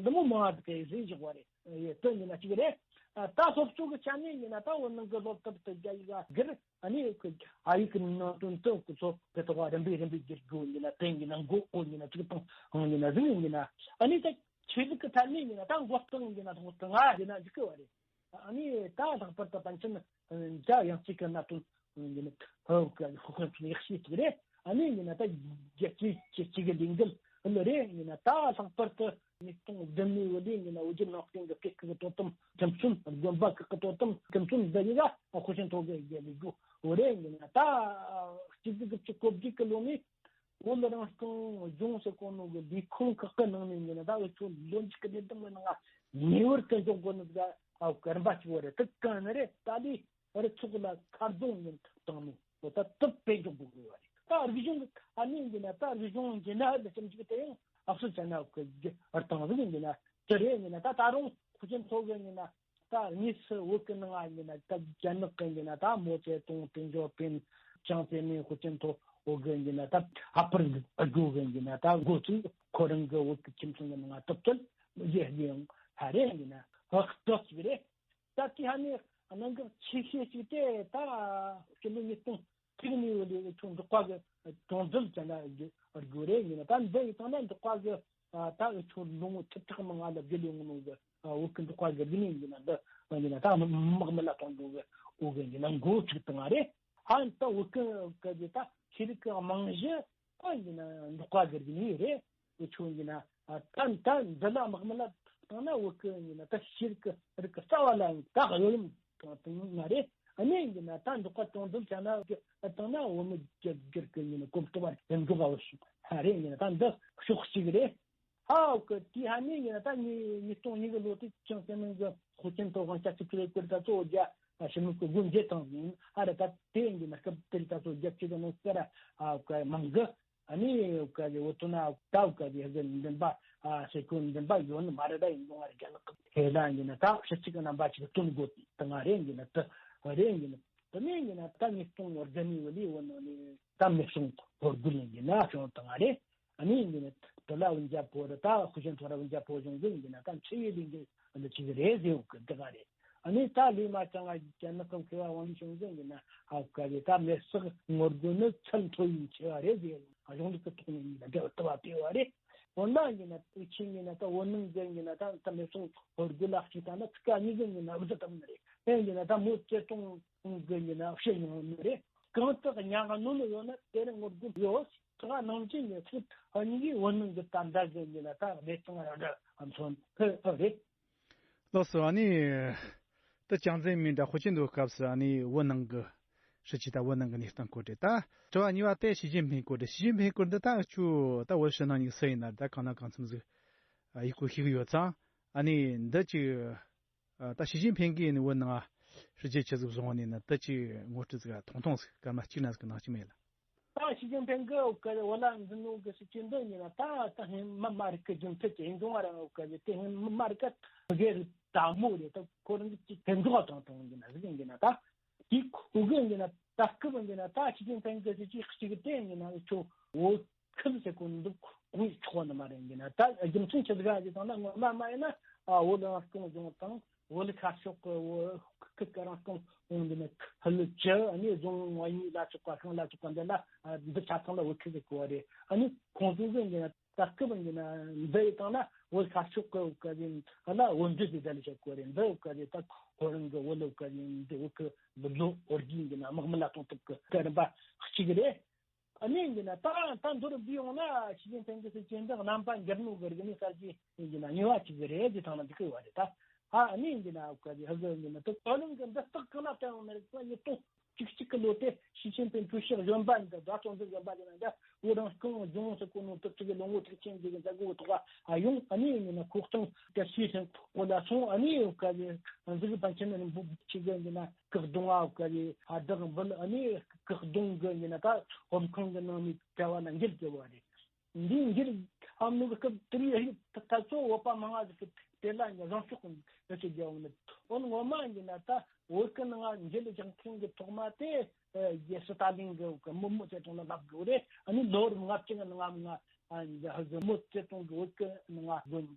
འདི་མོ་མང་བ་དེ་ག་ཡིན་ཟེར་བཞག་པ་རེད། ཡེ་དོན་ཡིན་ན་གཅིག་རེད། ད་སློབ་གསོ་གི་ཆ་ནས་ཡིན་ན་ད་བོད་ནང་གི་སློབ་དེབ་དེ་རྒྱ་ཡིག་སྒེར། ཨ་ནི་ཨ་ཡིག་གི་ནང་དོན་དུ་སྐུ་ཚོ་དེ་ཐོག་རིམ་པས་རིམ་པས་བསྒྱུར་དགོས་ཡིན་ན་དེ་ཡིན་ན་མགོ་བསྐོར་ཡིན་ན་ཚིག་དང་ཡིན་ན་གཟིགས་ཡིན་ན། ཨ་ནི་ད་ཆོས་ལུགས་ཀྱི་ཐད་ནས་ཡིན་ན་ད་མགོ་རྟིང་ཡིན་ན་ཐོག་ཏུ་ང་ཡིན་ན་འཇིགས་ཀྱི་བ་རེད། ཨ་ནི་ད་ལྷག་པར་དུ་པཎ་ཆེན་འཇམ་དབྱངས་ཀྱི་གནད་དོན་ཡིན་ན་ཧོབ་ཀྱི་ཧོབ་ཀྱི་ཡག་ཤོས་ཅིག་རེད། ཨ་ནི་ཡིན་ན་ད་རྒྱལ་སྤྱིའི་ཆེ་ཆེ་གི་ལས་འགུལ་ལ་རེད། ཡིན་ན་ད་ལྷག་པར་དུ་ཉིས་སྟོང་བདུན་ནས་བོད་ལས་ཡིན་ན་བོད་བརྒྱུད་ནང་བསྟན་གྱི་སྐད་ཀྱི་དོ་དམ་ཁྲིམས་སྲོལ་དགོན་པ་ཁག་གི་དོ་དམ་ཁྲིམས་སྲོལ་འདི་ཡིན་ལ་ཧུར་བརྩོན་ཐོག་གི་རྒྱལ་ལས་དགོས་བོད་རེད། ཡིན་ན་ད་གཅིག་སྟོང་དགུ་བརྒྱ་དགུ་བཅུ་གོ་བརྒྱད་ཀྱི་ལོ་ནས་བོད་རང་སྐྱོང་ལྗོངས་སུ་གོ་ནོ་གི་ལས་ཁུངས་ཁག་གི་ནང་ནས་ཡིན་ན་ད་འུ་ཚོ་ལོ་མཇུག་གི་ལས་དོན་གྱི་ནང་ང་ངེས་པར་དུ་འཇོག་དགོས་ནི་ཟིག་ཨ་སྐར་མ་གཅིག་བོ་རེད། དེ་གང་ནི་རེད། ད་ལས་རི་ཚོགས་ལ་ཁ་རྡུང་ཡིན་བཏང་ནས་འོ་ད་དུ་དཔེ་འཇོག་དགོས་དགོས་བ་རེད། ད་རིག་གཞུང་གི་ཨ་ནི་ཡིན་ན་ད་རིག་གཞུང་འཛིན་ན་ལ་ཞིབ་འཇུག་དེ་ཡང་ཨབ་སུ་ཅན་ན་གི་རི་ཐང་ཟིག་ཡིན་ན་དེ་རེད། ཡིན་ན་ད་ད་རུང་ཁུ་ཆེན་ཚོ་གི་ཡིན་ན་ད་དངོས་སུ་བོད་ཀྱི་ནང་ང་ཡིན་ན་ད་རྒྱ་ནག་གི་ཡིན་ན་ད་མའོ་ཙེ་ཏུང་ཏེང་ཞའོ་ཕིན་ཅང་ཙེ་མིན་ཁུ་ཆེན་ཚོ་བོད་གི་ཡིན་ན་ད་ཨ་ཕར་དགོས་གི་ཡིན་ན་ད་འགོ་ཚུགས་ཁོ་རང་གི་བོད་ཀྱི་ཁྱིམ་ཚང་གི་ནང་ང་ཐུབ་ཚོད་ཡེ་ཡིན་ཧ་རེ་ཡིན་ན་ཧ་ཏོག་ཅིག་རེད། ད་དེ་ཧ་ནི་གནད་འགག་ཆེ་ཤོས་ཅིག་དེ་ད་སྤྱི་ལོ་ཉིས་སྟོང་གཅིག་ནས་བོད་ལས་ཆུང་འབྲོག་པ་གི་གྲོང་རྡལ་ཅན་ན་དགོས་རེད། ཡིན་ན་ད་འདི་ཡི་སྟེང་ན་འབྲོག་པ་གི་ད་ཆུང་ལོ་ངོ་ཁྲི་ཕྲག་མང་ང་ལ་བརྒལ་ཡོང་ནོ་གི་བོད་ཀྱི་འབྲོག་པ་གི་རིག་གནས་ཡིན་ན་འདི་ཡིན་ན་ད་དམག་མི་ལ་གཏོང་འགྲོ་གི་འོ་གི་ཡིན་ན་འགོ་ཚུགས་བཏང་ང་རེད། ཧ་ད་བོད་ཀྱི་གི་ད་ཤེས་རིག་གི་རྨང་གཞི་ཨ་ཡིན་ན་འབྲོག་པ་གི་རིག་གནས་རེད། འུ་ཆོ་ཡིན་ན་ད་ད་འདི་ན་དམག་མི་ལ་བཏང་ན་བོད་ཀྱི་ཡིན་ན་ད་ཤེས་རིག་གི་རིག་གི་རྩ་བ་ལ་ཡིན་ད་གཡོ་ལམ་དང་དུ་ཡོང་ང་རེད། ཨ་ནི་ཡིན་ན་ད་འབྲོག་པ་གྲོང་རྡལ་ཆ་ན་བཏང་ན་བོད་མི་རྒྱ་སྒེར་གི་ཡིན་ན་གོམ་སྟོབས་བར་འགྲོ་ག་བ་ཞིག་ཧ་རེད། ཡིན་ན་ད་འདི་ཕྱོགས་གཅིག་རེད། ཧ་གི་དེ་ཧ་ནི་ཡིན་ན་ད་ཉིས་ཉིས་སྟོང་གཉིས་གི་ལོ་དེ་ཅང་སེ་མིན་གི་ཧུ་ཅིན་ཐོ་ཁང་ཆ་ཆི་ཕི་ལེ་ཀུར་ད་ཚོ་རྒྱ་ཞི་མི་གི་དགོན་མཇལ་དང་ཡིན་ཧ་ར་ད་དེ་ཡིན་ན་སྐབས་དེར་ད་ཚོ་རྒྱ་ཆེ་གི་ནང་སྐར་ཨ་ག་མང་གི་ཨ་ནི་ག་གི་འོ་ཐུ་ན་ད་ག་གི་ཧ་གི་འདུན་པ་ཨ་སེ་ཀུན་འདུན་པ་ཡོད་ནི་མ་རེད། ད་ཡིན་གོང་ང་རྒྱ་ལག་ཧེ་ལ་ཡིན་ན་ད་ཕྱི་གཅིག་གི་རྣམ་པ་ཅིག་སྟོན་དགོས་དང་ང་རེ་ཡིན་ན་ད་རེ་ཡིན་ན་དེ་ནས་ཡིན་ན་ད་ཉིས་སྟོང་བརྒྱ་ནི་བ་ལི་འོ་ནོ་ནི་ད་མི་སྲུང་ཧོར་དགུ་ལ་ཡིན་ན་བྱུང་དང་ང་རེ། ཨ་ནི་ཡིན་ན་དེ་ལ་འུན་ཇ་པོ་ར་ད་ཧུ་ཅན་ཐོ་ར་འུན་ཇ་པོ་བྱུང་གི་ཡིན་ན་ད་འཆི་ཡི་ལིང་གི་འདི་ཅིག་རེད་ཟེར་གི་འདི་ག་རེད། ཨ་ནི་ད་ལུས་མ་བྱང་བ་ཅན་ནི་ཀམ་ཁེ་བ་ཝང་ལི་བྱུང་གི་ཡིན་ན་ཧ་ག་རེད། ད་མེ་སྲེག་ངོ་རྒོལ་ནི་ཚད་མཐོ་ཡིན་ཆེ་བ་རེད་ཟེར་གཞུང་ལུགས་ཀྱི་ཐོག་ནས་ཡིན་ན་འདྲ་བ་ལྟ་བ་དེ་བ་རེད། འོ་ན་ཡིན་ན་དུས་ཆེན་ཡིན་ན་ད་འོ་ནང་གི་ཡིན་ན་ད་ད་མེ་སྲེག་ངོ་རྒོལ་ལ་གཅིག་ད་ན་ཚིག་ཀ་གཉིས་གི་ཡིན་ན་བཟོ་ཐུབ་ནི་རེད། ཨེ་ཡིན་ན་ད་མོ་ཅེ་ཏོང་གི་ཡིན་ན་བཤད་མྱོང་ནི་རེད། གང་དག་ཉག་གནོན་ཡོད་ན་དེ་རིང་ངོ་རྒོལ་ཡོད། ད་ནང་ཆེན་ནས་ཚིག་ཨ་ནི་གི་འོ་ནང་གི་ད་འདྲ་གི་ཡིན་ན་ད་མེ་ཏོང་ར་འདྲ་ཨ་མཚོན་ཨེ་ཨེ་རེད། ལགས་སོ། ཨ་ནི་ད་ཅང་ཙེ་མིན་འདྲ་ཧུ་ཅིན་ཐོའི་སྐབས་སུ་ཨ་ནི་བོད་ནང་གི་སྲིད་བྱུས་དང་བོད་ནང་གི་གནས་སྟངས་སྐོར་དེ། ད་དྲི་བ་གཉིས་པ་དེ་ཞི་ཅིན་ཕིང་སྐོར་དེ། ཞི་ཅིན་ཕིང་སྐོར་འདི་ད་ཁྱོད་ད་བོད་ཕྱི་ནང་གཉིས་སུ་ཡིན་ན་ད་གང་ན་གང་འཚམ་ཟིག་ཡག་པོ་ཤེས་གི་ཡོད་ཙང་། ཨ་ནི་འདི་ཅིག་ད་ཞི་ཅིན་ཕིང་གིས་ནི་བོད་ནང་སྲིད་བྱུས་ཆི་ཟིག་བཟུང་བ་ནི་ན་ད་ཅིག་ངོ་སྤྲོད་ཟིག་ཐུང་ཐུང་ཟིག་སྐར་མ་གཅིག་ན་ཟིག་གི་ནང་ཅིག་མེད་ལ། ད་ཞི་ཅིན་ཕིང་གི་འོ་ག་བོད་ལ་འཛིན་ནོ་གི་སྲིད་ཇུས་འདི་ཡིན་ན། ད་ད་ཧིན་མ་མ་རིག་གི་རྒྱུ་མཚན་གྱི་ཡིན་རུང་བ་རང་འོ་ག་དེ་ཧིན་མ་མ་རིག་ག་དགེ་རུ་དག་མོ་རེད། ད་ཁོ་རང་གི་ཕན་ཐོགས་དང་དང་ཡིན་ན་ཟིག་ཡིན་ན། ད་དེ་ཁོ་གི་ཡིན་ན། ད་སྐབས་ཡིན་ན་ད་ཞི་ཅིན་ཕིང་གི་སྲིད་ཇུས་གཅིག་གི་སྟེང་ཡིན་ན་ཁྱོད་བོད་ཁུལ་ཟེར་གོ་འདུག་དགོས་ཆོག་ནི་མ་རེད། ཡིན་ན་ད་རྒྱུ་མཚན་ཆི་ཟིག་ཡིན་ཟེར་ན། སྔོན་མ་མ་ཡིན་ན་ཨ་བོད་རང་སྐྱོང་ལྗོངས་དང་བོད་ཁ་ཕྱོགས་ཀྱི་བོད་ཁུལ་གྱི་རང་སྐྱོང་ཡོང་འདི་ནི་ཕུལ་ཅི་ཨ་ནི་རྫོང་ཡིན་ལ་ཆོག་པ་ཤང་ལ་ཆོག་པ་འདི་ལ་འདི་ཆ་ཚང་ལ་བོད་ཁུལ་ཟེར་གོ་བ་རེད། ཨ་ནི་ཁོང་ཚོ་གི་ཡིན་ན་ད་སྐབས་ཡིན་ན་འདི་ཡི་སྟེང་ན་བོད་ཁ་ཕྱོགས་ཀྱི་བོད་ཀྱི་ཡིན་ལ་བོད་འདི་ཟེར་ད་ལ་བཤད་གོ་རེད། འདི་བོད་ཀྱི་ད་ཁོ་རང་གི་བོད་ལོ་ཀྱི་ཡིན་འདི་བོད་ཀྱི་ལོ་ལོ་འོར་གྱི་ཡིན་ན་དམག་མི་ལ་གཏོང་ཐུབ་ཀྱི་ད་རིམ་པ་གཅིག་རེད། ཨ་ནི་ཡིན་ན་ད་ད་མདོར་བསྡུས་ཡོང་ན་ཞི་ཅིན་ཕིང་གི་སྲིད་ཇུས་འདི་རྣམ་པ་འགྱུར་ནོ་གི་རིག་གནས་གསར་བརྗེ་ཡིན་ན་ཉེ་བ་གཅིག་གི་རེད་ཅེས་ཐང་ན་འདི་ཁུལ་བ་རེད། ད་ཨ་ནི་ཡིན་ན་ཨུ་ཀ་རི་ཧ་གི་ཡིན་ན་ད་ཨོ་ལིམ་གི་འདི་རྟགས་གང་ལ་བལྟ་ཡོང་ན་རིག་པ་ཉིས་སྟོང་བཅུ་གཅིག་གི་ལོ་དེ་ཞི་ཅིན་ཕིང་གྲོས་གཞི་གཞོན་པ་འདི་ད་ཚོགས་འདུ་གཞོན་པ་དེ་ན་འདི་བོད་རང་སྐྱོང་ལྗོངས་སུ་གོ་ནོ་དུ་གཅིག་གི་ལོ་ངོ་དྲུག་ཅུ་འདི་གི་མཛད་སྒོ་ཐོག་ཨ་ཡོང་། ཨ་ནི་ཡིན་ན་ཁོ་གཙང་དེ་ཤི་ཞིང་གོ་ལ་སོང་། ཨ་ནི་ཨུ་ཀ་རི་གཟིག་པ་ཆེན་རིན་པོ་ཆེ་གི་ཡིན་ན་བཀག་སྡོམ་ཨ་ཀ་རི་ཨ་བདག་འབུལ། ཨ་ནི་བཀག་སྡོམ་གི་ཡིན་ན་ད་དབུ་ཁང་གི་ནང་ནས་བྲལ་བ་ན་འགྱུར་གྱི་བ་རེད། འདི་འགྱུར་ཨ་མི་རི་ཀ་དུ་རིག་ད་ཚོ་བོད་པ་མང་ང་ཟིག་གི་དེ་ལ་ཉ་བཟང་ཕྱོགས་གི་ཆེ་རྒྱ་འོང་ནི་འོན་ངོ་མ་ཡིན་ན་ད་བོད་ཀྱི་ནང་འགྱུར་བཞག་མཁན་གི་ཐོག་མ་དེ་རྒྱལ་སྲིད་ཏཱ་ལིན་གི་མི་མོ་ཚེ་ཐུང་ལ་ལབ་དགོས་རེད། ཨ་ནི་ལོ་རིམ་ལྔ་བཅུ་ང་ལྔ་ང་ཨ་ནི་ཧ་གི་མོ་ཚེ་ཐུང་གི་བོད་ཀྱི་ནང་ང་དགོན་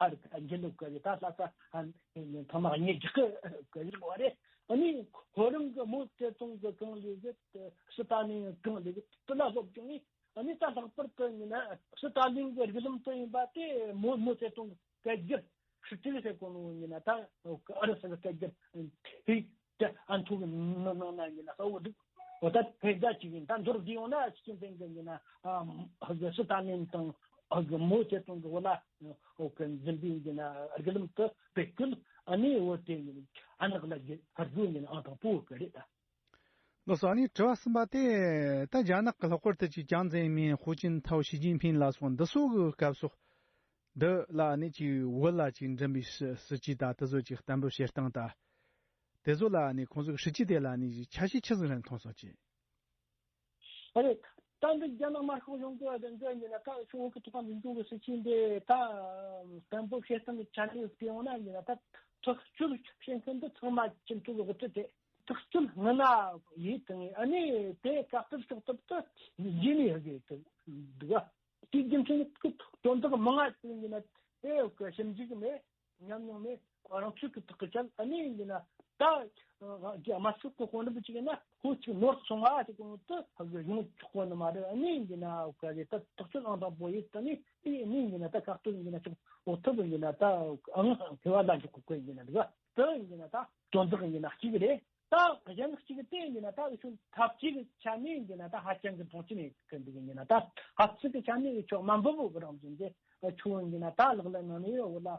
ཨ་རི་ཀ་འགྱུར་ལུགས་གི་ད་ལྷ་ས་ཨ་ནི་ཐོག་མ་ཉེ་རྒྱུག་གི་གི་རིག་བ་རེད། ཨ་ནི་ཁོ་རང་གི་མོ་ཚེ་ཐུང་གི་གང་ལས་གི་སྲིད་ཏཱ་ལིན་གི་གང་ལས་གི་དེ་ལ་སློབ་སྦྱོང་ནི། ཨ་ནི་ད་ལྷག་པར་དུ་ཡིན་ན་སྲིད་ཏཱ་ལིན་གི་རིགས་ལམ་དུ་ཡིན་པ་དེ་མོ་མོ་ཚེ་ཐུང་གི་སྐད་སྒྱུར་ཧྲི་ཏི་ཟེར་གོ་ནོ་ཡིན་ན་ད་ཨ་རི་ས་གི་སྐད་སྒྱུར་ཧི་ཏི་ཨན་ཐུ་གི་ནང་ན་ཡིན་ན་གསལ་བོ་འདུག་འོ་ད་ཕེ་རྒྱ་ཅིག་ཡིན། ད་མདོར་བསྡུས་ཡོང་ན་ཞི་ཅིན་ཕིང་གི་ཡིན་ན་ཨ་གི་སྲིད་ཏཱ་ལིན་དང་ཨ་གི་མོ་ཚེ་ཐུང་གི་བོད་ལ་འོ་གི་འཛིན་པའི་ཡིན་ན་རིགས་ལམ་དུ་བེད་སྤྱོད། ཨ་ནི་འོ་དེ་ཡིན་ཨ་ནག་ལ་གི་ཧར་རྒྱུ་ཡིན་ཨང་དང་པོ་གི་རེད་ད། ལགས་སོ། ཨ་ནི་དྲི་བ་གསུམ་པ་དེ་ད་རྒྱ་ནག་གི་ལྷག་པར་དུ་ཅིག་ཅང་ཙེ་མིན། ཧུའུ་ཅིན་ཐའོ། ཞི་ཅིན་ཕིན་ལ་སོགས་འདི་ཚོ་གི་སྐབས་སུ་འདི་ལ་ནི་ཅིག་བོད་ལ་ཅིག་འགྲིམ་པའི་སྲི་སྲིད་ཇུས་དང་དེ་ཚོ་ཅིག་གཏན་འབེབས་བྱེད་སྟངས་དང་དེ་ཚོ་ལ་ནི་ཁོང་ཚོ་གི་སྲིད་ཇུས་དེ་ལ་ནི་ཆ་ཤས་ཆི་ཟིག་རེད་མཐོང་སོང་ཅིག་ཨ་རེད། ད་འདི་རྒྱ་ནག་དམར་ཤོག་གཞུང་གི་དེ་འདྲ་ཡིན་ན་ད་ཤོག་བོད་ཀྱི་ཐོག་མ་འཛིན་སྐྱོང་གི་སྲིད་ཇུས་འདི་ད་གཏན་འབེབས་བྱེད་སྟངས་ཀྱི་ཆ་ནས་བལྟས་ཡོང་ན་ཡིན་ན་ད་ཐག་གཅོད་བྱེད་མཁན་འདི་ཚང་མ་སྤྱི་ཚོགས་ཀྱི་དབུ་ཁྲིད་དེ། ཐག་གཅོད་སྔ་ན་ཡིད་དང་ཨ་ནི་དེ་བཀག་སྡོམ་ཕྱོགས་གཏོགས་དུ་རྗེས་ནས་ཡོད་དགོས་དུ་འདུག་དེའི་རྒྱུ་མཚན་ནི་དོན་དག་མང་ང་ཟིག་ཡིན་ན་དེ་ཞིབ་འཇུག་མེད། ཉམས་མྱོང་མེད། རང་ཚུགས་ཀྱི་ཐག་གི་བཅད་ཨ་ནི་ཡིན་ན་ད་རྒྱ་དམར་ཤོག་གི་དཔོན་རིགས་ཅིག་ཡིན་ན་ཁོ་ཅིག་ནོར་སོང་ང་ཅིག་གོང་དུ་ཡོང་ཆོག་གོ་ནི་མ་རེད། ཨ་ནི་ཡིན་ན་ག་རེ་ད་ཐག་གཅོད་ཨང་དང་པོ་ཡིན། ད་ནི་ཨ་ནི་ཡིན་ན་ད་བཀག་སྡོམ་ཡིན་ན་ཅིག་འོག་ཐུབ་ཡིན་ན་ད་ཨང་དེ་བ་ལ་འཇུག་གོ་ཡིན་ན་འདུག་དེ་ཡིན་ན་ད་དོན་དག་ཡིན་ན་གཅིག་རེད། ད་གཞན་གཅིག་གི་སྟེང་ཡིན་ན་ད་འུ་ཆོ་འཐབ་ཇུས་ཀྱི་ཆ་ནས་ཡིན་ན་ད་ཧ་ཅང་གི་མཐོང་ཆེན་ཡིན་གི་འདུག་ཡིན་ན་ད་འཐབ་ཇུས་ཀྱི་ཆ་ནས་འུ་ཆོ་མ་འབབ་བོ་གི་རང་བཞིན་དེ་འུ་ཆོ་ཡིན་ན་ད་ལག་ལེན་ནང་ནས་བོད་ལ་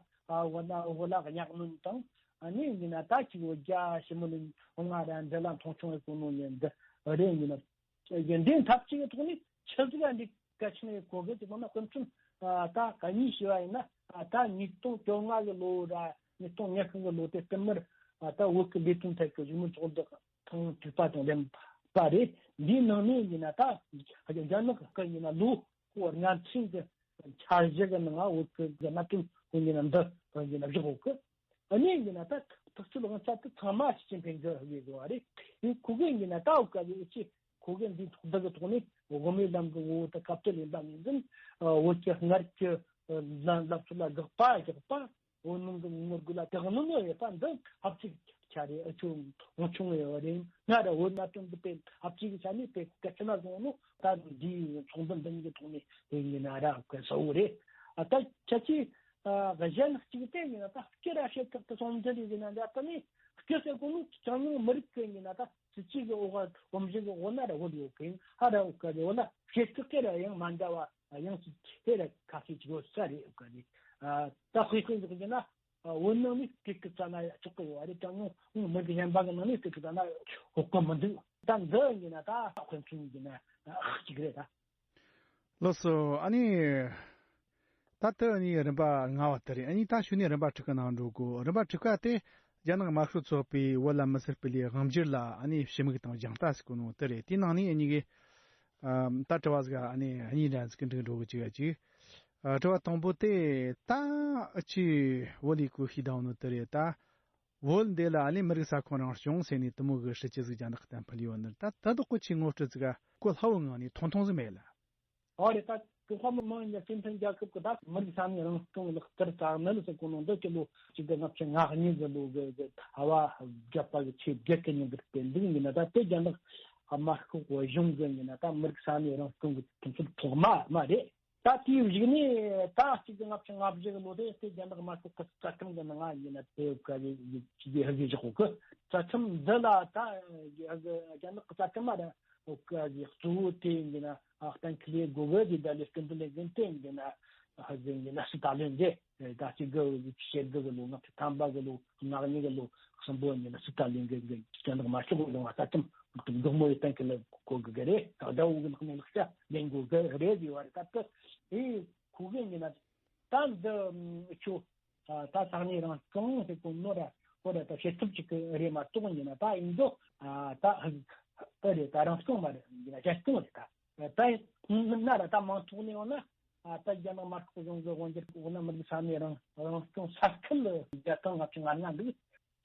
བོད་ལ་བོད་ལ་གཉའ་གནོན་དང་ཨ་ནི་ཡིན་ན་ད་ཅིག་བོད་རྒྱ་ཞི་མོལ་ལ་ང་ར་འདི་ལ་མཐོང་ཆུང་ཡོད་གོ་ནོ་ཡིན་འདི་རེད། ཡིན་ན་ཡིན་འདི་འཐབ་ཇུས་ཀྱི་ཐོག་ནས་ཆི་ཟིག་ཨ་འདི་གལ་ཆེན་ཡོད་གོ་གི་ཅིག་ན་དཔེ་མཚོན་ད་ག་གཉིས་ཞུ་བ་ཡིན་ན་ད་ཉིས་སྟོང་བཅོ་ལྔ་གི་ལོ་ར་ཉིས་སྟོང་ཉི་ཤུ་གི་ལོ་དེ་བསྟུད་མར་ད་བོད་ཀྱི་ལས་དོན་ཐད་ཀྱི་བཞུགས་མོལ་ཚོགས་འདུ་ཐེངས་དྲུག་པ་དང་ལྡན་པ་རེད། འདིའི་ནང་ནས་ཡིན་ན་ད་རྒྱ་ནག་གི་ཡིན་ན་ལོ་འཁོར་ལྔ་ཚན་གྱི་འཆར་གཞི་གི་ནང་བོད་ཀྱི་གནད་དོན་ཡིན་ན་འདི་ཡིན་ན་བཞག་ཡོད་གི་ཨ་ནི་ཡིན་ན་ད་ཐག་གཅོད་དབང་ཆ་དེ་ཚང་མ་ཞི་ཅིན་ཕིང་གི་ཡོད་དགོས་པ་རེད། ཁོ་གི་ཡིན་ན་ད་འུ་ག་ཡོད་ཅི་ཁོ་གི་འདི་ཐོག་འདི་གི་ཐོག་ནས་དབུ་མའི་ལམ་གི་འོག་ཏུ་ཁ་གཏད་ལེན་པ་ངོས་འཛིན། བོད་ཀྱི་སྔར་གྱི་ལམ་ལབ་ཚུལ་ལ་དགག་པ་རྒྱག་པ། བོད་ནང་གི་ངོ་རྒོལ་ལ་དྲག་གནོན་ཡོད་པ་འདི་ཧབ་ཚིག་ཆ་རེད། ཨ་ཆུང་ངོ་ཆུང་ཡོད་རེད། ང་ར་བོད་གནད་དོན་འདི་དཔེ་ཧབ་ཚིག་ཆ་ནས་དཔེ་གལ་ཆེ་ན་བཟུང་ནོ་ད་འདིའི་ཚོགས་འདུ་འདི་གཉིས་ཀྱི་ཐོག་ནས་ཡིན་ན་ར་གལ་ས་བོ་རེད། ཨ་ད་ཁྱེད་ཀྱིས་ཨ་གཞན་གཅིག་དེ་ཡིན་ན་ད་སྐྱེ་ར་བཤད་ཐབས་དུ་སོང་འདི་རེད་ཡིན་ན་འདྲ། ད་ནི་སྐྱེ་ཟེར་གོ་ནི་གྲངས་ཉུང་མི་རིགས་ཀྱི་ཡིན་ན་ད་སྲིད་ཇུས་ཀྱི་འོག་གོམས་གཤིས་ཀྱི་འོག་ན་ར་བོད་ཡོད་གི་ཡིན། ཧ་ར་འོ་ག་རེ་འོ་ན་བཤད་ཐབས་སྐད་ར་ཡང་མ་འདྲ་བ་ཡང་སྲིད་དེ་ར་ཁ་ཤས་ཅིག་ཡོད་ས་རེད། འོ་ག་རེ་ཨ་ད་དཔེ་དཔེ་འཇོག་རྒྱུ་ན་བོད་ནང་ནི་སྐད་ཀྱི་རྩ་ན་ཡ་ཆོག་གི་ཡོད་རེད། གྲངས་ཉུང་མི་རིགས་གཞན་པ་གི་ནང་ནི་སྐད་ཀྱི་རྩ་ན་ཡ་ཆོག་གི་མི་འདུག་ད་འདི་ཡིན་ན་ད་དཔེ་མཚོན་ཡིན་ན་ཨ་གཅིག་རེད་ད། ལགས་སོ། ཨ་ནི། ད་ལྟ་ཨ་ནི་རིམ་པ་ལྔ་བ་དེ་རེད། ཨ་ནི་ད་ཞུ་ནས་རིམ་པ་དྲུག་གི་ནང་འགྲོ་དགོས། རིམ་པ་དྲུག་པ་དེ་རྒྱ་ནག་དམར་ཤོག་ཚོགས་པའི་བོད་ལ་མི་སེར་སྤེལ་ཡུལ་དབང་སྒྱུར་ལ་ཨ་ནི་ཞུ་མིག་དང་རྒྱང་ལྟ་ཟེར་གོ་ནོ་དེ་རེད། དེའི་ནང་ནས་ཨ་ནི་གི་ ཨ། ད་དྲི་བ་ཟིག་ཨ་ནི་གཉིས་འདྲ་ཟིག་འགྲིག་འགྲོ་གི་ཅིག་ཡ་ཅིག་ཨ། དྲི་བ་དང་པོ་དེ་ད་ཨ་ཅི་བོད་ལས་གོ་ཤེས་དང་ནོ་དེ་རེད་ད། བོད་འདི་ལ་ཨ་ནི་མི་རིགས་ས་ཁོངས་རང་སྐྱོང་ཟེར་ནས་དུ་མོ་གི་སྲིད་ཇུས་ཟིག་རྒྱ་ནག་གཏན་འཕེལ་ཡོད་ནི་ད་ད་དོག་གོ་ཆེ་ངོ་སྤྲོད་ཟིག་གོ་སླ་བོ་ངང་ནས་ཐུང་ཐུང་ཟིག་མེད་ལ། ཨོ་རེད་ད། ཀྲུང་ཧྭ་མི་དམངས་ཀྱི་སྤྱི་མཐུན་རྒྱལ་ཁབ་ཀྱི་ད་མི་རིགས་ས་གནས་རང་སྐྱོང་ལག་བསྟར་དཀའ་ངལ་ཟེར་གོ་ནོ་འདི་སྤྱི་ལོ་གཅིག་སྟོང་དགུ་བརྒྱ་ལྔ་བཅུ་ང་གཉིས་ཀྱི་ལོ་གི་གི་ཟླ་བ་བརྒྱད་པ་གི་ཚེས་བརྒྱད་ཀྱི་ཉིན་གི་དེ་འདུག་ཡིན་ན་ད་དེ་རྒྱ་ནག་དམར་ཤོག་གཞུང་གི་ཡིན་ན་ད་མི་རིགས་ས་གནས་རང་སྐྱོང་གི་དོན་ཚན་ཐོག་མ་མ་རེད། ད་དེའི་གཞུག་ནས་ད་གཅིག་སྟོང་དགུ་བརྒྱ་ལྔ་བཅུ་ང་བཞི་གི་ལོ་དེ་དེ་རྒྱ་ནག་དམར་ཤོག་གི་རྩ་ཁྲིམས་ཀྱི་ནང་ང་ཡིན་ན་དེ་ག་ཡི་ཡི་ཡི་ཧ་གི་བཞག་གོ་གི། རྩ་ཁྲིམས་འདི་ལ་ད་རྒྱ་ནག་གི་རྩ་ཁྲིམས་མ་རེད། ཨོ་ཀ་གི་གཙོ་བོ་དེ་ཡིན་ན་ཨ་གཏན་འཁེལ་ཡེ་དགོས་གི་དེ་ད་ལས་སྐུ་མདུན་ལས་འགན་དེ་ཡིན་ན་ཧ་གི་ཡིན་ན་སི་ཏཱ་ལིན་གི་ད་གཅིག་གི་བཤད་གི་གི་ལོ་ལྔ་བཅུ་ཐམ་པ་གི་ལོ་ལྔ་གཉིས་གི་ལོ་གསུམ་པོ་ཡིན་ན་སི་ཏཱ་ལིན་གི་གི་རྒྱ་ནག་དམར་ཤོག་གི་ལུང་བ་ད་ཁྲིམས་འགོག་མོ་ཡི་གཏན་འཁེལ་གོ་གི་གི་རེད། ད་ཟླ་བོ་གི་ནང་ནས་ལག་ཆ་ལེན་གོ་གི་རེད་ཡོད་བ་རེད། ད་ད་ཨེ་ཁོ་གི་ཡིན་ན་ད་འདི་ཆོ། ད་ས་གནས་རང་སྐྱོང་ཟེར་གོ་ནོ་ར་ཁོ་ར་ད་བྱེད་ཐབས་ཅིག་གི་རེད་མ་གཏོགས་ཡིན་ན་ད་ཡིན་འདུག་ད་ཨ་རེད། ད་རང་སྐྱོང་མ་རེད་ཡིན་ན་རྒྱ་སྐྱོང་རེད། ད་ད་ན་ར་ད་མང་ཚོགས་ནས་ཡོང་ན་ད་རྒྱ་ནག་དམར་ཤོག་གཞུང་གི་དབང་སྒྱུར་འོག་ན་མི་རིགས་ས་གནས་རང་རང་སྐྱོང་ས་ཁུལ་བརྒྱ་དང་ལྔ་བཅུ་ང་ལྔ་འདུག་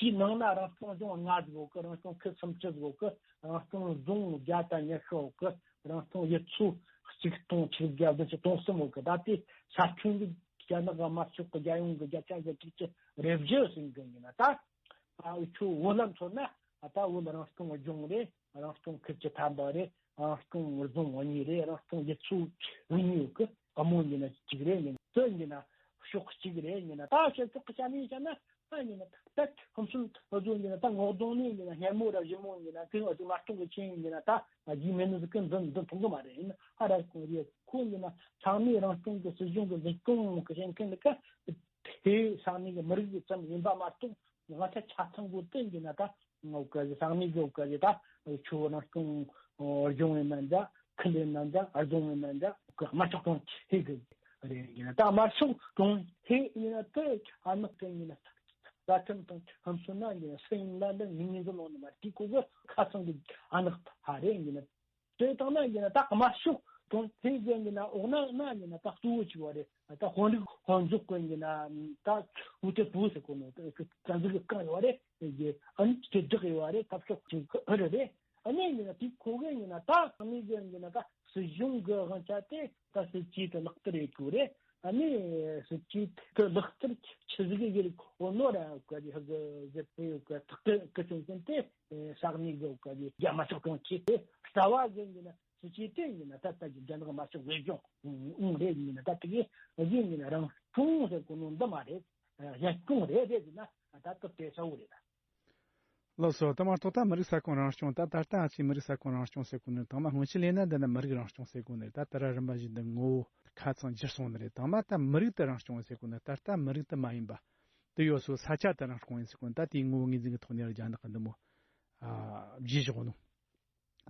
དེའི་ནང་ན་རང་སྐྱོང་ལྗོངས་ལྔ་ཟིག་ཡོད་གི། རང་སྐྱོང་ཁུལ་སུམ་ཅུ་ཟིག་ཡོད་གི། རང་སྐྱོང་རྫོང་བརྒྱ་དང་ཉི་ཤུ་ཡོད་གི། རང་སྐྱོང་ཡུལ་ཚོ་གཅིག་སྟོང་ཆིག་བརྒྱ་བདུན་ཅུ་དོན་གསུམ་ཡོད་གི། ད་ལྟའི་ས་ཁྱོན་གྱི་རྒྱ་ནག་དམར་ཤོག་གི་རྒྱལ་ཡོངས་ཀྱི་བརྒྱ་ཆ་བཞི་བཅུ་རེ་བཞི་ཟིན་གི་ཡིན་ན་ད། ཨ་འུ་ཆོ་བོད་ལ་མཚོན་ན་ད་བོད་རང་སྐྱོང་ལྗོངས་རེད། རང་སྐྱོང་ཁུལ་གྱི་ཐམ་པ་རེད། རང་སྐྱོང་རྫོང་གཉིས་རེད། རང་སྐྱོང་ཡུལ་ཚོ་གཉིས་ཡོད་གི། དགོང་མོ་ཡིན་ན་གཅིག་རེད། ཡིན་དུ་ཡིན་ན་ཕྱོགས་གཅིག་རེད། ཡིན་ན་ད་ཕྱོགས་ཕྱོགས་ཀྱི་ཆ་ནས་བཤད་ན་ད་ཡིན་ན་ད་ཁམས་གསུམ་འུ་ཚོ་ཡིན་ན་ད་ངོ་གདོང་ནས་ཡིན་ན་སྙན་མོ་ར་ཞིབ་མོ་ཡིན་ན་ཀུན་འུ་ཚོ་མ་གཏོགས་ཀྱི་ཆེན་ཡིན་ན་ད་རྒྱུས་མེད་ནི་ཟིག་གི་འདི་འདི་མཐོང་གི་མ་རེད། ཡིན་ན་ཨ་ར་ཁོ་ཡིན་ན་ས་གནས་རང་སྐྱོང་གི་སྲིད་གཞུང་གི་འཛིན་སྐྱོང་གི་བྱེད་མཁན་འདི་ག་དེ་ས་གནས་ཀྱི་མི་རིགས་ཀྱི་ཙམ་ཡིན་པ་མ་གཏོགས་ང་ཚོ་ཆ་ཚང་གོ་དོན་གྱི་ན་ད་ང་ག་ས་གནས་གི་ག་ད་ཆུ་བོ་རང་སྐྱོང་ལྗོངས་ཡིན་ན་འདྲ། ཁུལ་ཡིན་ན་འདྲ། རྫོང་ཡིན་ན་འདྲ། དམར་ཤོག་གྲོང་ཁྱེར་གི་རེད་ཡིན་ན་ད་དམར་ཤོག་གྲོང་ཁྱེར་ཡིན་ན་དེ་ཨ་ནག་དེ་ཡིན་ན་རྩ་ཁྲིམས་དང་ཁྲིམས་སྲོལ་ན་ཡིན་ན་སུ་ཡིན་ན་འདི་ཉིན་ཉིན་དུ་ལོང་ནི་མ་རེད། དེ་ཁོ་གི་ཁ་ཚང་གི་ཨ་ནག་ཕ་རེད་ཡིན་ན། དེ་དང་ན་ཡིན་ན་ད་དམར་ཤོག་གྲོང་ཁྱེར་ཡིན་ན་འོག་ན་ན་ཡིན་ན་ད་གཙོ་བོ་ཆེ་བ་རེད། ད་དཔོན་རིགས་དཔོན་ཚོགས་ཀྱི་ཡིན་ན་ད་ཨུ་ཏེ་པུ་ཟེར་གོ་ནོ་ད་ཟིག་གི་བཀའ་ཡོད་རེད། ཨ་ནི་དེ་བསྒྲགས་ཡོད་རེད། ཐབས་ཤོག་ཅིག་ཨ་རེད་རེད། ཨ་ནི་ཡིན་ན་དེ་ཁོ་གི་ཡིན་ན་ད་ཨ་ནི་གི་ཡིན་ན་ད་སྲིད་གཞུང་གི་དབང་ཆ་དེ་ད་སྲིད་ཇུས་དེ་ལག་བསྟར་ཡེད་དགོས་རེད། ཨ་ནི་སྲིད་ཇུས་དེ་ལག་བསྟར་ཆི་ཟིག་གི་ཡིན་གོ་ནོ་ར་ག་རེ་ཧ་གི་ཟེར་དེ་གི་ཐག་གི་གི་ཅུང་ཅན་དེ་ས་གནས་གི་ག་རེ་རྒྱ་དམར་ཤོག་གྲོང་ཁྱེར་དེ་རྩ་བ་གི་ཡིན་ན། སྲིད་ཇུས་དེ་ཡིན་ན་ད་ལྟ་གི་རྒྱ་ནག་དམར་ཤོག་གི་གཞུང་ཨང་རེད་ཡིན་ན་ད་དེ་གི་གཞི་ཡིན་ན་རང་སྐྱོང་ཟེར་གོ་ནོ་འདི་མ་རེད། གཞན་སྐྱོང་རེད་རེད་ཡིན་ན་ད་སྐབས་དེ་གསལ་བོ་རེད་ད། ལགས་སོ། ད་མ་གཏོགས་ད་མི་རིགས་ས་ཁོངས་རང་སྐྱོང་ད་ད་ལྟ་ང་ཚོས་མི་རིགས་ས་ཁོངས་རང་སྐྱོང་ཟེར་གོ་ནོ་དང་མ་སྔོན་ཆད་ལས་ན་འདི་ན་མི་རིགས་རང་སྐྱོང་ཟེར་གོ་ནི་རེད། ད་ད་ར་རིམ་པ་བཞིན་དུ་ངོ་བོ་ཁ་ཚང་འགྱུར་སོང་ནི་རེད། དང་མ་ད་མི་རིགས་དེ་རང་སྐྱོང་ཟེར་གོ་ནི་ད་ལྟ་མི་རིགས་དེ་མ་ཡིན་པ་དེ་ཡོད་སོ། ས་ཆ་དེ་རང་སྐྱོང་ཡིན་ཟེར་གོ་ནི་ད་དེའི་ངོ་བོ་ངོས་འཛིན་གྱི་ཐོག་ནས་རྒྱ་ནག་གི་འདི་མོ་ཨ་བརྗེས་བཞག་ནོ།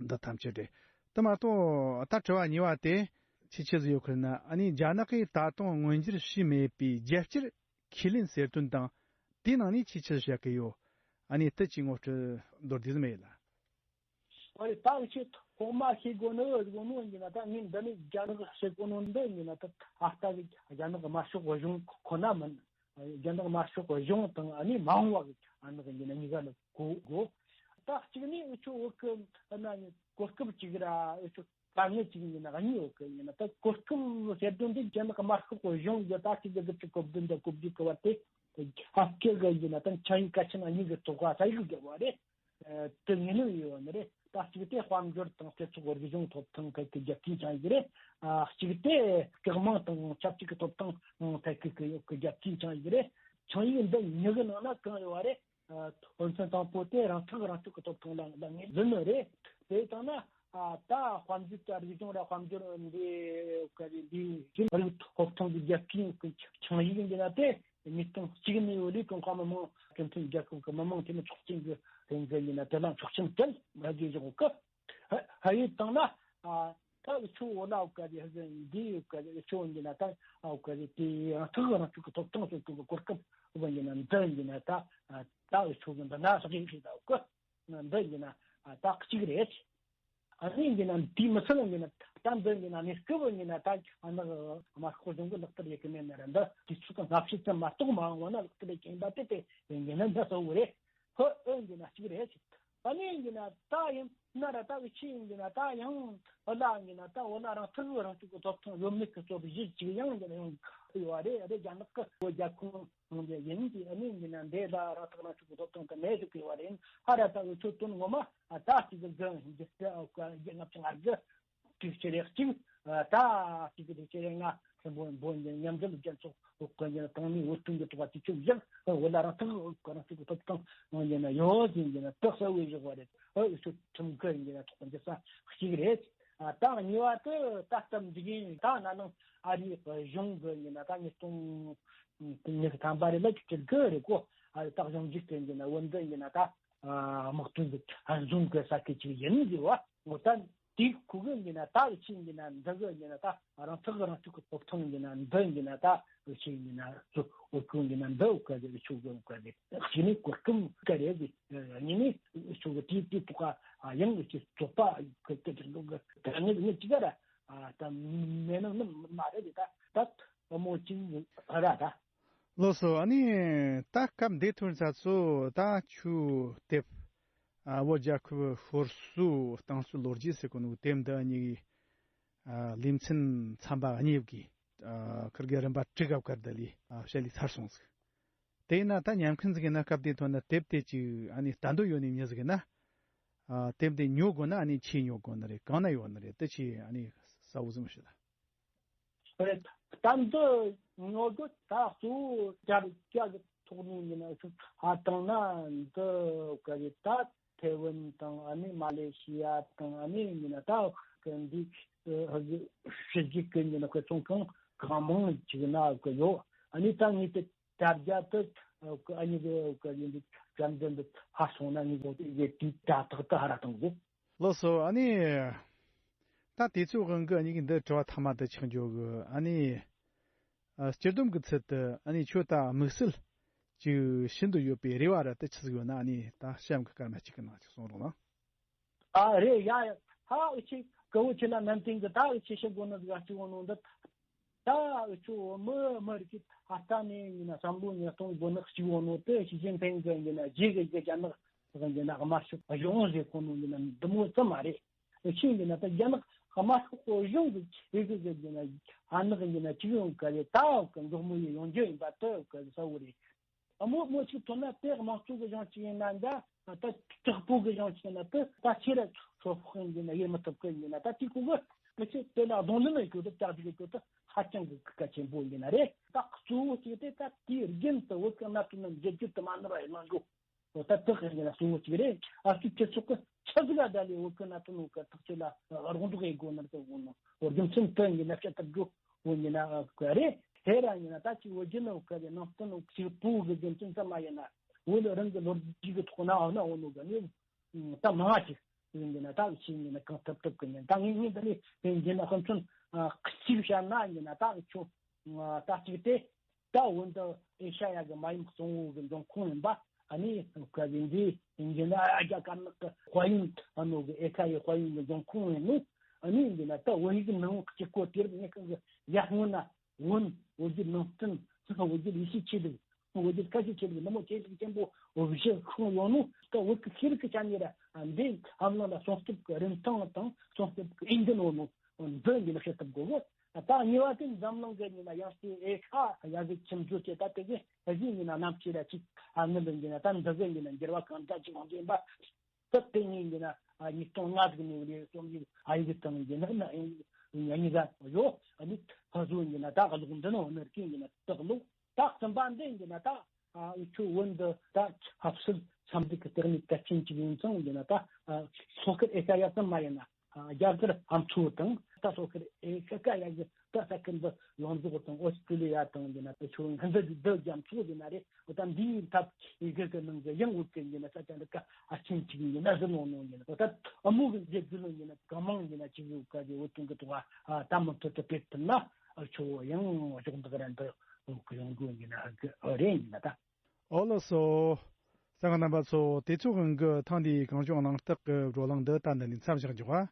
འདི་ཐམས་ཅད་རེད། དེ་མ་གཏོགས་ད་དྲི་བ་གཉིས་པ་དེ་ཆི་ཆི་ཟིག་ཡོད་ཁུལ་ན་ཨ་ནི་རྒྱ་ནག་གིས་ད་དུང་མངོན་འགྱུར་བྱས་མེད་པའི་རྒྱལ་སྤྱིར་ཁས་ལེན་ཟེར་དོན་དང་དེའི་ནང་ནས་ཆི་ཆི་བཤད་གི་ཡོད། ཨ་ནི་དེ་ཅི་ངོ་སྤྲོད་མདོར་བསྡུས་མེད་ལ། ཨ་རེ་ད་ཆི་ཐོག་མ་ཤེས་དགོས་ནི་ཨེ་དགོས་ནོ་ཡིན་ན་ད་ངས་འདི་ནས་རྒྱ་ནག་ཟེར་གོ་ནོ་འདི་ཡིན་ན་ད་ཨ་ལྟ་གི་རྒྱ་ནག་དམར་ཤོག་གཞུང་ཁོ་ན་མིན། རྒྱ་ནག་དམར་ཤོག་གཞུང་དང་ཨ་ནི་མ་འོངས་པ་གི་ཨ་ནི་གི་ཡིན་ན་གཉིས་ཀ་ལ་གོ་དགོས། ད་གཅིག་ནས་འུ་ཆོ་བོད་གི་ཨ་ན་གོ་སྐབས་གཅིག་ར་འུ་ཆོ་དཀའ་ངལ་གཅིག་ཡིན་ན་གཉིས་ཡོད་གི་ཡིན་ན་ད་གོ་སྐབས་ཟེར་དོན་དེ་རྒྱ་ནག་དམར་ཤོག་གཞུང་གི་ད་གཅིག་གི་དགུ་བཅུ་གོ་བདུན་དང་གོ་བརྒྱད་གི་བར་དེ་ཧ་སྐད་གི་ཡིན་ན་ད་ཆིངས་ཡིག་གལ་ཆེན་གཉིས་གི་ཐོག་ཁ་ས་ཡིག་བརྒྱབ་པ་རེད། དེ་ངེས་ལེགས་ཡོད་ནི་རེད། ད་གཅིག་དེ་དཔལ་འབྱོར་དང་སྤྱི་ཚོགས་རིག་གཞུང་ཐོབ་ཐང་ཐད་ཀྱི་རྒྱབ་སྐྱོར་ཆིངས་ཡིག་རེད། ཨ་གཅིག་དེ་སྐྱོང་མིང་དང་ཆབ་སྲིད་ཀྱི་ཐོབ་ཐང་ཐད་ཀྱི་ཀྱི་རྒྱབ་སྐྱོར་ཆིངས་ཡིག་རེད། ཆིངས་ཡིག་འདི་གཉིས་ཀྱི་ནང་ན་གང་ཡོད་པ་རེད། ཨ་དོན་ཚན་དང་པོ་དེ་རང་ཐག་རང་གཅོད་ཀྱི་ཐོབ་ཐང་ལ་ལ་ངེས་འཛིན་ནི་རེད། དེ་ལྟར་ན་ཨ་ད་དཔལ་འབྱོར་གྱི་རིག་གཞུང་ར་དཔལ་འབྱོར་འདི་ག་རེ་འདི་རིག་ཐོབ་ཐང་གི་རྒྱབ་སྐྱོར་ཆིངས་ཡིག་འདི་ན་དེ། ཉིས་སྟོང་གཅིག་ནས་ཡོད་ལས་ཀྲུང་ཧྭ་མི་དམངས་སྤྱི་མཐུན་རྒྱལ་ཁབ་ཀྱི་མི་དམངས་འཐུས་མི་ཚོགས་ཆེན་གྱི་ལྷན་རྒྱས་ཡིན་ན་དེ་ལ་ཆོག་མཆན་བྲིས་མ་དགོས་བཞག་གི། ཧ་ཡིན་དང་ན་ད་ཆུ་འོ་ལ་འོ་ག་རེ་ཧ་ཟེར་འདི་འོ་ག་རེ་ཆུ་འོ་འདི་ན་ད་འོ་ག་རེ་དེ་རང་ཐག་རང་གཅོད་ཀྱི་ཐོབ་ཐང་སོགས་ཀྱི་གོ་སྐབས་འོ་འདི་ན་འདི་འདི་ན་ད་ད་ཆུ་འདི་ན་སོགས་ཡིན་ཞིག་ད་འོ་གི་འདི་འདི་ན་ད་གཅིག་རེད། ཨ་ནི་ཡིན་ན་དེའི་མི་ཚད་ཡིན་ན་ད་འདི་ཡིན་ན་གནས་སྐབས་ཡིན་ན་ད་ཨ་ནི་དམར་ཤོག་གཞུང་གི་ལག་བསྟར་ཡེ་གི་མེད་ན་ར་འདི་དུས་ཚོད་དང་སྔ་ཕྱི་ཙམ་མ་གཏོགས་མ་འོངས་བ་ན་ལག་བསྟར་ཡེ་གི་ཡིན་པ་དེ་དེ་ཡིན་ན་འདི་གསལ་བོ་རེད། ཧོ་ཨེ་ཡིན་ན་གཅིག་རེད་ཅིག་ཨ་ནི་ཡིན་ན་ད་ཡིན་ན་ར་ད་འུ་ཆི་ཡིན་ན་ད་ཡང་ཨ་ལ་ཡིན་ན་ད་འོ་ན་རང་ཐག་རང་གཅིག་གི་ཐོབ་ཐང་ཡོད་མེད་ཀྱི་སྐོར་གཞི་གཅིག་ཡང་ཡིན་ན་ཡོང་གི་ཡོད་རེད། ཨ་རེ་རྒྱ་ནག་གི་བོད་རྒྱ་ཁོངས། ཡིན་གྱི་ཨ་ནི་ཡིན་ན་འདི་ལ་རང་ཐག་རང་གཅོད་ཀྱི་ཐོབ་ཐང་དེ་མེད་ཟེར་གི་བ་རེད། ཧ་ར་ད་འུ་ཚོ་དོན་ངོ་མ་ད་གཅིག་གི་འཛིན་འཇིག་རྟེན་ལྔ་བཅུ་ང་དྲུག་ཅུ་རེ་གཅིག་ད་གཅིག་གི་དྲུག་ཅུ་རེ་ལྔ་ཆེན་པོ་འབོད་འདི་མཉམ་འབྲེལ་རྒྱལ་ཚོགས་འོག་གི་ཡིན་དང་ནི་འོས་བསྟུན་གྱི་ཐོག་དུས་ཆོད་བཞག་བོད་ལ་རང་ཐག་རང་གཅོད་ཀྱི་ཐོབ་ཐང་ཡིན་ན་ཡོད་ཟིན་ཡིན་ན་དག་ས་འོས་བཞག་བ་རེད། འུ་ཚོ་ཁྲིམས་འགལ་ཡིན་ན་ཐོག་འདི་ས་གཅིག་རེད། ད་གཉིས་པ་དེ་ད་སྟབས་འགྲིག་ཡིན་ད་ན་ནིང་ཨ་རིའི་གཞུང་གི་ཡིན་ན་ད་ཉིས་སྟོང་ཉི་ཤུ་ཐམ་པ་རེད་ལ་ཅིག་གི་རེད་གོ་ཨ་ད་གཞུང་འཇིག་རྟེན་ཡིན་ན་འོན་ཏེ་ཡིན་ན་ད་དམག་དོན་གྱི་ཧ་ཟུང་གི་ས་ཁུལ་ཅིག་ཡིན་ཟེར་བ་འོ་ད་དེའི་ཁུ་གི་ཡིན་ན་ད་འུ་ཆི་ཡིན་ན་འདི་གི་ཡིན་ན་ད་རང་ཐག་རང་གཅོད་ཀྱི་ཐོབ་ཐང་ཡིན་ན་འདི་ཡིན་ན་ད་འུ་ཆི་ཡིན་ན་ཚོ་འོ་ཁུ་ཡིན་ན་འདི་འོ་ག་གི་འུ་ཆུ་གི་འོ་ག་གི་གཅིག་ནི་གོ་སྐབས་ག་རེ་གི་གཉིས་ནི་འུ་ཆུ་གི་དེའི་དེའི་ཐོག་ག་ཡང་འུ་ཆི་ཚོགས་པ་གི་གི་གི་གི་གི་ངེད་ངེད་ཅི་ག་ར། ད་མེད་ནང་ནི་མ་རེད་དེ་ད་ད་བུ་མོ་གཅིག་ར་ད། ལགས་སོ། ཨ་ནི་ད་སྐབས་འདི་ཐོན་ས་ཚོ་ད་ཆུ་དེབ་ཨ་བོད་རྒྱལ་ཁབ་ཤོར་སོའི་རྟིང་རྩོད་ལོ་རྒྱུས་ཟེར་གོ་ནོ་དེབ་འདི་གཉིས་ཀྱི་ཨ་ལེ་ཚན་ཚན་པ་གཉིས་ཀྱི་ཨ་ཁིར་གི་རིམ་པ་དྲུག་གབ་ཀར་འདི་ལས་ཨ་བཤད་ལས་ཚར་སོང་ཟིག་དེས་ན་ད་ཉན་མཁན་ཟིག་ཡིན་ན་སྐབས་དེ་ཐོན་ན་དེབ་དེ་ཅིག་ཨ་ནི་ལྟ་འདོད་ཡོད་ནི་མྱི་ཟིག་ཡིན་ན། ཨ་དེབ་དེ་ཉོ་དགོས་ན་ཨ་ནི་ཆི་ཉོ་དགོས་ནི་རེད། གང་ན་ཡོད་ནི་རེད། དེ་ཆི་ཨ་ནི་གསལ་བོ་ཟིག་མི་ཤེས་ད། རེད། ད་འདི་ཉོ་དགོས་ད་གཙོ་བོ་རྒྱ་རྒྱ་གི་ཐོག་ནས་ཡིན་ན་ཆུ་ཧ་དང་ན་འདི་ག་རེ་ད་ཐེ་ཝན་དང་ཨ་ནི་མ་ལེ་ཤི་ཡ་དང་ཨ་ནི་ཡིན་ན་ད་ག་འདི་ཕྱི་རྒྱལ་གི་ཡིན་ན་ཁོ་ཚོང་ཁང་གང་མང་ཅིག་ན་གི་ཡོད། ཨ་ནི་ད་ངས་དེ། དྲ་རྒྱ་དུ་ཨ་ནི་གི་གི་ཡིན་འདི་བྱམས་ལྡན་འདི་ཧ་སོང་ན་ངས་གོ་དེ་དེ་དྲ་ཐག་ཏུ་ཧ་ར་གཏོང་གོ། ལགས་སོ། ཨ་ནི་ད་དེ་ཚོའི་དབང་གི་ཨ་ནི་གི་འདི་དྲི་བ་ཐ་མ་དུ་ཆགས་འཇོག་གི། ཨ་ནི་ཨ་སྤྱི་བསྡོམས་གི་ཚུལ་དུ་ཨ་ནི་ཁྱོད་ད་དམིགས་བསལ་ཅིག་ཤིན་ཏུ་ཡོད་པའི་རེ་བ་ར་དུ་ཆི་ཟིག་ཡོད་ན་ཨ་ནི་ད་གཤམ་གི་སྐར་མ་གཅིག་གི་ནང་ཅིག་གསུང་རོགས་གནང་། ཨ་རེད་ཡ་ཡ། ཧ་འུ་ཆི་ག་འུ་ཆི་ན་ནན་ཏིང་གི་ད་འུ་ཆི་ཤི་གོ་ནི་ག་ཅི་འོ་ནོ་འདི། ད་འུ་ཆི་འོ་མི་མི་རིགས་ཀྱི་ད་ལྟ་ནས་ཡིན་ན་བསམ་བློ་ཉེར་གཏོང་དགོས་ནི་གཅིག་འོ་ནོ་དེ་ཞི་ཅིན་ཕིང་གི་ཡིན་ན་རྗེས་གི་རྒྱ་ནག་གི་ཡིན་ན་དམར་ཤོག་གཞུང་ཟེར་གོ་ནོ་ཡིན་ན་འདི་མོ་ཙམ་མ་རེད། འུ་ཆི་ཡིན་ན་ད་རྒྱ་ནག་དམར་ཤོག་གཞུང་གི་ཆེ་གི་གི་ཡིན་ན་ཨ་ནག་ཡིན་ན་གཅིག་ཡོང་ག་རེད། ད་འོ་གི་མགྱོགས་མོ་ཡི་ཡོང་རྒྱུ་ཡིན་པ་དེ་འོ་གི་གསལ་བོ་རེད། དམོད་མོ་ཅིག་ཐོན་ན་དེ་དམངས་གཙོ་གི་གཞུང་ཅིག་ཡིན་ན་འདྲ། ད་དྲག་པོ་གི་གཞུང་ཅིག་ཡིན་ན་དེ་ད་ཁྱེད་ར་ཚོ་ཕོག་ཡིན་ན་ཡེ་མི་ཐུབ་གི་ཡིན་ན་ད་དེ་གོ་གི་མི་ཚེ་དེ་ལ་གདོང་ལེན་ཡོད་དུ་ལྟ་རྒྱུ་ཡོད་དུ་ཧ་ཅང་གི་གལ་ཆེན་པོ་ཡིན་ན་རེད། ད་གཙོ་བོ་ཅིག་དེ་ད་དེའི་རྒྱུན་དུ་བོད་ཀྱི་གནད་དོན་ནི་འགྱུར་རྒྱུ་དུ་མ་ནོར་བ་ཡིན་ན་འགྲོ། ད་དེ་གི་ཡིན་ན་གཙོ་བོ་ཅིག་རེད། ཨ་ཅིག་སྤྱི་ཚོགས་ཀྱི་ཆ་ཟིག་ལ་ད་ལས་བོད་ཀྱི་གནད་དོན་བོད་ཀྱི་ཐག་གཅོད་ལ་རོགས་འདེགས་ཡེད་དགོས་ནར་དུ་དགོས་ནོ་རྒྱུ་མཚན་དེ་ཡིན་ན་བཤད་ཐུབ་རྒྱུ་བོ་ཡིན་ན་ག་རེད། དེ་ར་ཡིན་ན་ད་ཅིག་བོད་བརྒྱུད་ནང་ག་རེ་ནང་བསྟན་ནང་ཞིག་པོ་གི་རྒྱུ་མཚན་ཙམ་མ་ཡིན་ན་བོད་ལ་རང་གི་ལོ་རྒྱུས་ཀྱི་ཐོག་ན་འོ་ན་འོ་ནོ་ག་ནི་ད་མང་ཅིག་ཡིན་གྱི་ན་ད་ཅིག་ཡིན་ན་གང་ཐུབ་ཐུབ་གི་ཡིན། ད་ངས་ངས་འདི་ནས་ཡིན་གྱི་ན་ཁོ་ཚོ་གཅིག་བཤད་ན་ཡིན་ན་ད་ཁྱོད་ད་ཅིག་དེ། ད་འོན་ཏེ་ཨེ་ཤ་ཡ་གི་མ་ཡུམ་གཙང་བོ་གི་འབྱུང་ཁུངས་ཡིན་པ་ཨ་ནི་ག་ཡིན་འདི་ཡིན་གྱི་ན་ཨ་རྒྱ་དཀར་ནག་གི་དཔལ་ཡོན་ཨ་ནོ་གི་ཨེ་ཤ་ཡའི་དཔལ་ཡོན་གི་འབྱུང་ཁུངས་ཡིན་ནོ། ཨ་ནི་ཡིན་གྱི་ན་ད་བོད་ཡིག་མི་འོང་གཅིག་གོ་དེར་ངས་གང་གི་ཡར་སྔོན་ན་བོན་བོད་བརྒྱུད་ནང་བསྟན་བོད་བརྒྱུད་ཡེ་ཤུ་ཆོས་ལུགས་བོད་བརྒྱུད་ཁ་ཆེ་ཆོས་ལུགས་འདི་མོ་ཆོས་ལུགས་ཆེན་པོ་བཞི་ཁོངས་ཡོད་ནོ། ད་བོད་ཀྱི་ཤེས་རིག་གི་ཆ་ནས་ར་འདི་འཛམ་གླིང་ལ་སྲུང་སྐྱོབ་ཀྱི་རིན་ཐང་དང་སྲུང་སྐྱོབ་ཀྱི་འོས་འགན་ཡོད་ནོ། འདི་ཡིན་ན་ཤེས་ཐུབ་དགོས་གི། ད་གཉིས་པ་དེ་འཛམ་གླིང་གི་ཡིན་ན་ཡང་སྲིད་ཨེ་ཤ་ཡ་གི་ཁྱིམ་བཟོ་བྱེད་ད་དེ་གི་ཨ་ཟི་ཡིན་ན་ནམ་ཕྱེད་ལ་ཅིག་ཨ་ངི་ལ་ཡིན་ན་ད་འདི་གི་ཡིན་ན་འགྱུར་བ་གང་འདྲ་ཅིག་ཡོང་གི་ཡིན་པ། ད་དེ་གཉིས་ཡིན་ན་ཨ་ཉིས་སྟོང་ལྔ་ཟིག་ནས་རེད་སོང་གི་ཨ་ཡི་གི་དང་ཡིན་ན་ན་ཡིན་ཡིན་ན་ཡིན་ས་ཡོད། ཨ་ནི་ཕ་བཟོ་ཡིན་ན་ད་ག་ལོག་འདི་ནང་ནར་གི་ཡིན་ན་ད་ག་ལོག་ད་གསུམ་པ་འདི་ཡིན་ན་ད། ཨ་འུ་ཆོ་བོད་འདི་ད་ཆབ་སྲིད་འཚམས་འདྲི་གི་སྟེགས་ནས་གལ་ཆེན་གཅིག་ཡིན་ཙང་ཡིན་ན་ད་ཨ་སོག་ཁར་ཨེ་ཤ་ཡ་ཙམ་མ་ཡིན་ན་ཨ་རྒྱ་གར་ཨ་མཆོག་དང་ད་སོག་ཁར་ཨེ་ཤ་ཡ་གི་ད་ས་ཁུལ་འདི་ཡོངས་རྫོགས་དང་ཨོ་སི་ཀྲི་ལི་ཡ་དང་ཡིན་ན་ད་ཆོ་ཧན་ཟི་འདི་རྒྱ་མཚོ་ཡིན་ན་རེད། འོ་ད་འདིའི་འཐབ་ཨེ་ཤ་གི་ནང་གི་ཡང་འུ་ཀི་ཡིན་ན་ས་ཆ་འདི་ཀ་ཨ་ཆེན་གཅིག་ཡིན་ན་ཟི་ནོ་ནོ་ཡིན་ན་འོ་ད་ཨ་མོ་གི་རྒྱལ་རྒྱུ་ལོ་ཡིན་ན་གང་མང་ཡིན་ན་གཅིག་ཡོད་ཀ་གི་འུ་ཐུང་གི་ཐོག་ཨ་ད་མུ་མཐུད་དུ་སྤེལ་ཐུབ་ན། ཨ་ཆོ་ཡང་ཕྱོགས་འདི་ག་ར་འདི་ཡོང་དགོས་ཡིན་ན་ཨ་གི་ཨ་རེད་ཡིན་ན་ད། ཨོ་ལགས་སོ། གསན་མཁན་རྣམ་པ་ཚོ་དེ་ཚོའི་དབང་གི་ཐེངས་འདིའི་གངས་ལྗོངས་གླེང་སྟེགས་ཀྱི་བགྲོ་གླེང་འདི་ད་འདི་ནས་མཚམས་བཞག་འཇོག་པ།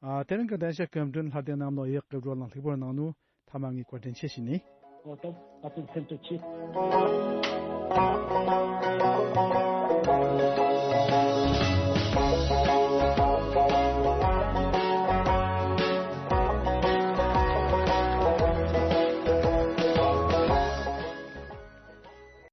ཨ། དེ་རིང་གི་གདན་ཞུ་སྐུ་མགྲོན་ལྷ་ལྡན་གནམ་ལོ་ཡག་གི་བགྲོ་གླེང་ལྷུག་པོར་གནང་ནོ། ཐ་མ་ངས་བཀའ་དྲིན་ཆེ་ཞུ་ནས། ཨོ་ད་ད་དུང་སེམས་ཐུགས་ཆེ།